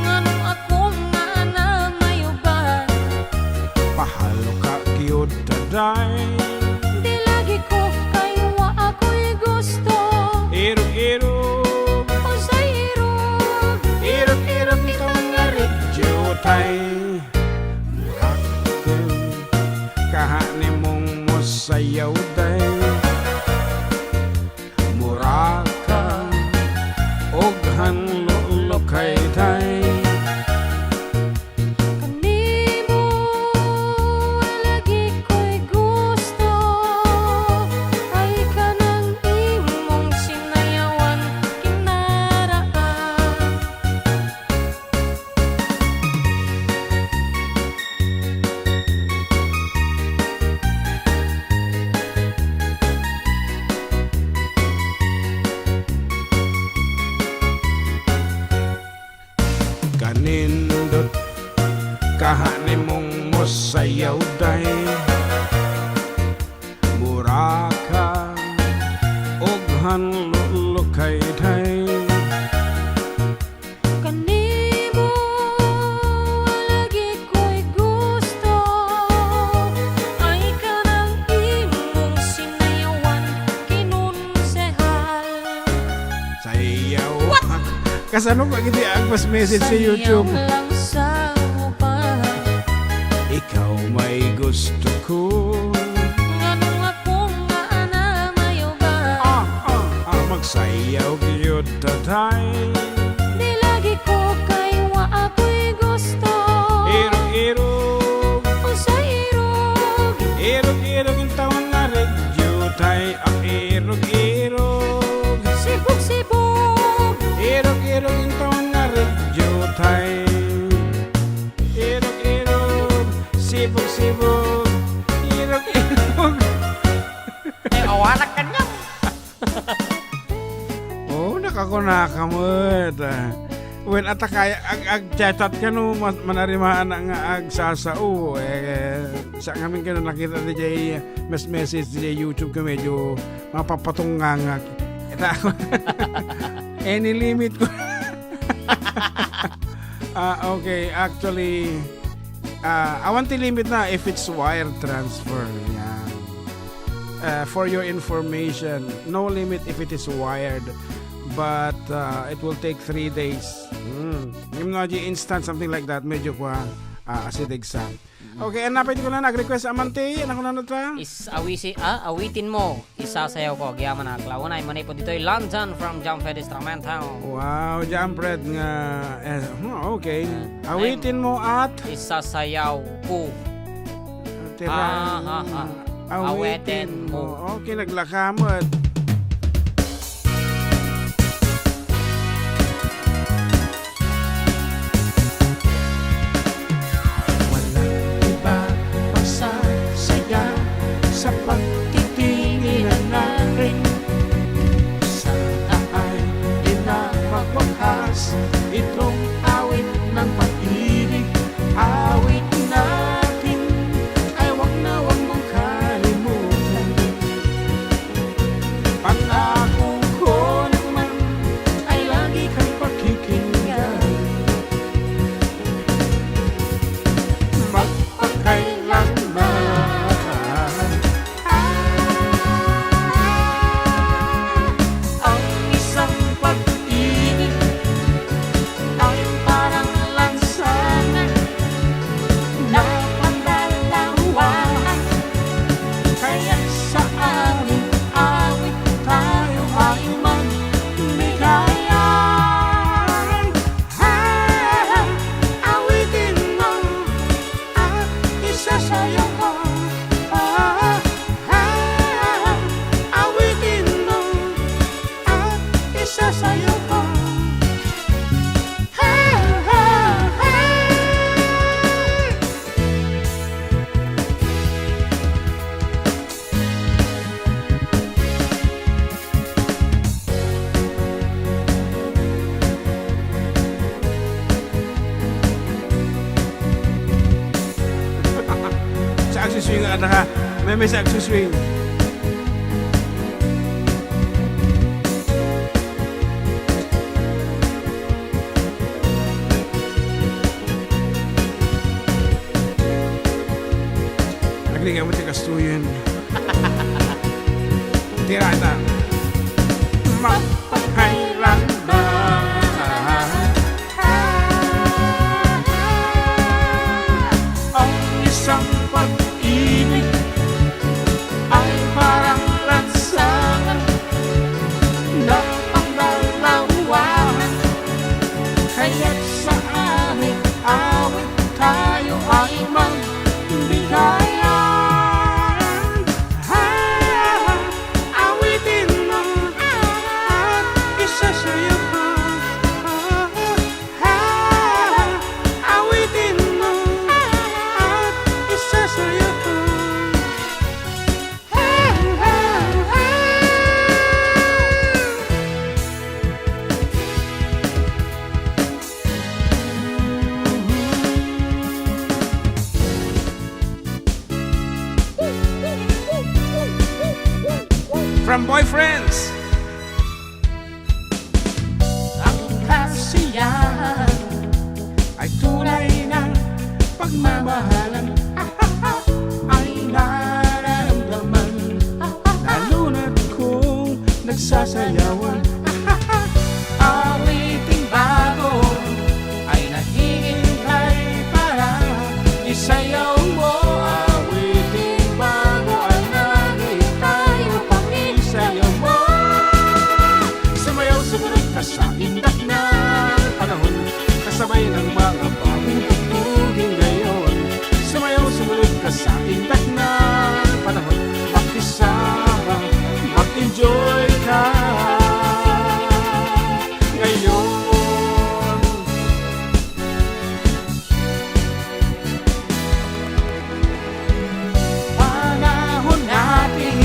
Ngano ako nga namayuban? Pahalok ka, kiyod, daday. Di lagi ko kaywa ako'y gusto. Irog-irog. Usay irog. Irog-irog, itawan nga radio tay. Kaha ni mong mo sayaw, day. Muraka, ughan lulukay, day. Kanimo lagi ko'y gusto, ay kanang imong sinayawan kinaraan. Kanindot kaha ni mong mo sayaw, day. Muraka, ughan lulukay, day. Kanimo lagi ko'y gusto, ay kanang imong sinayawan kinonsehal. Sayaw. What? Kasano ko iti agpas message sa YouTube? Sayaw lang sa uban. Ikaw may gusto ko. Ngano nga kung nga anamayuban? Ah, ah, ah, magsayaw gayud, tatay. Di lagi ko kaywa ako'y gusto. Irog-irog. Usay irog. Irog-irog intawan nga radio tay. Ah, irog-irog. Sibog-sibog. Irog-irog intawan nga radio tay. Irog-irog. Sibog-sibog. Irog-irog. Ay, awanak kanya. Oh, nakakunaka met. Wen, atakay, ag-, ag-chat-chat kano, ma-, manarimaan nga agsasao. Eh, sa ngamin kano nakita di jay mes-, message di jay YouTube ko medyo mapapatungangak. Ita ako. Any limit ko. Ah, okay. Actually, ah, awan ti limit na if it's wired transfer. Yan. Uh, for your information, no limit if it is wired. but, uh, it will take three days. Hmm. Ngem no, di instant, something like that, medyo kua, ah, acidic sa. Okay, and napay ti kunana, nag-request a man ti, ano kunana ta? Is awisi, ah, awitin mo, isasayaw ko, agyaman a, Clown. Ay, manipod ditoy, London from John Fred Instrumental. Wow, John Fred nga, eh, hmm, okay. Awitin mo at isasayaw ko. Tira. Ah, ah, ah. Awitin mo. Okay, naglakamat. Walang iba pagsasaya sa pagtitinginan natin. Sana ay di na magwakas itong awit ng pag-ibig. Awit natin ay wag na wag mong kalimutan. Pangako ko naman ay lagi kang pakikinggan. Magpakailanman. Ang isang pag-ibig ay parang lansangan na panlalawahan. Kaya't sa aming awit tayo ay magbigayan. Ah, awitin mo at isasayaw ko. Ah, ah, awitin mo at isasayaw ko. Hey, hey, hey. Sa agsuswing, ada ka. May, may sa agsuswing. Aglingaw ti kastoyen. Tira ita. Mapakailanman. Ang isang pag-ibig ay parang lansangan na panlalawahan. Kaya't sa aming awit tayo ay magbigayan. Ah, awitin mo at isasayaw ko. Ah, awitin mo at isasayaw ko. From Boyfriends. Ang kasiyahan ay tunay na pagmamahalan. Ay nararamdaman, lalo na't kung nagsasayawan. Awiting bago ay naghihintay para isayaw mo. Awiting bago ay naghihintay upang isayaw mo. Sumayaw, sumunod ka sa indak ng panahon, kasabay ng mga bagong tugtugin ngayon. Sumayaw, sumunod ka sa indak ng panahon, makisama, mag-enjoy ka ngayon. Panahon natin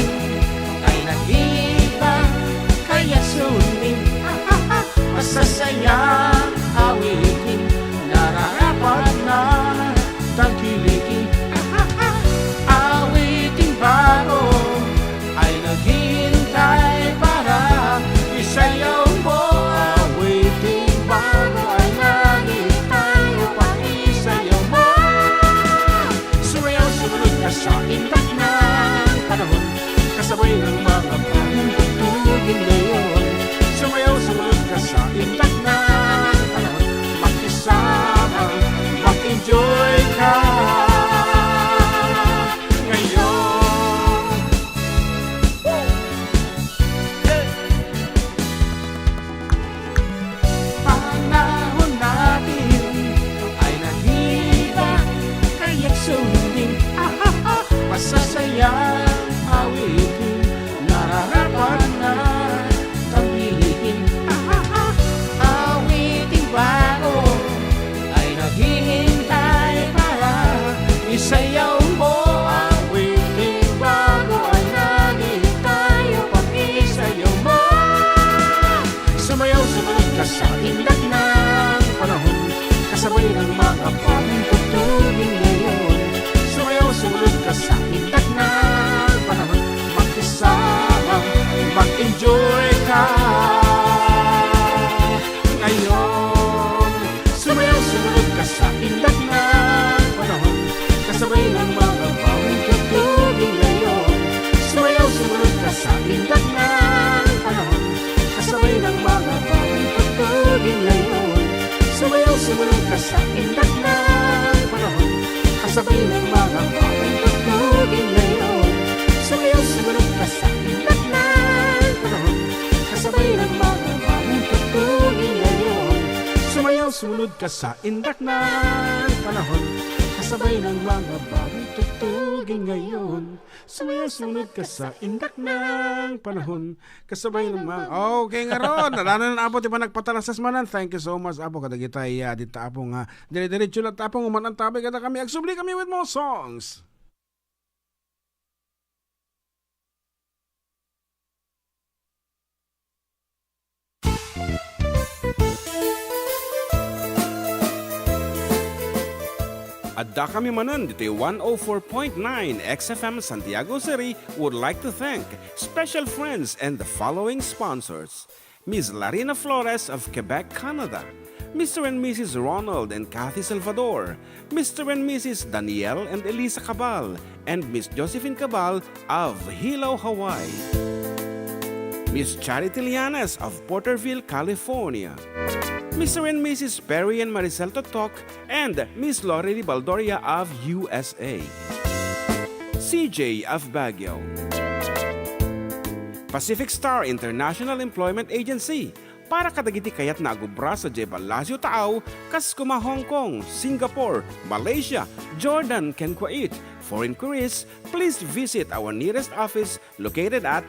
ay nag-iiba, kaya sunin masasayang awitin, nararapat na tangkilikin. Awiting bago ay naghihintay para isayaw mo. Awiting bago ay naghihintay upang isayaw mo. Sumayaw, sumunod ka sa indak ng panahon, kasabay ng mga bagong tugtugin ngayon. Sumayaw, sumunod Ka sa indak ng panahon, kasabay ng mga bagong tugtugin ngayon. Sumayaw, sumunod ka sa indak ng panahon, makisama, mag-enjoy ka ngayon. Sumayaw, sumunod ka sa indak ng panahon, kasabay ng mga bagong tugtugin ngayon. Sumayaw, sumunod ka sa indak ng panahon, kasabay ng mga bagong tugtugin ngayon. Sumayaw, sumunod ka sa indak ng panahon, kasabay ng mga bagong tugtugin ngayon. Sumayaw, sumunod ka sa indak ng panahon, kasabay ng mga bagong tugtugin ngayon. Sumayaw, sumunod ka sa indak ng panahon, kasabay ng mga bagong tugtugin ngayon. Sumayaw, sumunod ka sa indak ng panahon, kasabay ng mga... Okay, ngarud, adda na Apo ti panagpatarasasmanan. Thank you so much, Apo, kadagitay, ah, dita, Apo, nga dire-diretso latta, Apo, nga uman-antabay kadakami. Agsubli kami with more songs. Adda kami manen ditoy one oh four point nine X F M Santiago City would like to thank special friends and the following sponsors: Miss Larina Flores of Quebec, Canada, Mister and Missus Ronald and Kathy Salvador, Mister and Missus Daniel and Elisa Cabal, and Miss Josephine Cabal of Hilo, Hawaii, Miss Charity Lianes of Porterville, California, Mister and Missus Perry and Maricel Totok, and Miss Lorely Baldoria of U S A, C J of Baguio, Pacific Star International Employment Agency, para kadagiti kayatna a agubra sadiay Palacio Taaw, kas koma Hong Kong, Singapore, Malaysia, Jordan, ken Kuwait. For inquiries, please visit our nearest office located at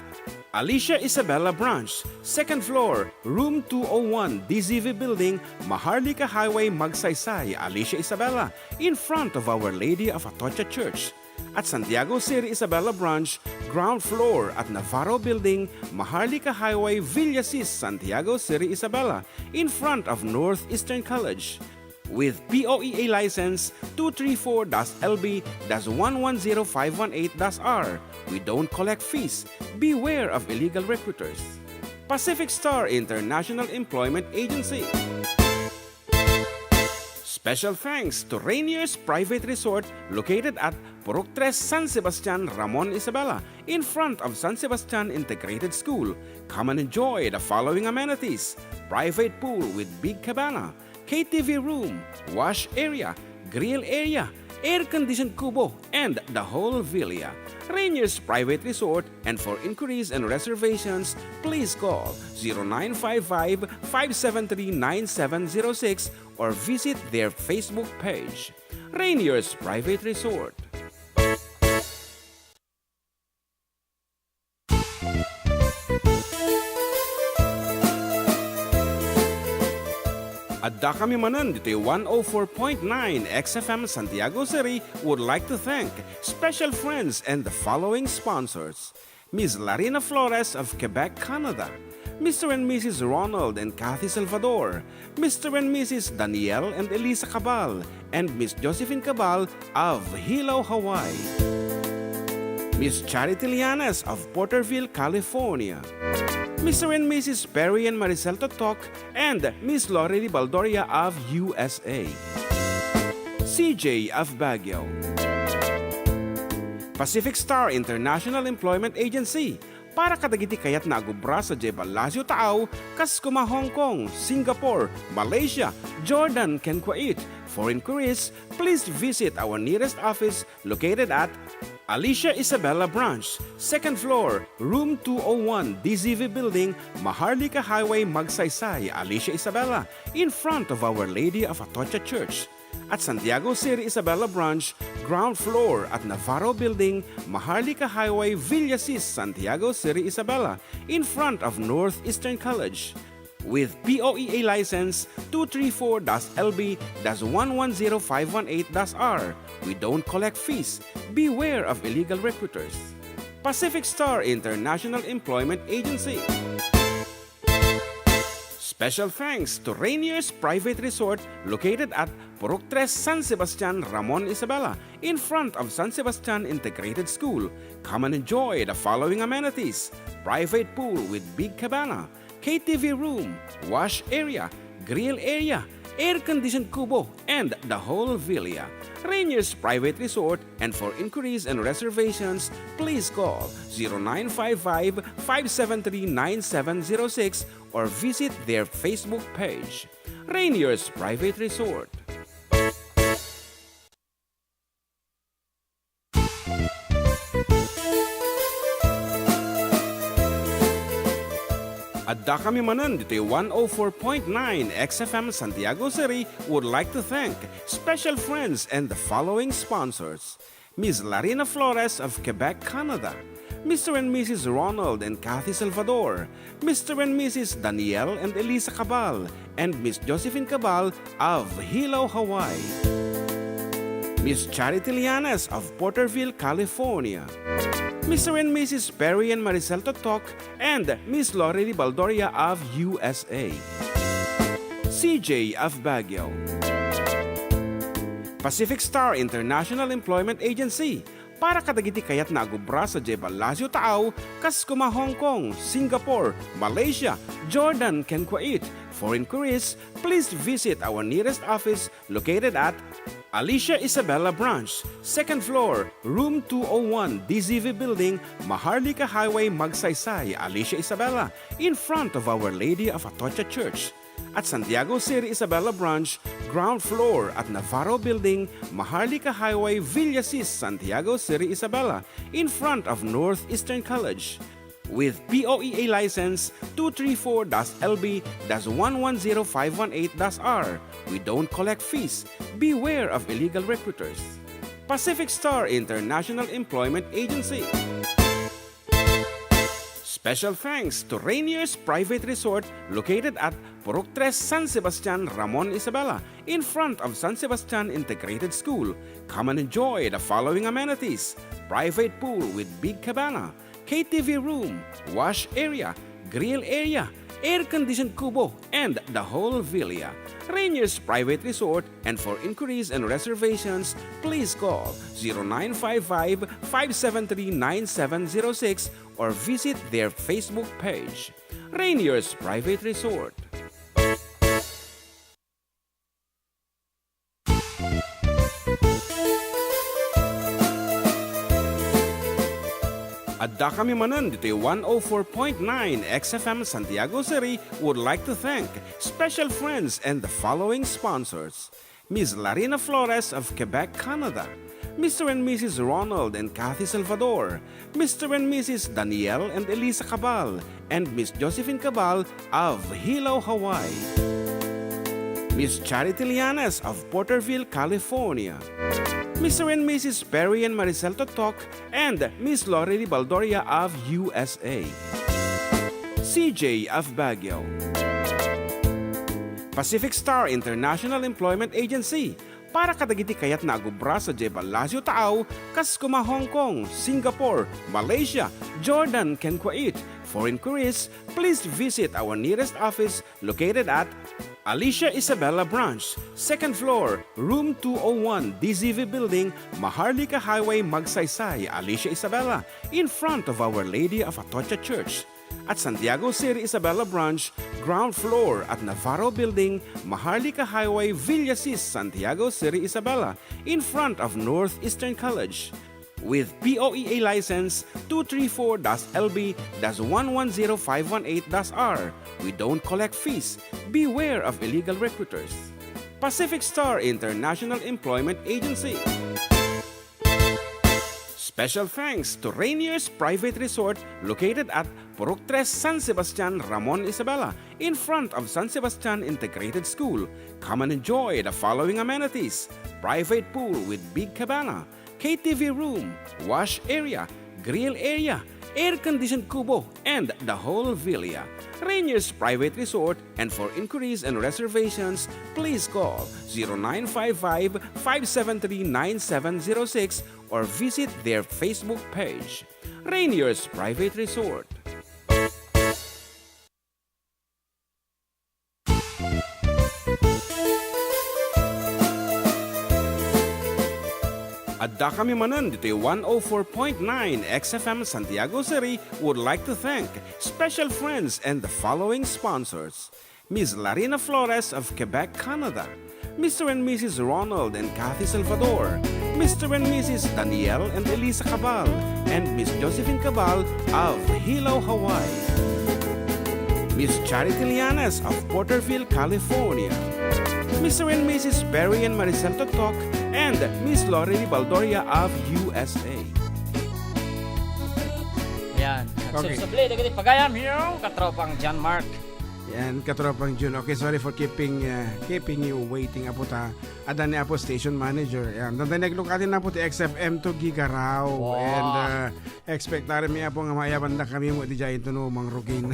Alicia Isabela Branch, second floor, room two oh one, D Z V Building, Maharlika Highway, Magsaysay, Alicia Isabela, in front of Our Lady of Atocha Church. At Santiago City Isabela Branch, ground floor at Navarro Building, Maharlika Highway, Villasis, Santiago City Isabela, in front of Northeastern College. With P O E A license two three four dash L B dash one one zero five one eight dash R. We don't collect fees. Beware of illegal recruiters. Pacific Star International Employment Agency. Special thanks to Rainier's Private Resort, located at Purok Tres, San Sebastian, Ramon Isabela, in front of San Sebastian Integrated School. Come and enjoy the following amenities: private pool with big cabana, K T V room, wash area, grill area, air-conditioned kubo, and the whole villa. Rainier's Private Resort, and for inquiries and reservations, please call zero nine five five, five seven three, nine seven zero six or visit their Facebook page. Rainier's Private Resort. Adda kami manen ditoy one oh four point nine X F M Santiago City would like to thank special friends and the following sponsors: Miss Larina Flores of Quebec, Canada, Mister and Missus Ronald and Kathy Salvador, Mister and Missus Daniel and Elisa Cabal, and Miss Josephine Cabal of Hilo, Hawaii, Miss Charity Lianes of Porterville, California, Mister and Missus Perry and Maricel Totok, and Miss Lorely Baldoria of U S A, C J of Baguio, Pacific Star International Employment Agency, para kadagiti kayatna a gubra sadiay Palacio Taaw, kas koma Hong Kong, Singapore, Malaysia, Jordan, ken Kuwait. For inquiries, please visit our nearest office located at Alicia Isabela Branch, second floor, room two oh one, D Z V Building, Maharlika Highway, Magsaysay, Alicia Isabela, in front of Our Lady of Atocha Church. At Santiago City Isabela Branch, ground floor at Navarro Building, Maharlika Highway, Villasis, Santiago City Isabela, in front of Northeastern College. With P O E A license two three four dash L B dash one one zero five one eight dash R. We don't collect fees. Beware of illegal recruiters. Pacific Star International Employment Agency. Special thanks to Rainier's Private Resort located at Purok Tres, San Sebastian, Ramon, Isabela, in front of San Sebastian Integrated School. Come and enjoy the following amenities: private pool with big cabana, K T V room, wash area, grill area, air-conditioned kubo, and the whole villa. Rainier's Private Resort, and for inquiries and reservations, please call zero nine five five, five seven three, nine seven zero six or visit their Facebook page. Rainier's Private Resort. Adda kami manen ditoy one oh four point nine X F M Santiago City would like to thank special friends and the following sponsors: Miss Larina Flores of Quebec, Canada, Mister and Missus Ronald and Kathy Salvador, Mister and Missus Daniel and Elisa Cabal, and Miss Josephine Cabal of Hilo, Hawaii, Miss Charity Lianes of Porterville, California, Mister and Missus Perry and Maricel Totok, and Miss Lorely Baldoria of U S A, C J of Baguio, Pacific Star International Employment Agency, para kadagiti kayatna a agubra sadiay ballasiw taaw, kas koma Hong Kong, Singapore, Malaysia, Jordan, ken Kuwait. For inquiries, please visit our nearest office located at Alicia Isabela Branch, second floor, room two oh one, D Z V Building, Maharlika Highway, Magsaysay, Alicia Isabela, in front of Our Lady of Atocha Church. At Santiago City Isabela Branch, ground floor at Navarro Building, Maharlika Highway, Villasis, Santiago City Isabela, in front of Northeastern College. With P O E A license two three four dash L B dash one one zero five one eight dash R, we don't collect fees. Beware of illegal recruiters. Pacific Star International Employment Agency. Special thanks to Rainier's Private Resort located at Purok Tres, San Sebastian, Ramon, Isabela, in front of San Sebastian Integrated School. Come and enjoy the following amenities: private pool with big cabana, K T V room, wash area, grill area, air-conditioned kubo, and the whole villa. Rainier's Private Resort, and for inquiries and reservations, please call zero nine five five, five seven three, nine seven zero six or visit their Facebook page. Rainier's Private Resort. Adda kami manen ditoy one oh four point nine X F M Santiago City would like to thank special friends and the following sponsors: Miss Larina Flores of Quebec, Canada, Mister and Missus Ronald and Kathy Salvador, Mister and Missus Daniel and Elisa Cabal, and Miss Josephine Cabal of Hilo, Hawaii, Miss Charity Lianes of Porterville, California, Mister and Missus Perry and Maricel Totok, and Miss Lorely Baldoria of U S A, C J of Baguio, Pacific Star International Employment Agency, para kadagiti kayatna a gubra sadiay ballasiw taaw, kas koma Hong Kong, Singapore, Malaysia, Jordan, ken Kuwait. For inquiries, please visit our nearest office located at Alicia Isabela Branch, second floor, room two oh one, D Z V Building, Maharlika Highway, Magsaysay, Alicia Isabela, in front of Our Lady of Atocha Church. At Santiago City Isabela Branch, ground floor at Navarro Building, Maharlika Highway, Villasis, Santiago City Isabela, in front of Northeastern College. With P O E A license two three four dash L B dash one one zero five one eight dash R, we don't collect fees. Beware of illegal recruiters. Pacific Star International Employment Agency. Special thanks to Rainier's Private Resort located at Purok Tres, San Sebastian, Ramon, Isabela, in front of San Sebastian Integrated School. Come and enjoy the following amenities: private pool with big cabana, K T V room, wash area, grill area, air-conditioned kubo, and the whole villa. Rainier's Private Resort, and for inquiries and reservations, please call zero nine five five, five seven three, nine seven zero six or visit their Facebook page, Rainier's Private Resort. Adda kami manen ditoy one oh four point nine X F M Santiago City would like to thank special friends and the following sponsors: Miss Larina Flores of Quebec, Canada, Mister and Missus Ronald and Kathy Salvador, Mister and Missus Daniel and Elisa Cabal, and Miss Josephine Cabal of Hilo, Hawaii, Miss Charity Llanes of Porterville, California, Mister and Missus Perry and Maricel Toktok, and Miss Lori Baldoria of U S A. Yan. Okay. Nagsubsubli dagiti pagayam, yo, katropang John Mark. Yan, katropang Jun. Okay, sorry for keeping, uh, keeping you waiting, Apo, ta. Adda ni Apo station manager. Yan. Dantay naglukatin na po ti X F M to Gigaraw. Wow. And, uh, expectaren mi, Apo, nga maayabanda kami mo di jay ito no, Mang Rugin.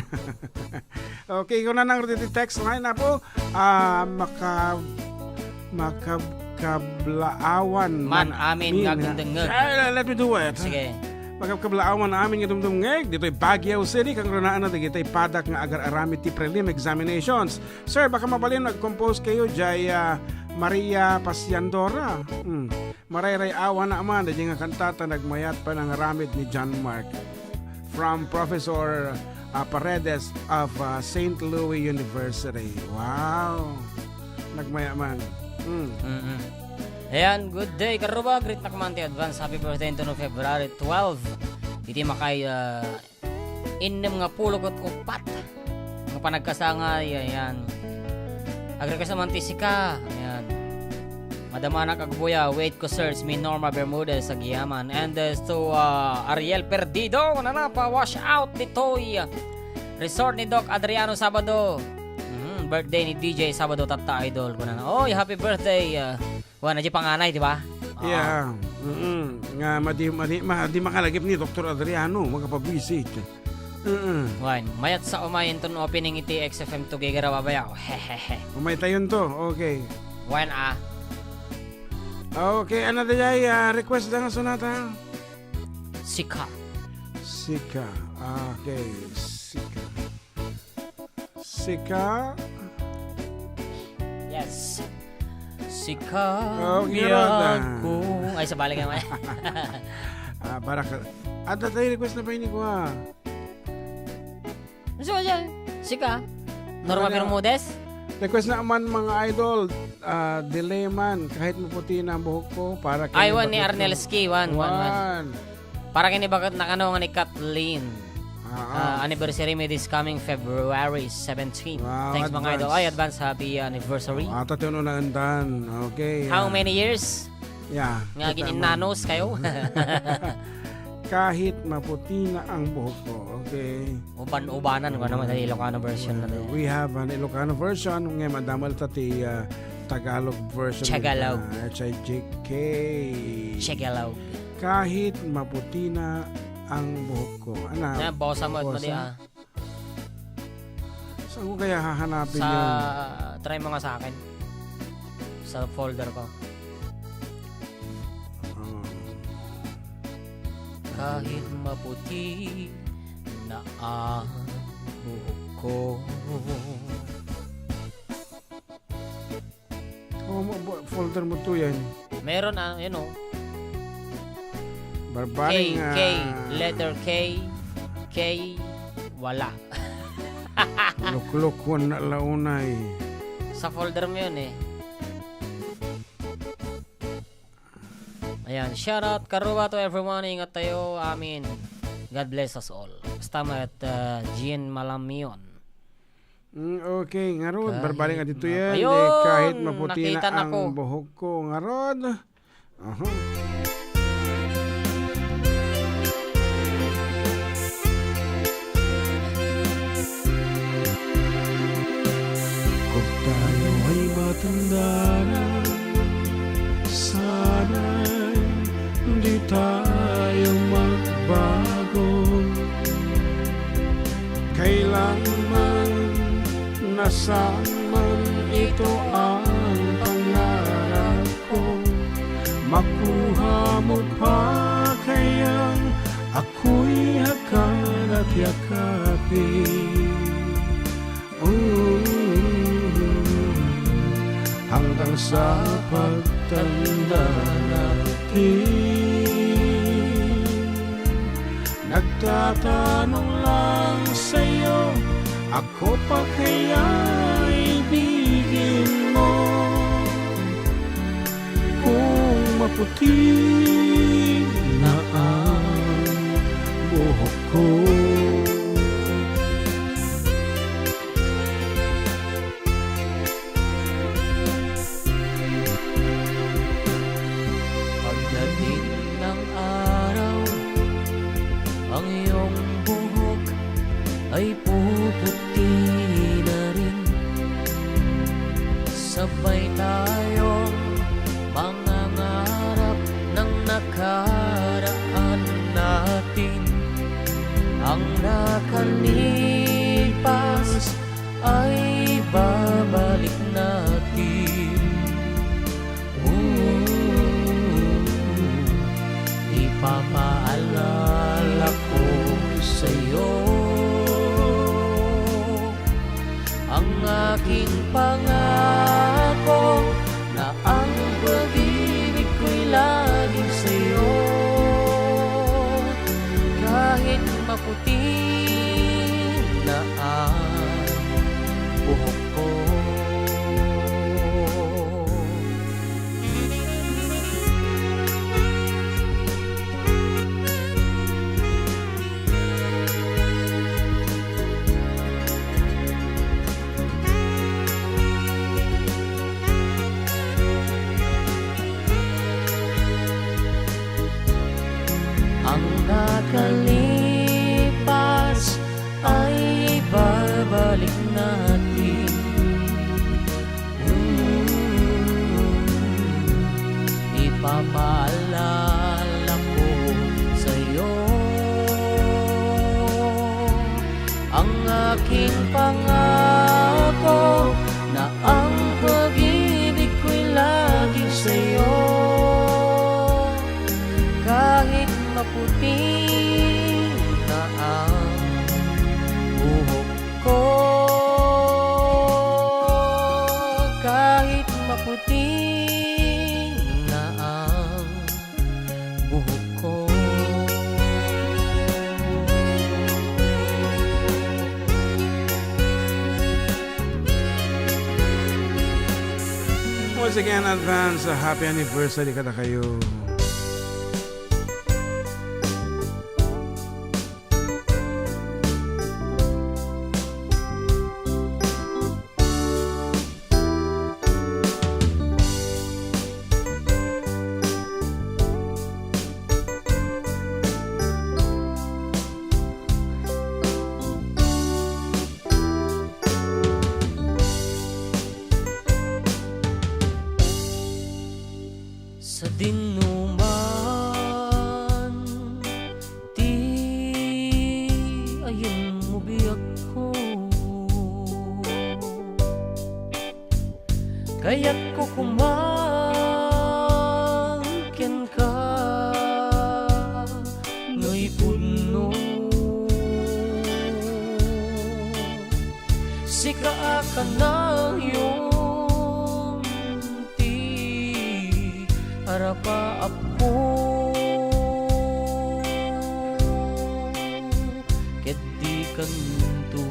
Okay, kuna nang ti text line, Apo. Ah, maka-, makabkablaawan Man amin nga agdengdengngeg. Ah, let me do it. Sige. Makabkablaawan amin nga dumdumngeg ditoy Baguio City, kangrunaanna dagiti padak nga agar-aramid ti prelim examinations. Sir, baka mabalin nag-compose kayo jay, ah, Maria Pasiandora. Hmm. Marayray-awan na man, dagiti nga kantata nagmayat pa nangaramid ni John Mark. From Professor, ah, Paredes of, ah, Saint Louis University. Wow! Nagmaya man. Mm. Mm-mm. Ayan, good day, karuba. Greet na kuman ti advance happy birthday into no February twelve. Iti makay, ah, innem nga pulo ket upat nga panagkasangay, ayan. Agrequest naman ti sika, ayan. Madamanak agbuya, wait ko, search me, Norma Bermudez, Agiaman. And, uh, to, uh, Ariel Perdido, nanapa, wash out ditoy, uh, resort ni Doc Adriano Sabado. Mhm, birthday ni D J Sabado, tatta idol, kunana. Oy, happy birthday, uh, Wan, di panganay, di ba? Oo. Yeah. Mm-mm. Nga madi, madi, ma-, di makalagip ni Doktor Adriano, makapabisit. Mm-mm. Wan, mayat sa umay inton opening iti X F M to Gigaraw a Bayaw. Hehehe. Umay tayon to. Okay. Wan, ah. Okay, ano da jay, ah, request da nga sonata? Sika. Sika. Okay, sika. Sika. Yes. Sika, oh, biag ko. Ay, sabali nga man. Ah, para ka. At tatay request na pa ini ko, ah. So, yeah. Sika. Norma Bermudez. Request na man, mga idol. Ah, Dileman, kahit maputi na ang buhok ko, para kay Ay, wan ni bakit Arnel ko. Ski, wan, wan, wan. Wan. Para kini bakit nakano nga ni Kathleen. Ah, ah. Ah, anniversary mi this coming February seventeen. Wow, thanks, mga idol. Advance. Ay, advance happy anniversary. Ah, ata ti uno na andan. Okay, How ah. many years? Yeah, Nga kita man. Gininnanos kayo? Kahit maputi na ang buhok ko. Okay. Uban-ubanan ko naman, Ilocano version na din. We have an Ilocano version, nga madama ta ti, ah, Tagalog version Tagalog. Dita, H I J K. Tagalog. Kahit maputi na ang buhok ko. Ana, Na, bosa mo, bosa? Madi, ah. Saan ko kaya hahanapin Sa, yun? Try mo nga sa akin. Sa folder ko. Oh. Kahit maputi na ang buhok ko. Oh, mo, bo-, folder mo to yan. Meron, ah, yun, oh. Barbaring, K, K, ah, letter K, K, wala. Luklukon na launay. Sa folder mo yun, eh. Ayan, shout out, karuba, to everyone. Ingat tayo. Amin. God bless us all. Basta mat, uh, Jean Malamion. Mm, okay, ngarud, Kahit barbari nga dito ma-, yan, ayun, di kahit maputi na nakita na ang ko. Buhok ko, ngarud. Aha. Kung tayo ay matanda na, sana'y di tayo magbago. Kailanman, nasaan man, ito ang pangarap ko. Makuha mo pa kayang ako'y hagkan at yakapin? Ooh, hanggang sa pagtanda na Nagtatanong lang sa'yo, ako pa kaya ibigin mo? Kung maputi na ang buhok ko. Pagdating ng araw, ang iyong buhok ay puputi na rin. Sabay tayong mangangarap ng nakaraan natin. Ang nakalipas ay babalik natin. Ooh, ipapaalala ko sa'yo ang aking pangako na ang pag-ibig ko'y laging sa'yo. Kahit maputi na ang buhok ko. Ang nakalipas ay babalik natin. Mm, ipapaalala ko sa'yo ang aking pangako na ang pag-ibig ko'y laging sa'yo. Kahit maputi na ang buhok ko, kahit maputi na ang buhok ko. Once again, advance, uh, happy anniversary kadakayo. Sadino man ti ayanmo, biagko. Kayatko koma kenka, ngay pudno. Sika a kanayon ti arapaapko, ket di kanto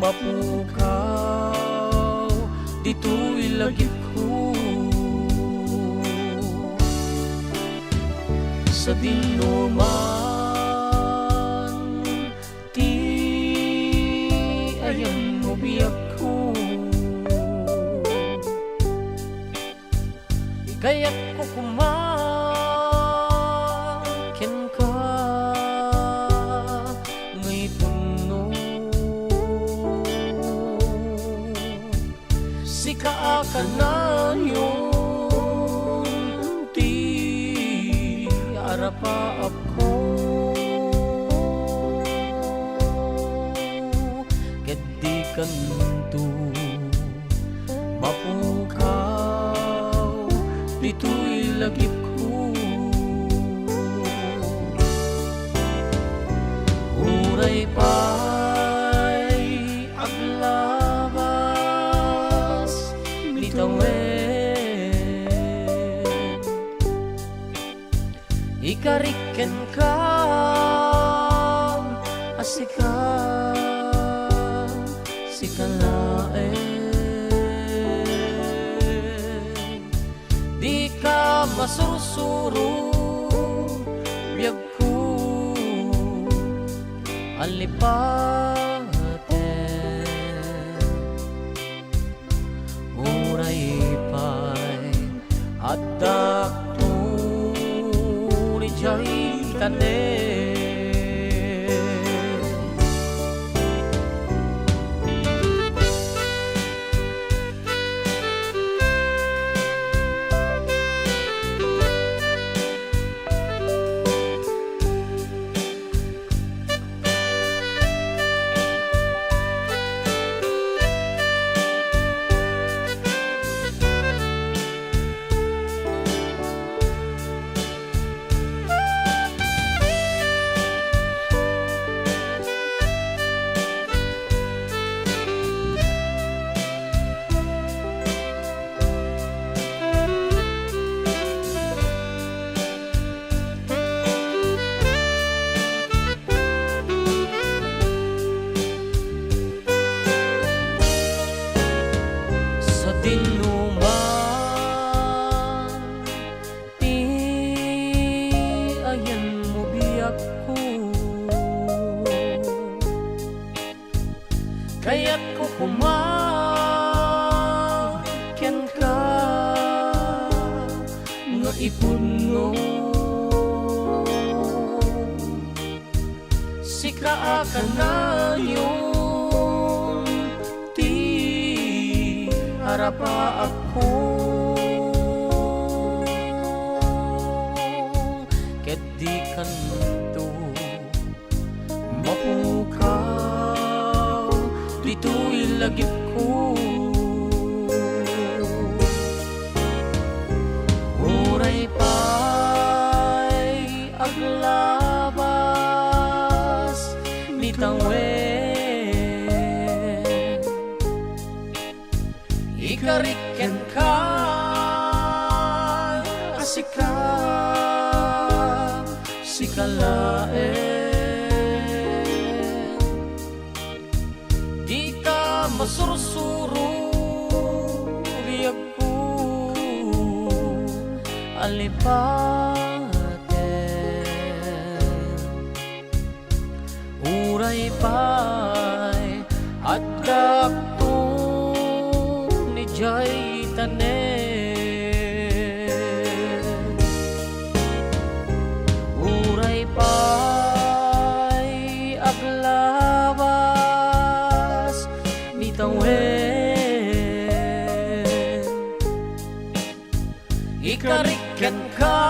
mapukaw ditoy lagipko. Sadino man ti ayanmo, biagko. Kayatko koma kenka, ngay pudno. Sika a kanayon ti arapaapko, ket di kanto mapukaw ditoy lagipko. Uray pay aglabas, mitawid, Ikarik kenka a sika, sika laeng. Dika masursuro, biagko, alipaten. Uray pay addak idiay tanem. Sadinoman ti ayanmo, biagko. Kayatko koma kenka nga ipudno. Sika a kanayon ti arapaakko. Ket dikanto mapukaw ditoy lagipko. Uray pay aglabas ni tawen, ikarik kenka a sika, sika laeng. Dika masursuro, biagko, alipaten. Uray pay addak idiay tanem. Uray pay aglabas ni tawen, ikarik kenka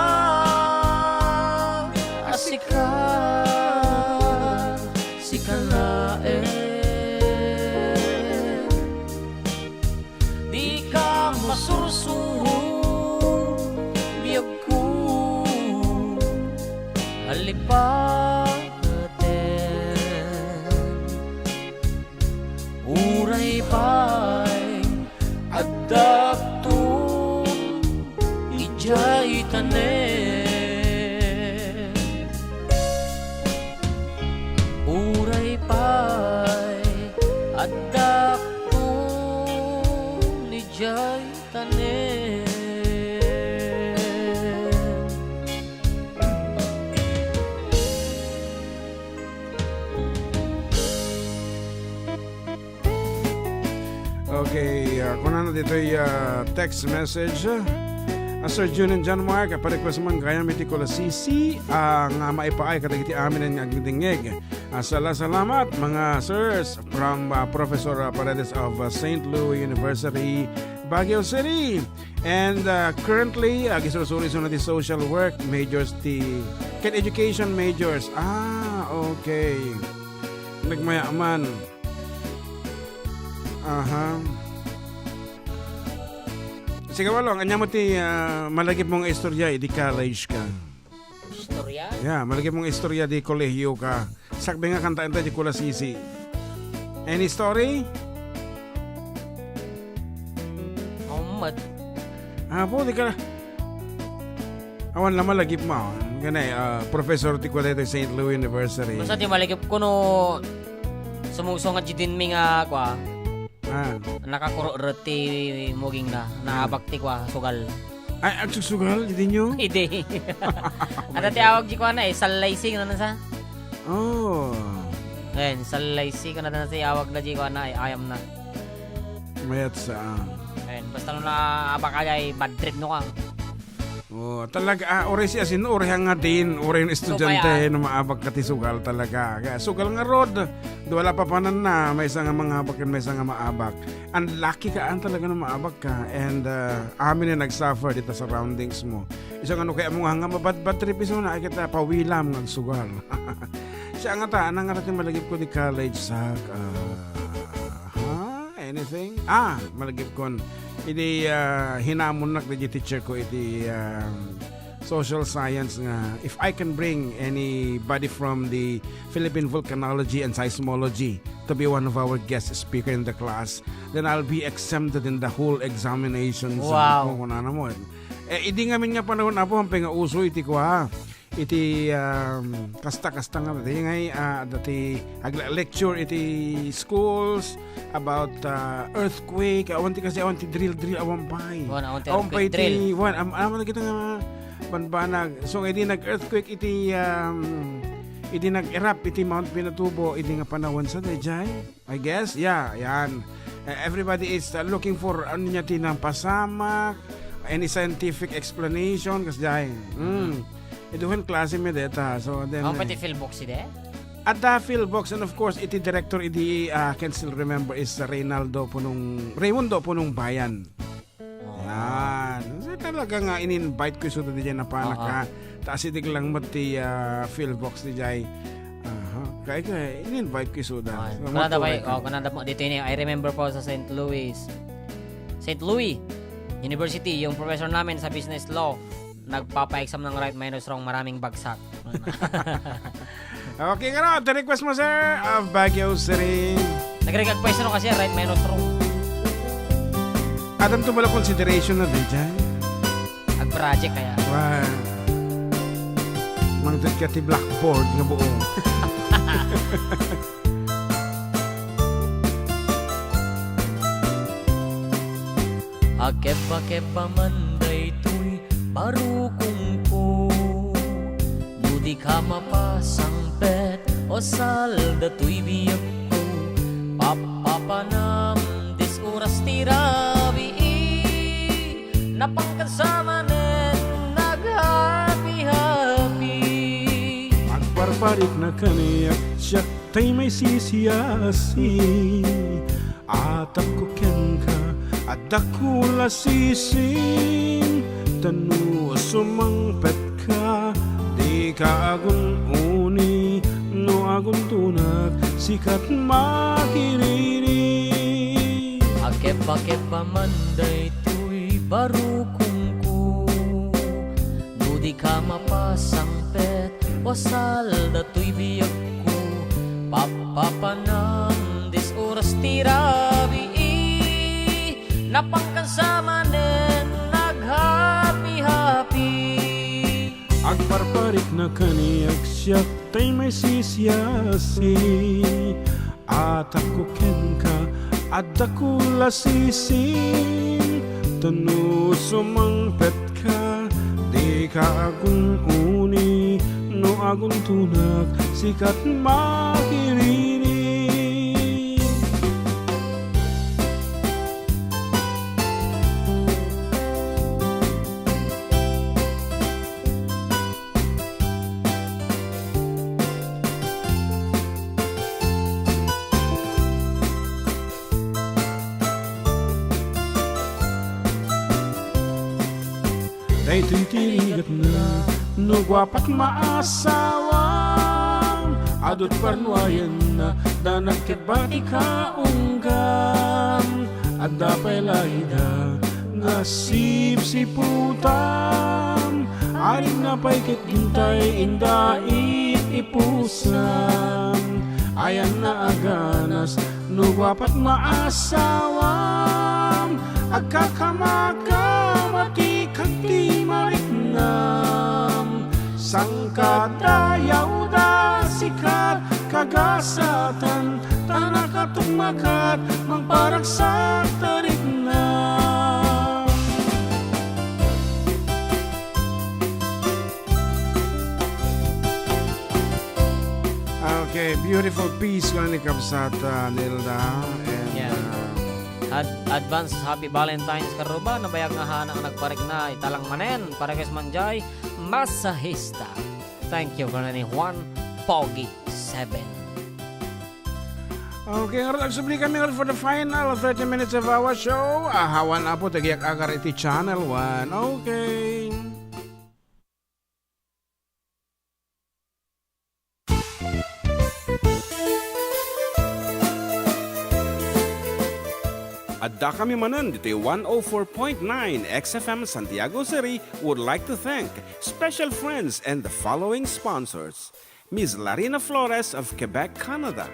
a sika, sika laeng. Dika masursuro, biagko, alipaten. Uray pay addakto idiay tanem. Uray pay addakto idiay tanem. Okay, ah, kunana ditoy, ah, text message. Ah, Sir Jun and John Mark, ah, pa-request man gayam iti Kulasisi, ah, nga maipaay kadagiti amin nga agdingdingngeg. Ah, sala-salamat, mga sirs, from, ah, Professor, ah, Paredes of, ah, Saint Louis University, Baguio City. And, ah, currently, agisursuro isu ti social work majors ti, ken education majors. Ah, okay. Nagmayaman. Aha. Sige, Walong, ania mo ti, ah, malagipmo nga istorya idi college ka? Istorya? Yeah, malagipmo nga istorya di kolehiyo ka. Sakbay nga kanta enta di Kulasisi. Any story? Awan met. Apo, di ka. Awan la malagipmo. Ngani, ah, professor ti kuwa daytoy Saint Louis University. Basta ti malagipko no sumungsong nga Jidinmi nga kuwa, Ah. nakakuro-, ti mugingna, naabak ti kuwa, sugal. Ay, agsusugal, Jidinyo? Idi. Ano ti awag di kuwa na eh, sallaysi, ano sa? Oh. Ayan, sallaysi, ano na ti awag na di kuwa na eh, ayam na. Mayat sa, ah. Ayan, basta no naabak ka, ay bad trip no ka. Oh, talaga, ah, uray si asin, uray nga din, uray nga estudyante, Subayan. no maabak ka ti sugal talaga. Kaya sugal nga rod, do wala pa panan na, maysa nga mangabak, maysa nga maabak. Unlucky ka, an talaga no maabak ka. And, ah, amin na nagsuffer dita surroundings mo. Isa nga no kaya mo nga, nga mabadbad trip iso na, ay kita, pawilam nga agsugal. Siya nga ta, anang nga ti malagipko di college sa, ah, ha? Anything? Ah, malagipkon. Idi, ah, hinamonnak di teacher ko iti, ah, social science nga, if I can bring anybody from the Philippine Volcanology and Seismology to be one of our guest speaker in the class, then I'll be exempted in the whole examination. Wow. Kung kunana mo. Eh, idi ngamin nga panahon, apo, hampay nga uso iti kuwa. Iti, um, kasta-kasta nga, di ngay, ah, dati agla-lecture iti schools about, ah, earthquake, awan ti kasi, awan ti drill-drill, awan pay. Wan, awan ti Awan pay earthquake drill. ti, wan, am-, aman kita nga banbanag. So, idi nag-earthquake iti, um, idi nag-erupt iti Mount Pinatubo, idi nga panawan sa dayjay. I guess, yeah, yan. Eh, everybody is, uh, looking for, ano niya, ti napasamak, any scientific explanation, kasjay. Mm. Iduhan klase mi deta. So, then, Ako eh, pati Phil Box ide? Adda Phil Box, and of course, iti director, idi, uh, can still remember, is Reynaldo Punong, Raymundo Punong Bayan. Yan. So, talaga nga, in-invite ko iso dayjay napanak Oo. ka. Ta asideg lang met ti, ah, Phil Box dayjay. Aha. Kay, kay, in-invite ko iso da. Ay, So, kunada matuloy pay, ka. oh, kunada po, dito ini, I remember po sa Saint Louis. Saint Louis University, yung professor namin sa business law, nagpapa-exam ng right minus wrong, maraming bagsak. Okay, kano, the request mo, sir, of Baguio City. Nagregag pa iso kasi right minus wrong. Adam to wala consideration na dayjay. Ag-project kaya. Wow. Mangted ka ti blackboard nga buo. Akebba-kebba man daytoy barukongko. No di ka mapasangpet, o sal datoy biagko. Papapanam dis oras ti rabii. Napankan sa manen naghapi-hapi. Agparparikna kaniak, siak tay maisisiasi. Atapko kenka, adakko la sisim. Ta no sumangpetka, dika agun-uni. No aguntonak, sika ti makiriri. Akebba-kebba man daytoy barukongko. No di ka mapasangpet, o sal datoy biagko. Papapanam dis oras ti rabii. Napankan sa manen naghapi-hapi. Agparparikna kaniak, siak tay maisisiasi. Atapko kenka, adda ko la sisim. Ta no sumangpetka, dika agun-uni. No aguntonak, sika ti makiriri. Daytoy ti rigatna, no guapat maasawam, adu ti parnuayenna, da nagkebba ti kaunggan. Adda pay la ida nga sipsiputan, arinna pay ket intay inda ip-ipusan. Ayanna a ganas no guapat maasawam, agkakamakam a ti kagtimariknam. Sang Kadayawda sikat kagasatan, ta nakatukmakat mangparagsak tarigna. Okay, beautiful piece ko ni Kabsat, uh, Nilda. And, Yeah. uh, Ad-, advance happy Valentine's, karuba, nabayag nga hana nga nagparigna, italang manen, para kay Manjay, masahista. Thank you, kanani Juan Pogi seven. Okay, ngarud, agsubli kami ngarud for the final thirty minutes of our show. Ahawan, Apo, tagiak agar iti Channel one. Okay. Adda kami manen ditoy one oh four point nine X F M Santiago City would like to thank special friends and the following sponsors: Miss Larina Flores of Quebec, Canada,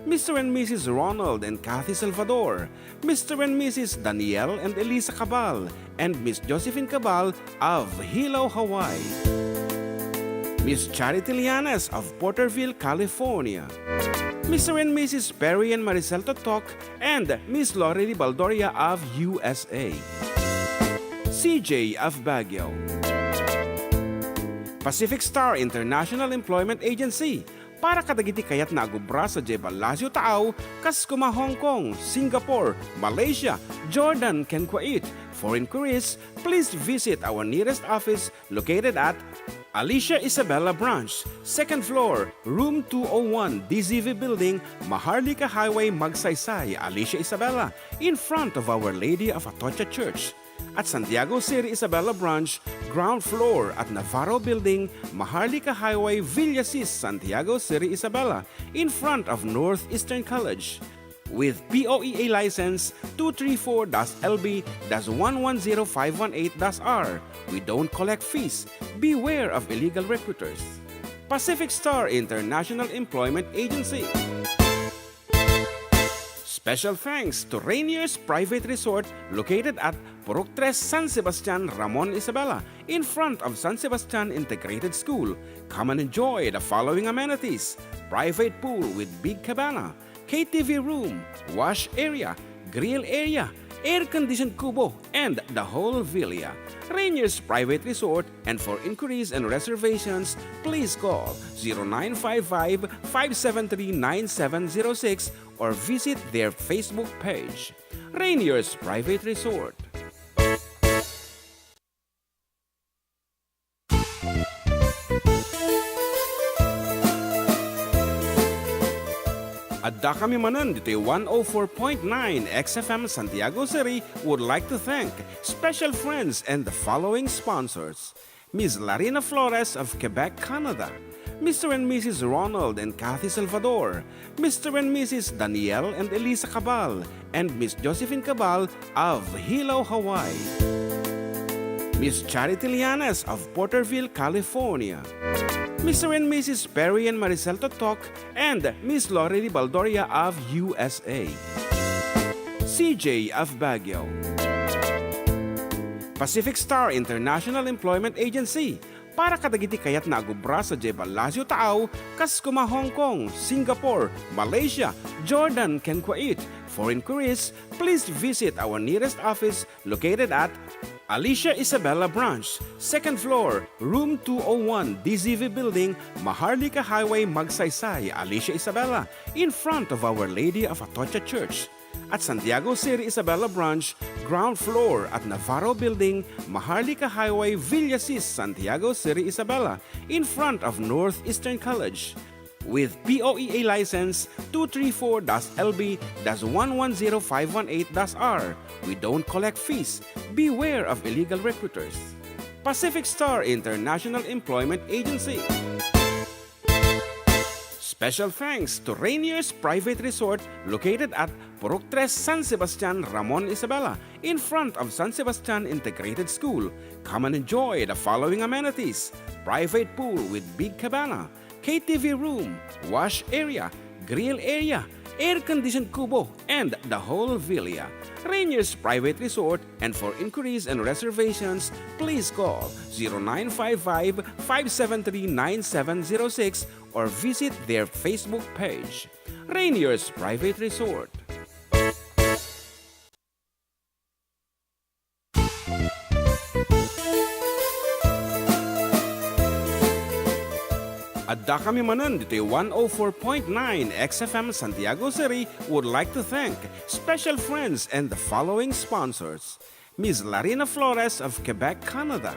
Mister and Missus Ronald and Kathy Salvador, Mister and Missus Daniel and Elisa Cabal, and Miss Josephine Cabal of Hilo, Hawaii. Miss Charity Lianes of Porterville, California. Mister and Missus Perry and Maricel Totok and Miss Lorely Baldoria of U S A. C J of Baguio. Pacific Star International Employment Agency, para kadagiti kayatna a agubra sadiay Palacio Taaw, kas koma Hong Kong, Singapore, Malaysia, Jordan, ken Kuwait. For inquiries, please visit our nearest office located at Alicia Isabela Branch, second floor, room two oh one, D Z V Building, Maharlika Highway, Magsaysay, Alicia Isabela, in front of Our Lady of Atocha Church. At Santiago City Isabela Branch, ground floor at Navarro Building, Maharlika Highway, Villasis, Santiago City Isabela, in front of Northeastern College. With P O E A license two three four dash L B dash one one zero five one eight dash R, we don't collect fees. Beware of illegal recruiters. Pacific Star International Employment Agency. Special thanks to Rainier's Private Resort located at Purok Tres, San Sebastian, Ramon Isabela, in front of San Sebastian Integrated School. Come and enjoy the following amenities: private pool with big cabana, K T V room, wash area, grill area, air-conditioned kubo, and the whole villa. Rainier's Private Resort, and for inquiries and reservations, please call zero nine five five, five seven three, nine seven zero six or visit their Facebook page. Rainier's Private Resort. Adda kami manen ditoy one oh four point nine X F M Santiago City would like to thank special friends and the following sponsors: Miss Larina Flores of Quebec, Canada, Mister and Missus Ronald and Kathy Salvador, Mister and Missus Daniel and Elisa Cabal, and Miss Josephine Cabal of Hilo, Hawaii. Miss Charity Lianes of Porterville, California. Mister and Missus Perry and Maricel Totok and Miss Lorely Baldoria of U S A. C J of Baguio. Pacific Star International Employment Agency, para kadagiti kayatna a gubra sadiay Palacio Taaw, kas koma Hong Kong, Singapore, Malaysia, Jordan, ken Kuwait. For inquiries, please visit our nearest office located at Alicia Isabela Branch, second floor, room two oh one, D Z V Building, Maharlika Highway, Magsaysay, Alicia Isabela, in front of Our Lady of Atocha Church. At Santiago City Isabela Branch, ground floor at Navarro Building, Maharlika Highway, Villasis, Santiago City Isabela, in front of Northeastern College. With P O E A license two three four dash L B dash one one zero five one eight dash R, we don't collect fees. Beware of illegal recruiters. Pacific Star International Employment Agency. Special thanks to Rainier's Private Resort located at Purok Tres, San Sebastian, Ramon Isabela, in front of San Sebastian Integrated School. Come and enjoy the following amenities: private pool with big cabana, K T V room, wash area, grill area, air-conditioned kubo, and the whole villa. Rainier's Private Resort, and for inquiries and reservations, please call zero nine five five, five seven three, nine seven zero six or visit their Facebook page. Rainier's Private Resort. Addakami manen ditoy one oh four point nine X F M Santiago City would like to thank special friends and the following sponsors: Miss Larina Flores of Quebec, Canada,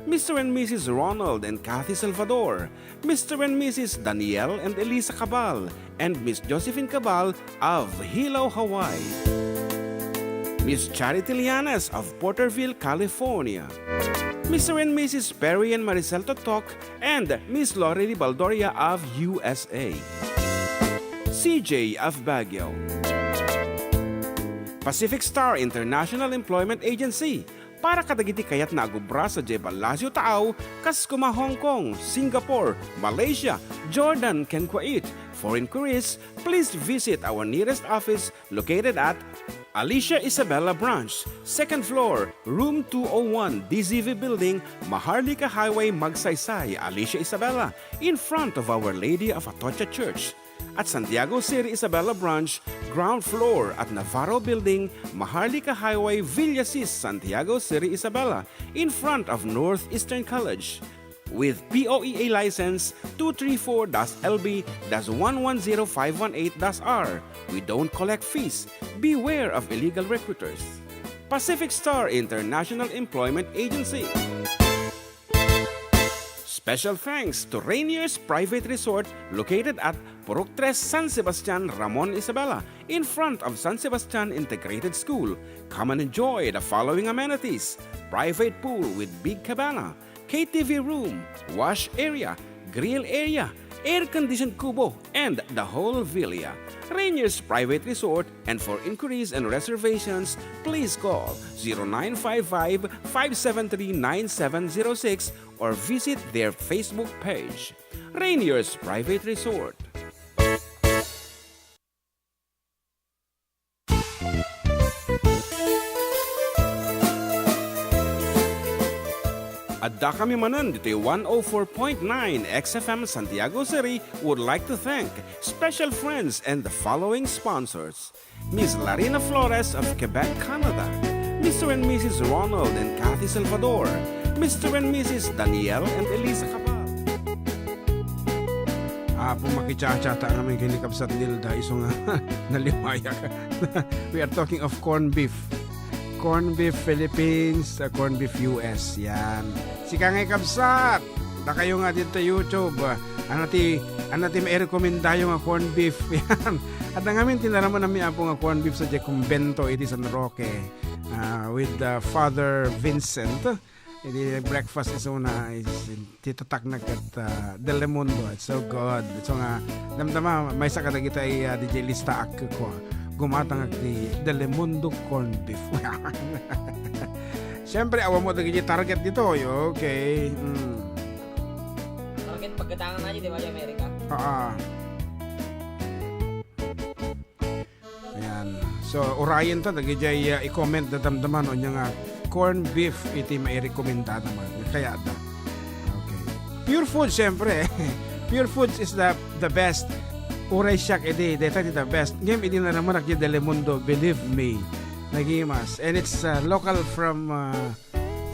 Mister and Missus Ronald and Kathy Salvador, Mister and Missus Daniel and Elisa Cabal, and Miss Josephine Cabal of Hilo, Hawaii. Miss Charity Lianes of Porterville, California. Mister and Missus Perry and Maricel Totok and Miss Lorely Baldoria of U S A. C J of Baguio. Pacific Star International Employment Agency, para kadagiti kayatna a agubra sadiay Palacio Taaw, kas koma Hong Kong, Singapore, Malaysia, Jordan, ken Kuwait. For inquiries, please visit our nearest office located at Alicia Isabela Branch, second floor, room two oh one, D Z V Building, Maharlika Highway, Magsaysay, Alicia Isabela, in front of Our Lady of Atocha Church. At Santiago City Isabela Branch, ground floor at Navarro Building, Maharlika Highway, Villasis, Santiago City Isabela, in front of Northeastern College. With P O E A license two three four dash L B dash one one zero five one eight dash R, we don't collect fees. Beware of illegal recruiters. Pacific Star International Employment Agency. Special thanks to Rainier's Private Resort located at Purok Tres, San Sebastian, Ramon Isabela, in front of San Sebastian Integrated School. Come and enjoy the following amenities: private pool with big cabana, K T V room, wash area, grill area, air-conditioned kubo, and the whole villa. Rainier's Private Resort, and for inquiries and reservations, please call zero nine five five, five seven three, nine seven zero six or visit their Facebook page. Rainier's Private Resort. Addakami manen ditoy one oh four point nine X F M Santiago City would like to thank special friends and the following sponsors: Miss Larina Flores of Quebec, Canada, Mister and Missus Ronald and Kathy Salvador, Mister and Missus Daniel and Elisa Cabal. Apo, makichacha ta ngamin ken ni Kabsat Nilda, isu nga naliwayak. We are talking of corned beef. Corned beef Philippines, uh, corned beef U S. Yan. Sika nga ikabsat, dakayo nga dito YouTube, uh, ano ti, ano ti mairekomendayo nga corned beef? Yan. Adda ngamin ti naraman a mi, Apo, nga corned beef sadiay kumbento iti San Roque, uh, with, uh, Father Vincent. Iti breakfast isuna is ti tatakna ket, ah, Telemundo. It's so good. So nga, damdama, maysa kadagiti, ah, D J listaak ko. Gumatangak ti Telemundo corned beef. Siyempre, awan mo dagiti target ditoy, okay? Mm. Target pagkatangan na, di ba, di Amerika? Oo. Ayan. So, urayen ta, dagijay, ah, i-comment da damdama, no, nya nga corned beef iti mairekomendada man. Kaya da. Okay. Pure Foods, siyempre. Pure Foods is the, the best. Uray siak, edi, deta ti the best. Ngem, idi naramanak di Telemundo, believe me, nagimas. And it's, uh, local from, uh,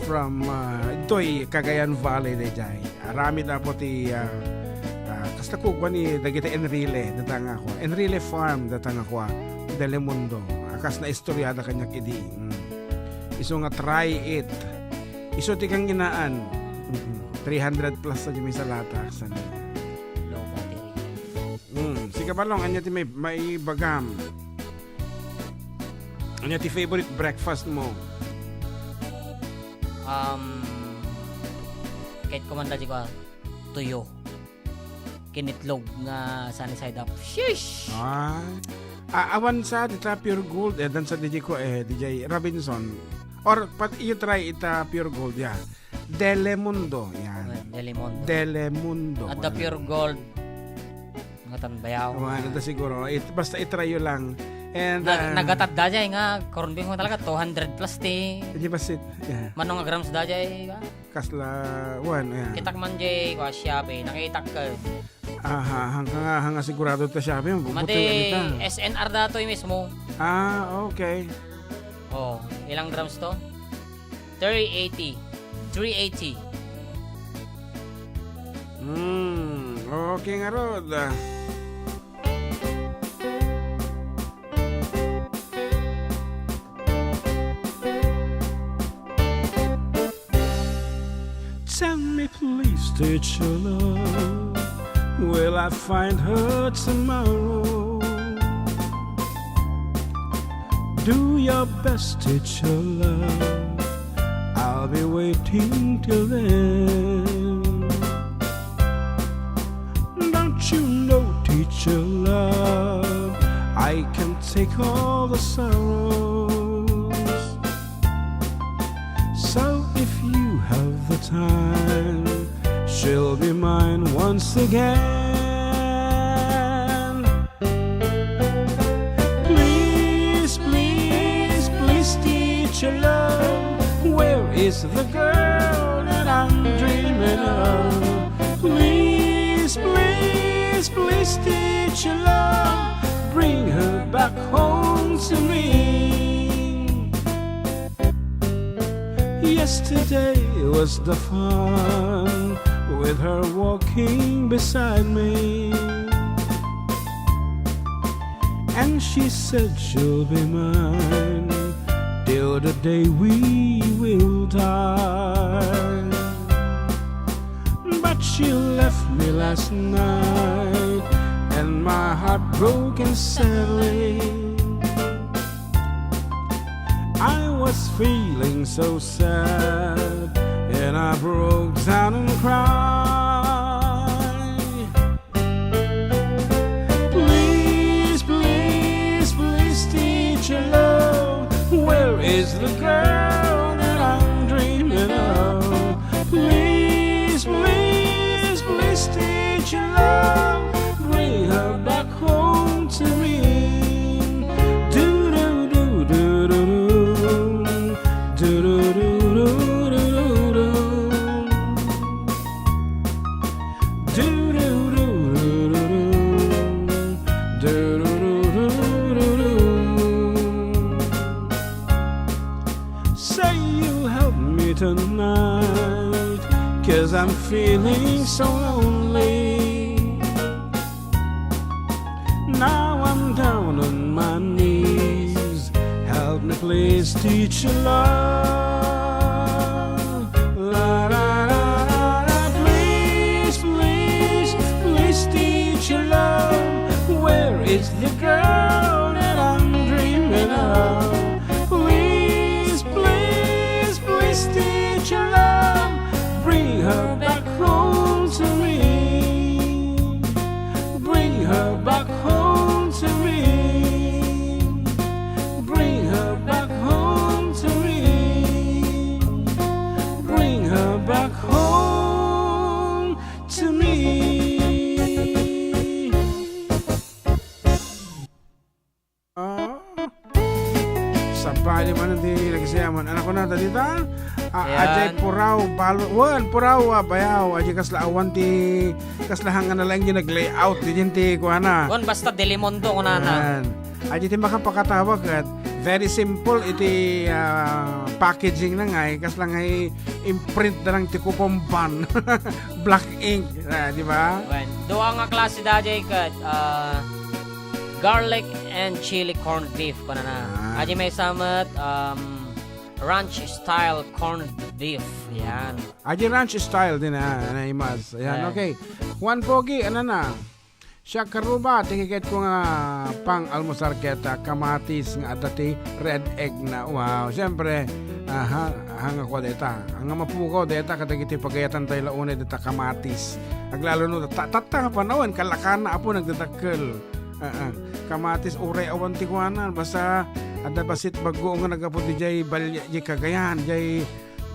from, uh, ditoy Cagayan Valley, dayjay. Aramid, Apo, ti, uh, uh, kasta kugwa ni dagiti Enrile, data nga kua. Enrile Farm, data nga kua. Telemundo. A, kas naistoryada kaniak idi. Mm. Isu nga try it. Isu ti kanginaan. Mm. Three hundred plus sa di may salata. San? Low battery. Mm. Sika, Balong, anya ti may, may bagam? Anya ti favorite breakfast mo? Um, kahit kumanda di ko, ah, tuyo. Kinitlog nga sunny side up. Sheesh! Ah. Ah, awan sa dita Pure Gold, eh, dan sa D J ko, eh, D J Robinson. Or, pat, you try ita Pure Gold, yeah. Telemundo, yan. Telemundo. Telemundo. At the Pure Gold, Tan bayaw. Wan, ita siguro. It-, basta i-try yo lang. And, Na-, ah, nagatad daydiay nga corned beef nga talaga, two hundred plus ti Di basit. Yeah. Mano nga grams daydiay, ah? Kasla, wan, yeah. Kitak man jay, kwa, Shopee, nakitak ka. Aha, hangka nga, hanga sigurado ta Shopee, mabubutoy Mati anita. S N R datoy mismo. Ah, okay. Oh, ilang grams to? Three eighty. Three eighty. Hmm, okay ngarud. Tell me please, teacher love, will I find her tomorrow? Do your best, teacher love, I'll be waiting till then. Don't you know, teacher love, I can take all the sorrows. So if you have the time, she'll be mine once again. Please, please, please, teacher love, where is the girl that I'm dreaming of? Please, please, please, teacher love, bring her back home to me. Yesterday was the fun with her walking beside me. And she said she'll be mine till the day we will die. But she left me last night, and my heart broken sadly. I was feeling so sad, and I broke down and cried. Please, please, please, teacher love, where is the girl that I'm dreaming of? Please, please, please, teacher love, bring her back home to me. Do-do-do-do-do-do. Do-do-do-do-do-do. Do-do-do-do-do-do. Do-do-do-do-do-do. Say you'll help me tonight, 'cause I'm feeling so lonely. Now I'm down on my knees. Help me please, teacher love. La, la, la, la, la. Please, please, please, teacher love, where is the girl that I'm dreaming of? Please, please, please, teacher love, bring her back home to me. Bring her back home to me. Bring her back home to me. Bring her back home to me. Ah, sabali man ti nagsiyaman. Anak ko na, tadita? Ah, Ayan. Ajay puraw, balo-, wan, puraw, ah, bayaw. Ajay kasla awan ti, kasla hanggan na lang yung nag-layout. Di din ti kuana. Wan, basta Dilimundo, kunana. Ayan. Ajay ti makapakatawag, at very simple iti, ah, packaging na nga, eh. Kasla nga, eh, imprint na lang ti kupon ban. Black ink, ah, di ba? Wen, dua nga klase daydiay ket, ah, garlic and chili corned beef, kunana. Ah. Adi maysa met, um, ranch style corned beef. Yan. Adi ranch style din, ah, na imas. Yan, Yan. Okay. Juan Pogi, ano na? Siak karuba, ti kikit ko nga pang-almusar ket, ah, kamatis nga adda ti red egg na. Wow, siyempre, aha, hanga ko deta. Hanga mapukaw deta kadagiti pagayatan tayo la unay deta kamatis. Aglalo no, ta-, tatta nga panawen, kalakana apo nagdadakkel. Ah, ah. Kamatis, uray awan ti kuana. Basta, adda basit bago nga nagapu di jay balya, jay Cagayan, jay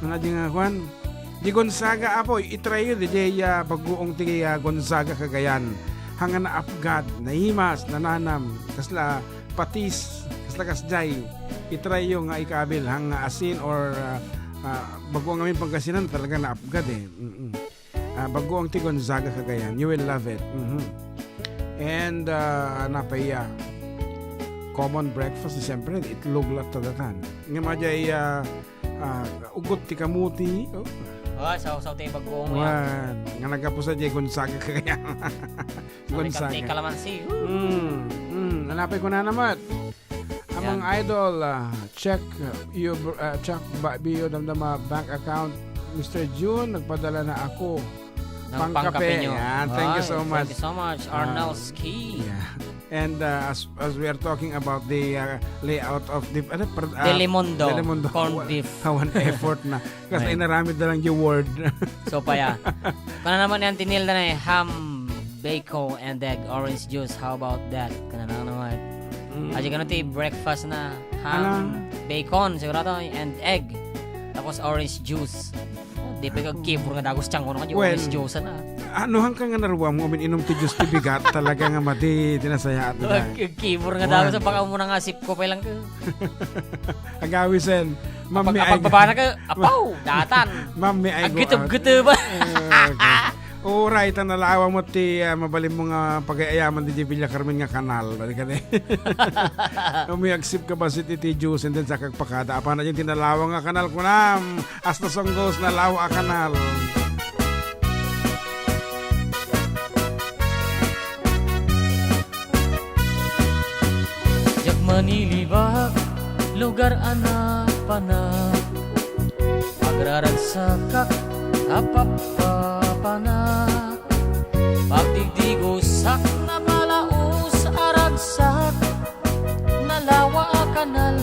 Ano di nga, kuan? Di Gonzaga, apo, i-try yo, di, di, ah, bagoong ti, ah, Gonzaga, Cagayan. Hanga naapgat, naimas, nananam, kasla patis, kasla kasjay, itrayyo nga ikabil, hanga asin or, ah, ah, bago ngamin Pangasinan, talaga naapgad eh. Mm-mm. Ah, bago ang ti Gonzaga Cagayan, you will love it. Mhm. And, ah, napaya, common breakfast, siyempre, itlog latta datan. Nga majay, ah, ah, ugot ti kamuti. Oh. Ah, sawsaw ti bagoong yan. Wan, nga nagkapusa di Gonzaga Cagayan. Gonzaga. Kalamansi. Mm, mm. Nanapay ko na naman. Among idol, ah, check, uh, you, uh, check ba, Bio Damdama bank account, Mister June, nagpadala na ako. Ng pangkape. Pangkape nyo. Yan, thank you so much. Ay, thank you so much, Arnel Ski. Yeah. And, uh, as, as we are talking about the, uh, layout of the, ano, per-, uh, Telemundo, Telemundo, corned beef. Hawan effort na. Kasi inaramid na lang yung word. So, paya. Kana naman yan, tinilda na eh, ham, bacon, and egg, orange juice. How about that? Kana na naman. Mm. Kasi kano ti breakfast na, ham, bacon, sigurado, and egg. Tapos orange juice. Di pa kag kibur nga dagos tiyan ko na kadi orange juice na. Ano hangka nga naruam mo, umin-inom ti juice ti bigat, talaga nga madi, tinasayaat na. Kibur nga dagos, baka mo na nga sip ko pa lang ka. Agawisen. Mammi ay. Apag-, apagbaba na ka, apaw, datan. Mammi ay. Aggutup-gutup ba? Eh, okay. Uray, ta nalawa mo ti, ah, mabalin mo nga pagayaman di Villa Carmen nga kanal. Balik ka di. Umiagsip ka ba si Titi Juice and then sa kagpakada? Apan na yung tinalawa nga kanal kunam. Hasta songgoes nalawa a kanal. Diak manilibak, lugar a napanak. Agraragsakak a pappapanak. Pagdigdigosak, nabalaos a ragsak. Nalawa a kanal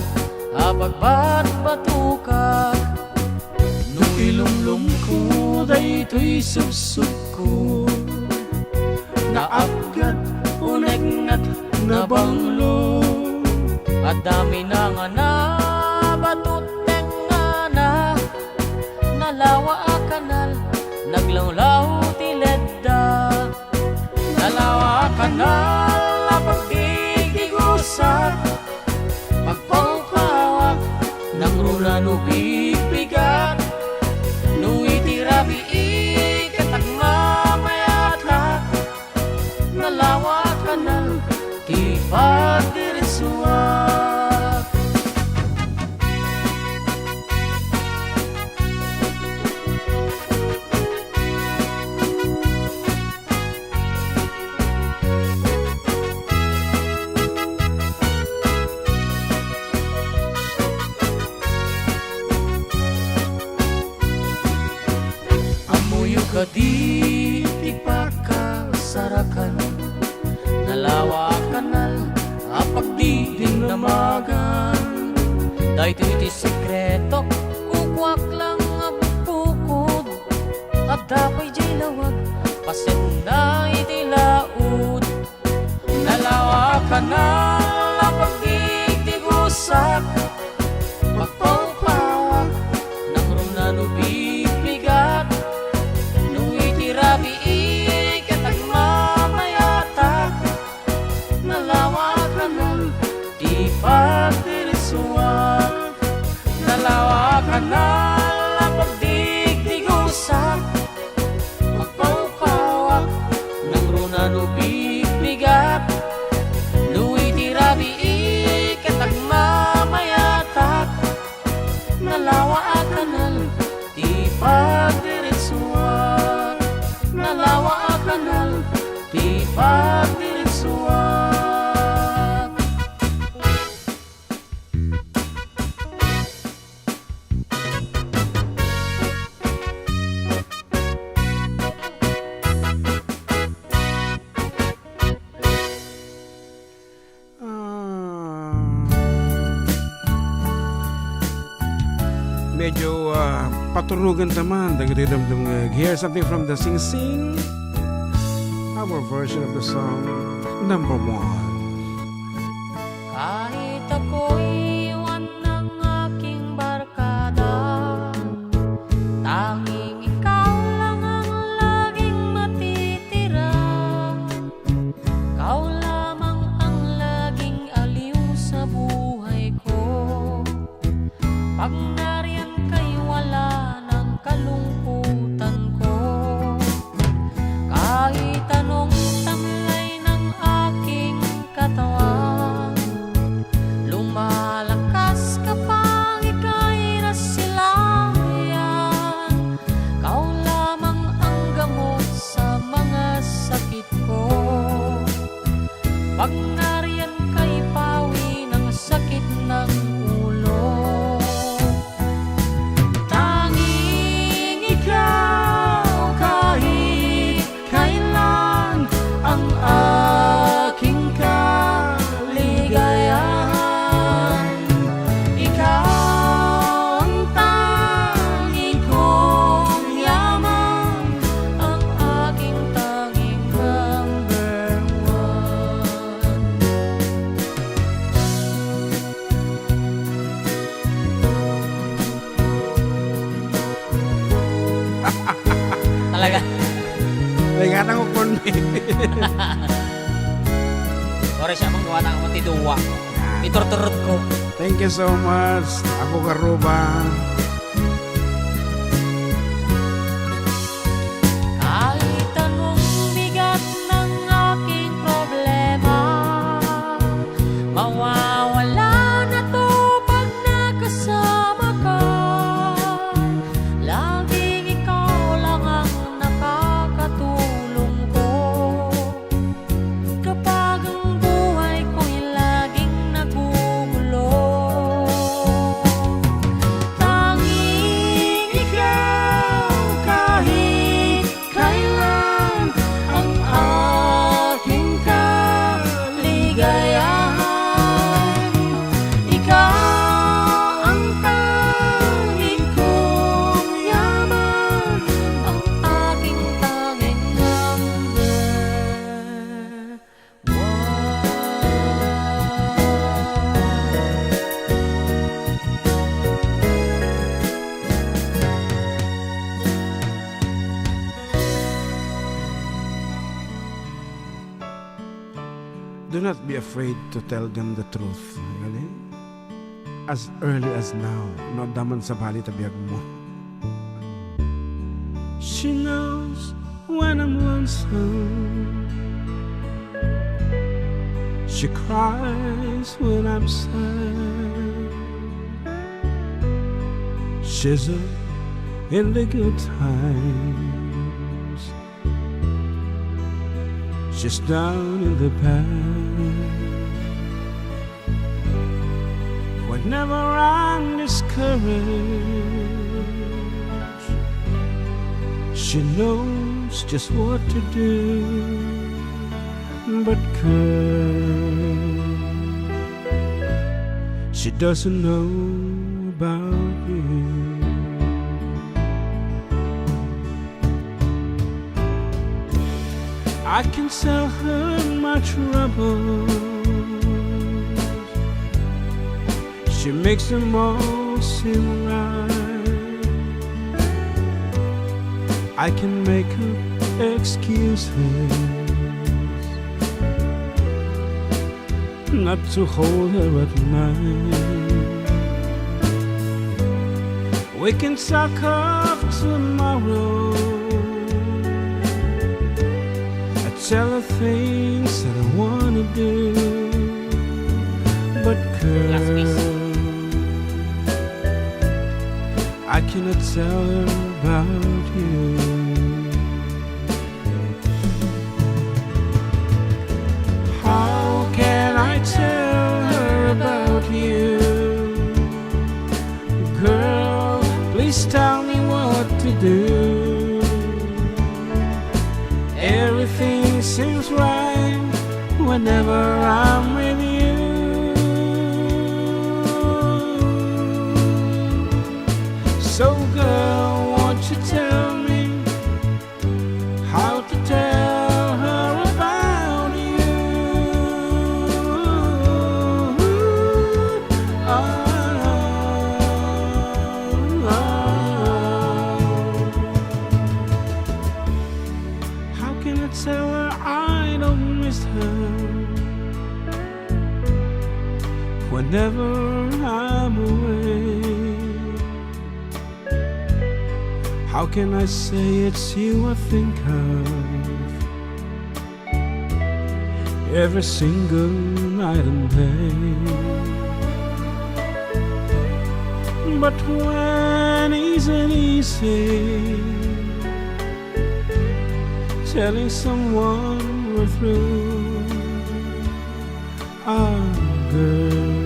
a pagbatbatokak. No ilumlomko daytoy subsubko, naapgad, unegnak, nabanglo. Adda minangana, batot tengngana. Nalawa a kanal, naglawlaw ti ledda. Nalawa a kanal a pagdigdigosak, pagpawpawak, nangruna no bigbigat, no iti rabii ket agmamayatak. Nalawa a kanal ti pagdiritsuak. Ammoyo kadi ti pakasarakan? Nalawa a kanal a pagdidinamagan. Daytoy ti sekretok, kukuak lang a bukod. Adda pay diay lawag, pasenna iti laud. Nalawa a kanal a pagdigdigosak, pagpawpawak, nangruna no bigbigat, no iti rabii ket agmamayatak. Nalawa a kanal ti pagdiritsuak. Nalawa a kanal a pagdigdigosak, pagpawpawak, nangruna no bigbigat, no iti rabii ket agmamayatak. Nalawa a kanal ti pagdiritsuak. Nalawa a kanal ti pagdiritsuak. Ah, medyo, ah, paturugan ta man dagiti damdam nga. Here's something from the Sing Sing, our version of the song, number one. Kahit ako'y iwan ng aking barkada, tanging ikaw lang ang laging matitira. Ay, nga nang ukon mi. Ora siya, manggawa na ako ti duwa. Iturturot ko. Thank you so much, Apo Karuba. Kahit anong bigat ng aking problema, mawawala na 'to pag nakasama ka. Laging ikaw lang ang nakakatulong ko kapag ang buhay ko'y laging nagugulo. Tanging ikaw kahit kailan ang aking kaligayahan. Ikaw ang tanging kong yaman, ang aking tanging number one. Do not be afraid to tell them the truth. Gali? As early as now, no adda man sabali ta biagmo. She knows when I'm lonesome. She cries when I'm sad. She's up in the good times. She's down in the bad. Whenever I'm discouraged, she knows just what to do. But girl, she doesn't know about you. I can tell her my troubles. She makes them all seem right. I can make up excuses not to hold her at night. We can talk of tomorrow. I tell her things that I wanna do. But girl, I cannot tell her about you. How can I tell her about you? Girl, please tell me what to do. Everything seems right whenever I'm with you. So girl, won't you tell me how to tell her about you? Oh, oh, oh. How can I tell her I don't miss her whenever I'm away? How can I say it's you I think of every single night and day? But when is it easy telling someone we're through? Ah, girl,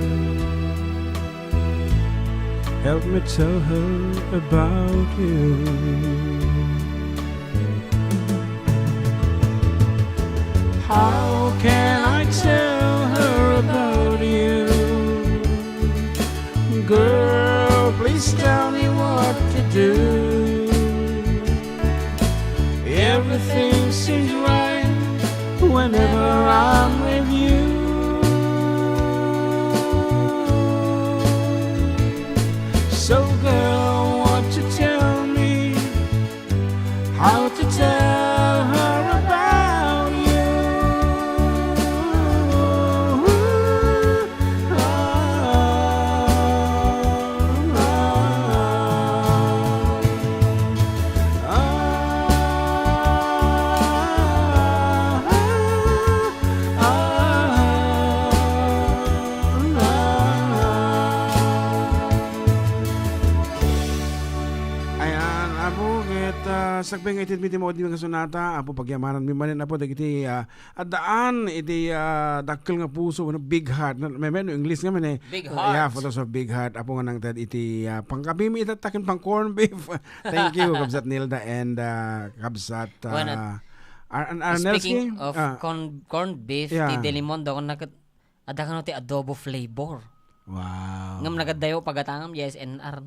help me tell her about you. How can I tell her about you? Girl, please tell me what to do. Everything seems right whenever I'm with you. So girl, won't you tell me how to Ayan, Apo, ket, ah, sakbay nga itedmi ti mauddi nga sonata, Apo, pagyamanan mi manen, Apo, dagiti, ah, addaan iti, ah, dakkel nga puso, ano, big heart. No, may, may, no, English nga man eh. Big heart. Yeah, photos of big heart. Apo nga nangted iti, ah, pangkabimi itattaken pang corned beef. Thank you, Kabsat Nilda and, ah, Kabsat, Bueno, ah, Ar-, Ar-, Arnelski? Speaking of Ah, corn-, corned beef, yeah. Ti Delimundo, kung nakat-, Adda kano ti adobo flavor. Wow. Ngem nagaddayo pagatangam, di S N R.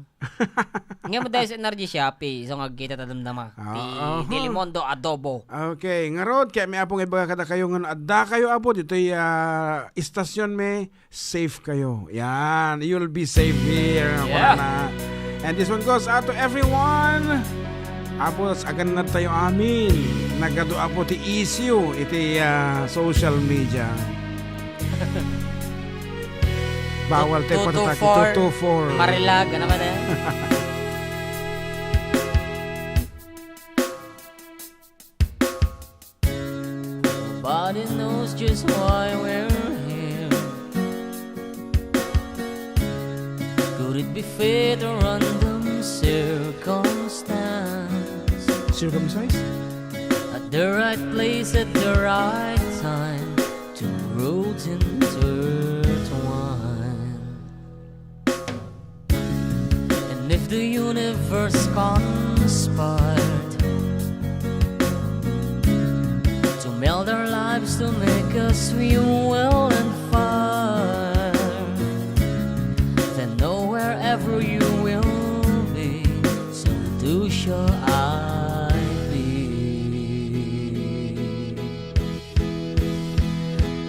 Ngem adda S N R di Shopee, so nga agkita ta damdama. Ah, ti oh. Delimundo Adobo. Okay, ngarud, kaya may Apo nga ibaga kadakayo nga no adda kayo, Apo, ditoy, ah, istasyon mi, safe kayo. Yan, you'll be safe here. Yeah. Wala na. And this one goes out to everyone. Apo, agannad tayo amin. Nagadu, Apo, ti issue iti, ah, social media. Bawal tayo Two two patataki. four. Two two four. Marilag, ano ba na yan? Nobody knows just why we're here. Could it be fate or random circumstance? Circumcised? At the right place at the right time, two roads intertwine. And if the universe conspired to meld our lives to make us fuel and fire, then know wherever you will be, so do shall I be.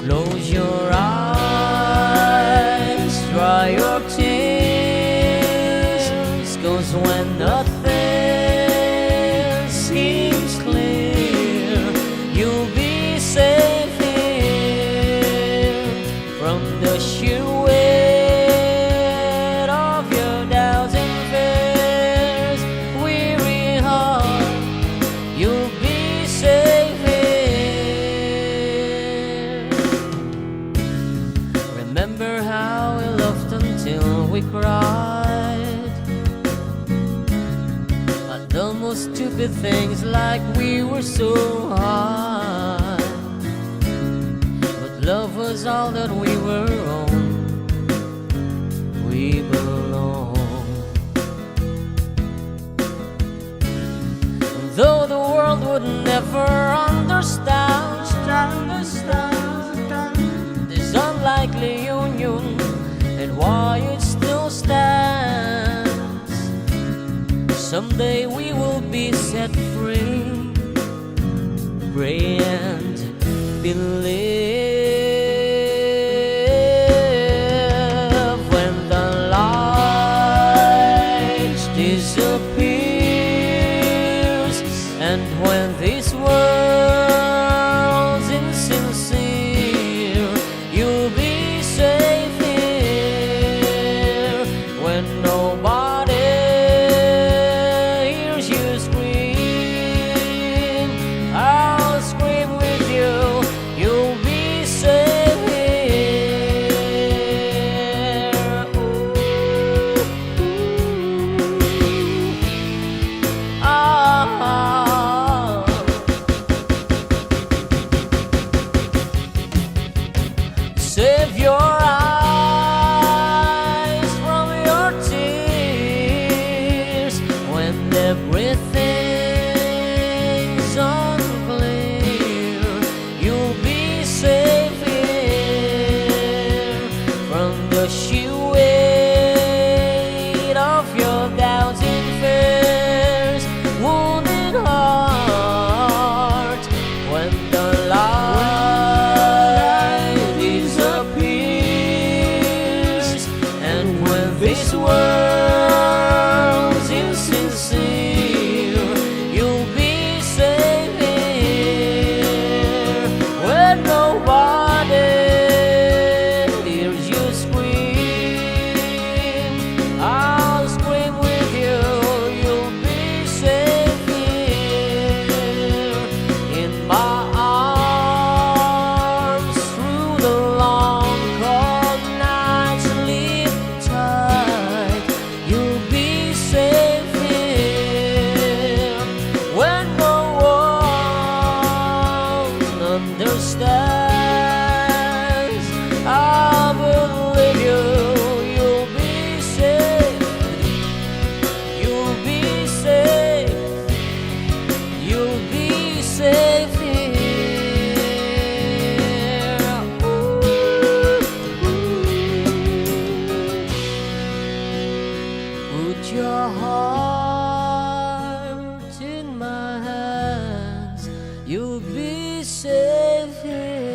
Close your eyes, dry your tears, 'cause when nothing seems clear, you'll be safe here from the sheer weight of your doubts and fears. Weary heart, you'll be safe here. Remember how we laughed until we cried at the most stupid things, like we were so high. But love was all that we were on. We belong. Though the world would never understand, understand this unlikely union and why it still stands, someday we will be set free. Pray and believe. When the light disappears and when this world's insincere, you'll be safe here. When nobody hears you scream, I'll scream with you. You'll be safe here. Ooh, ooh, ah. Save your eyes from your tears when everything's unclear. You'll be safe here from the sheer weight of your doubts and fears. Wounded heart, when the light disappears, and when this world's insincere, Put your heart in my hands, you'll be safe here.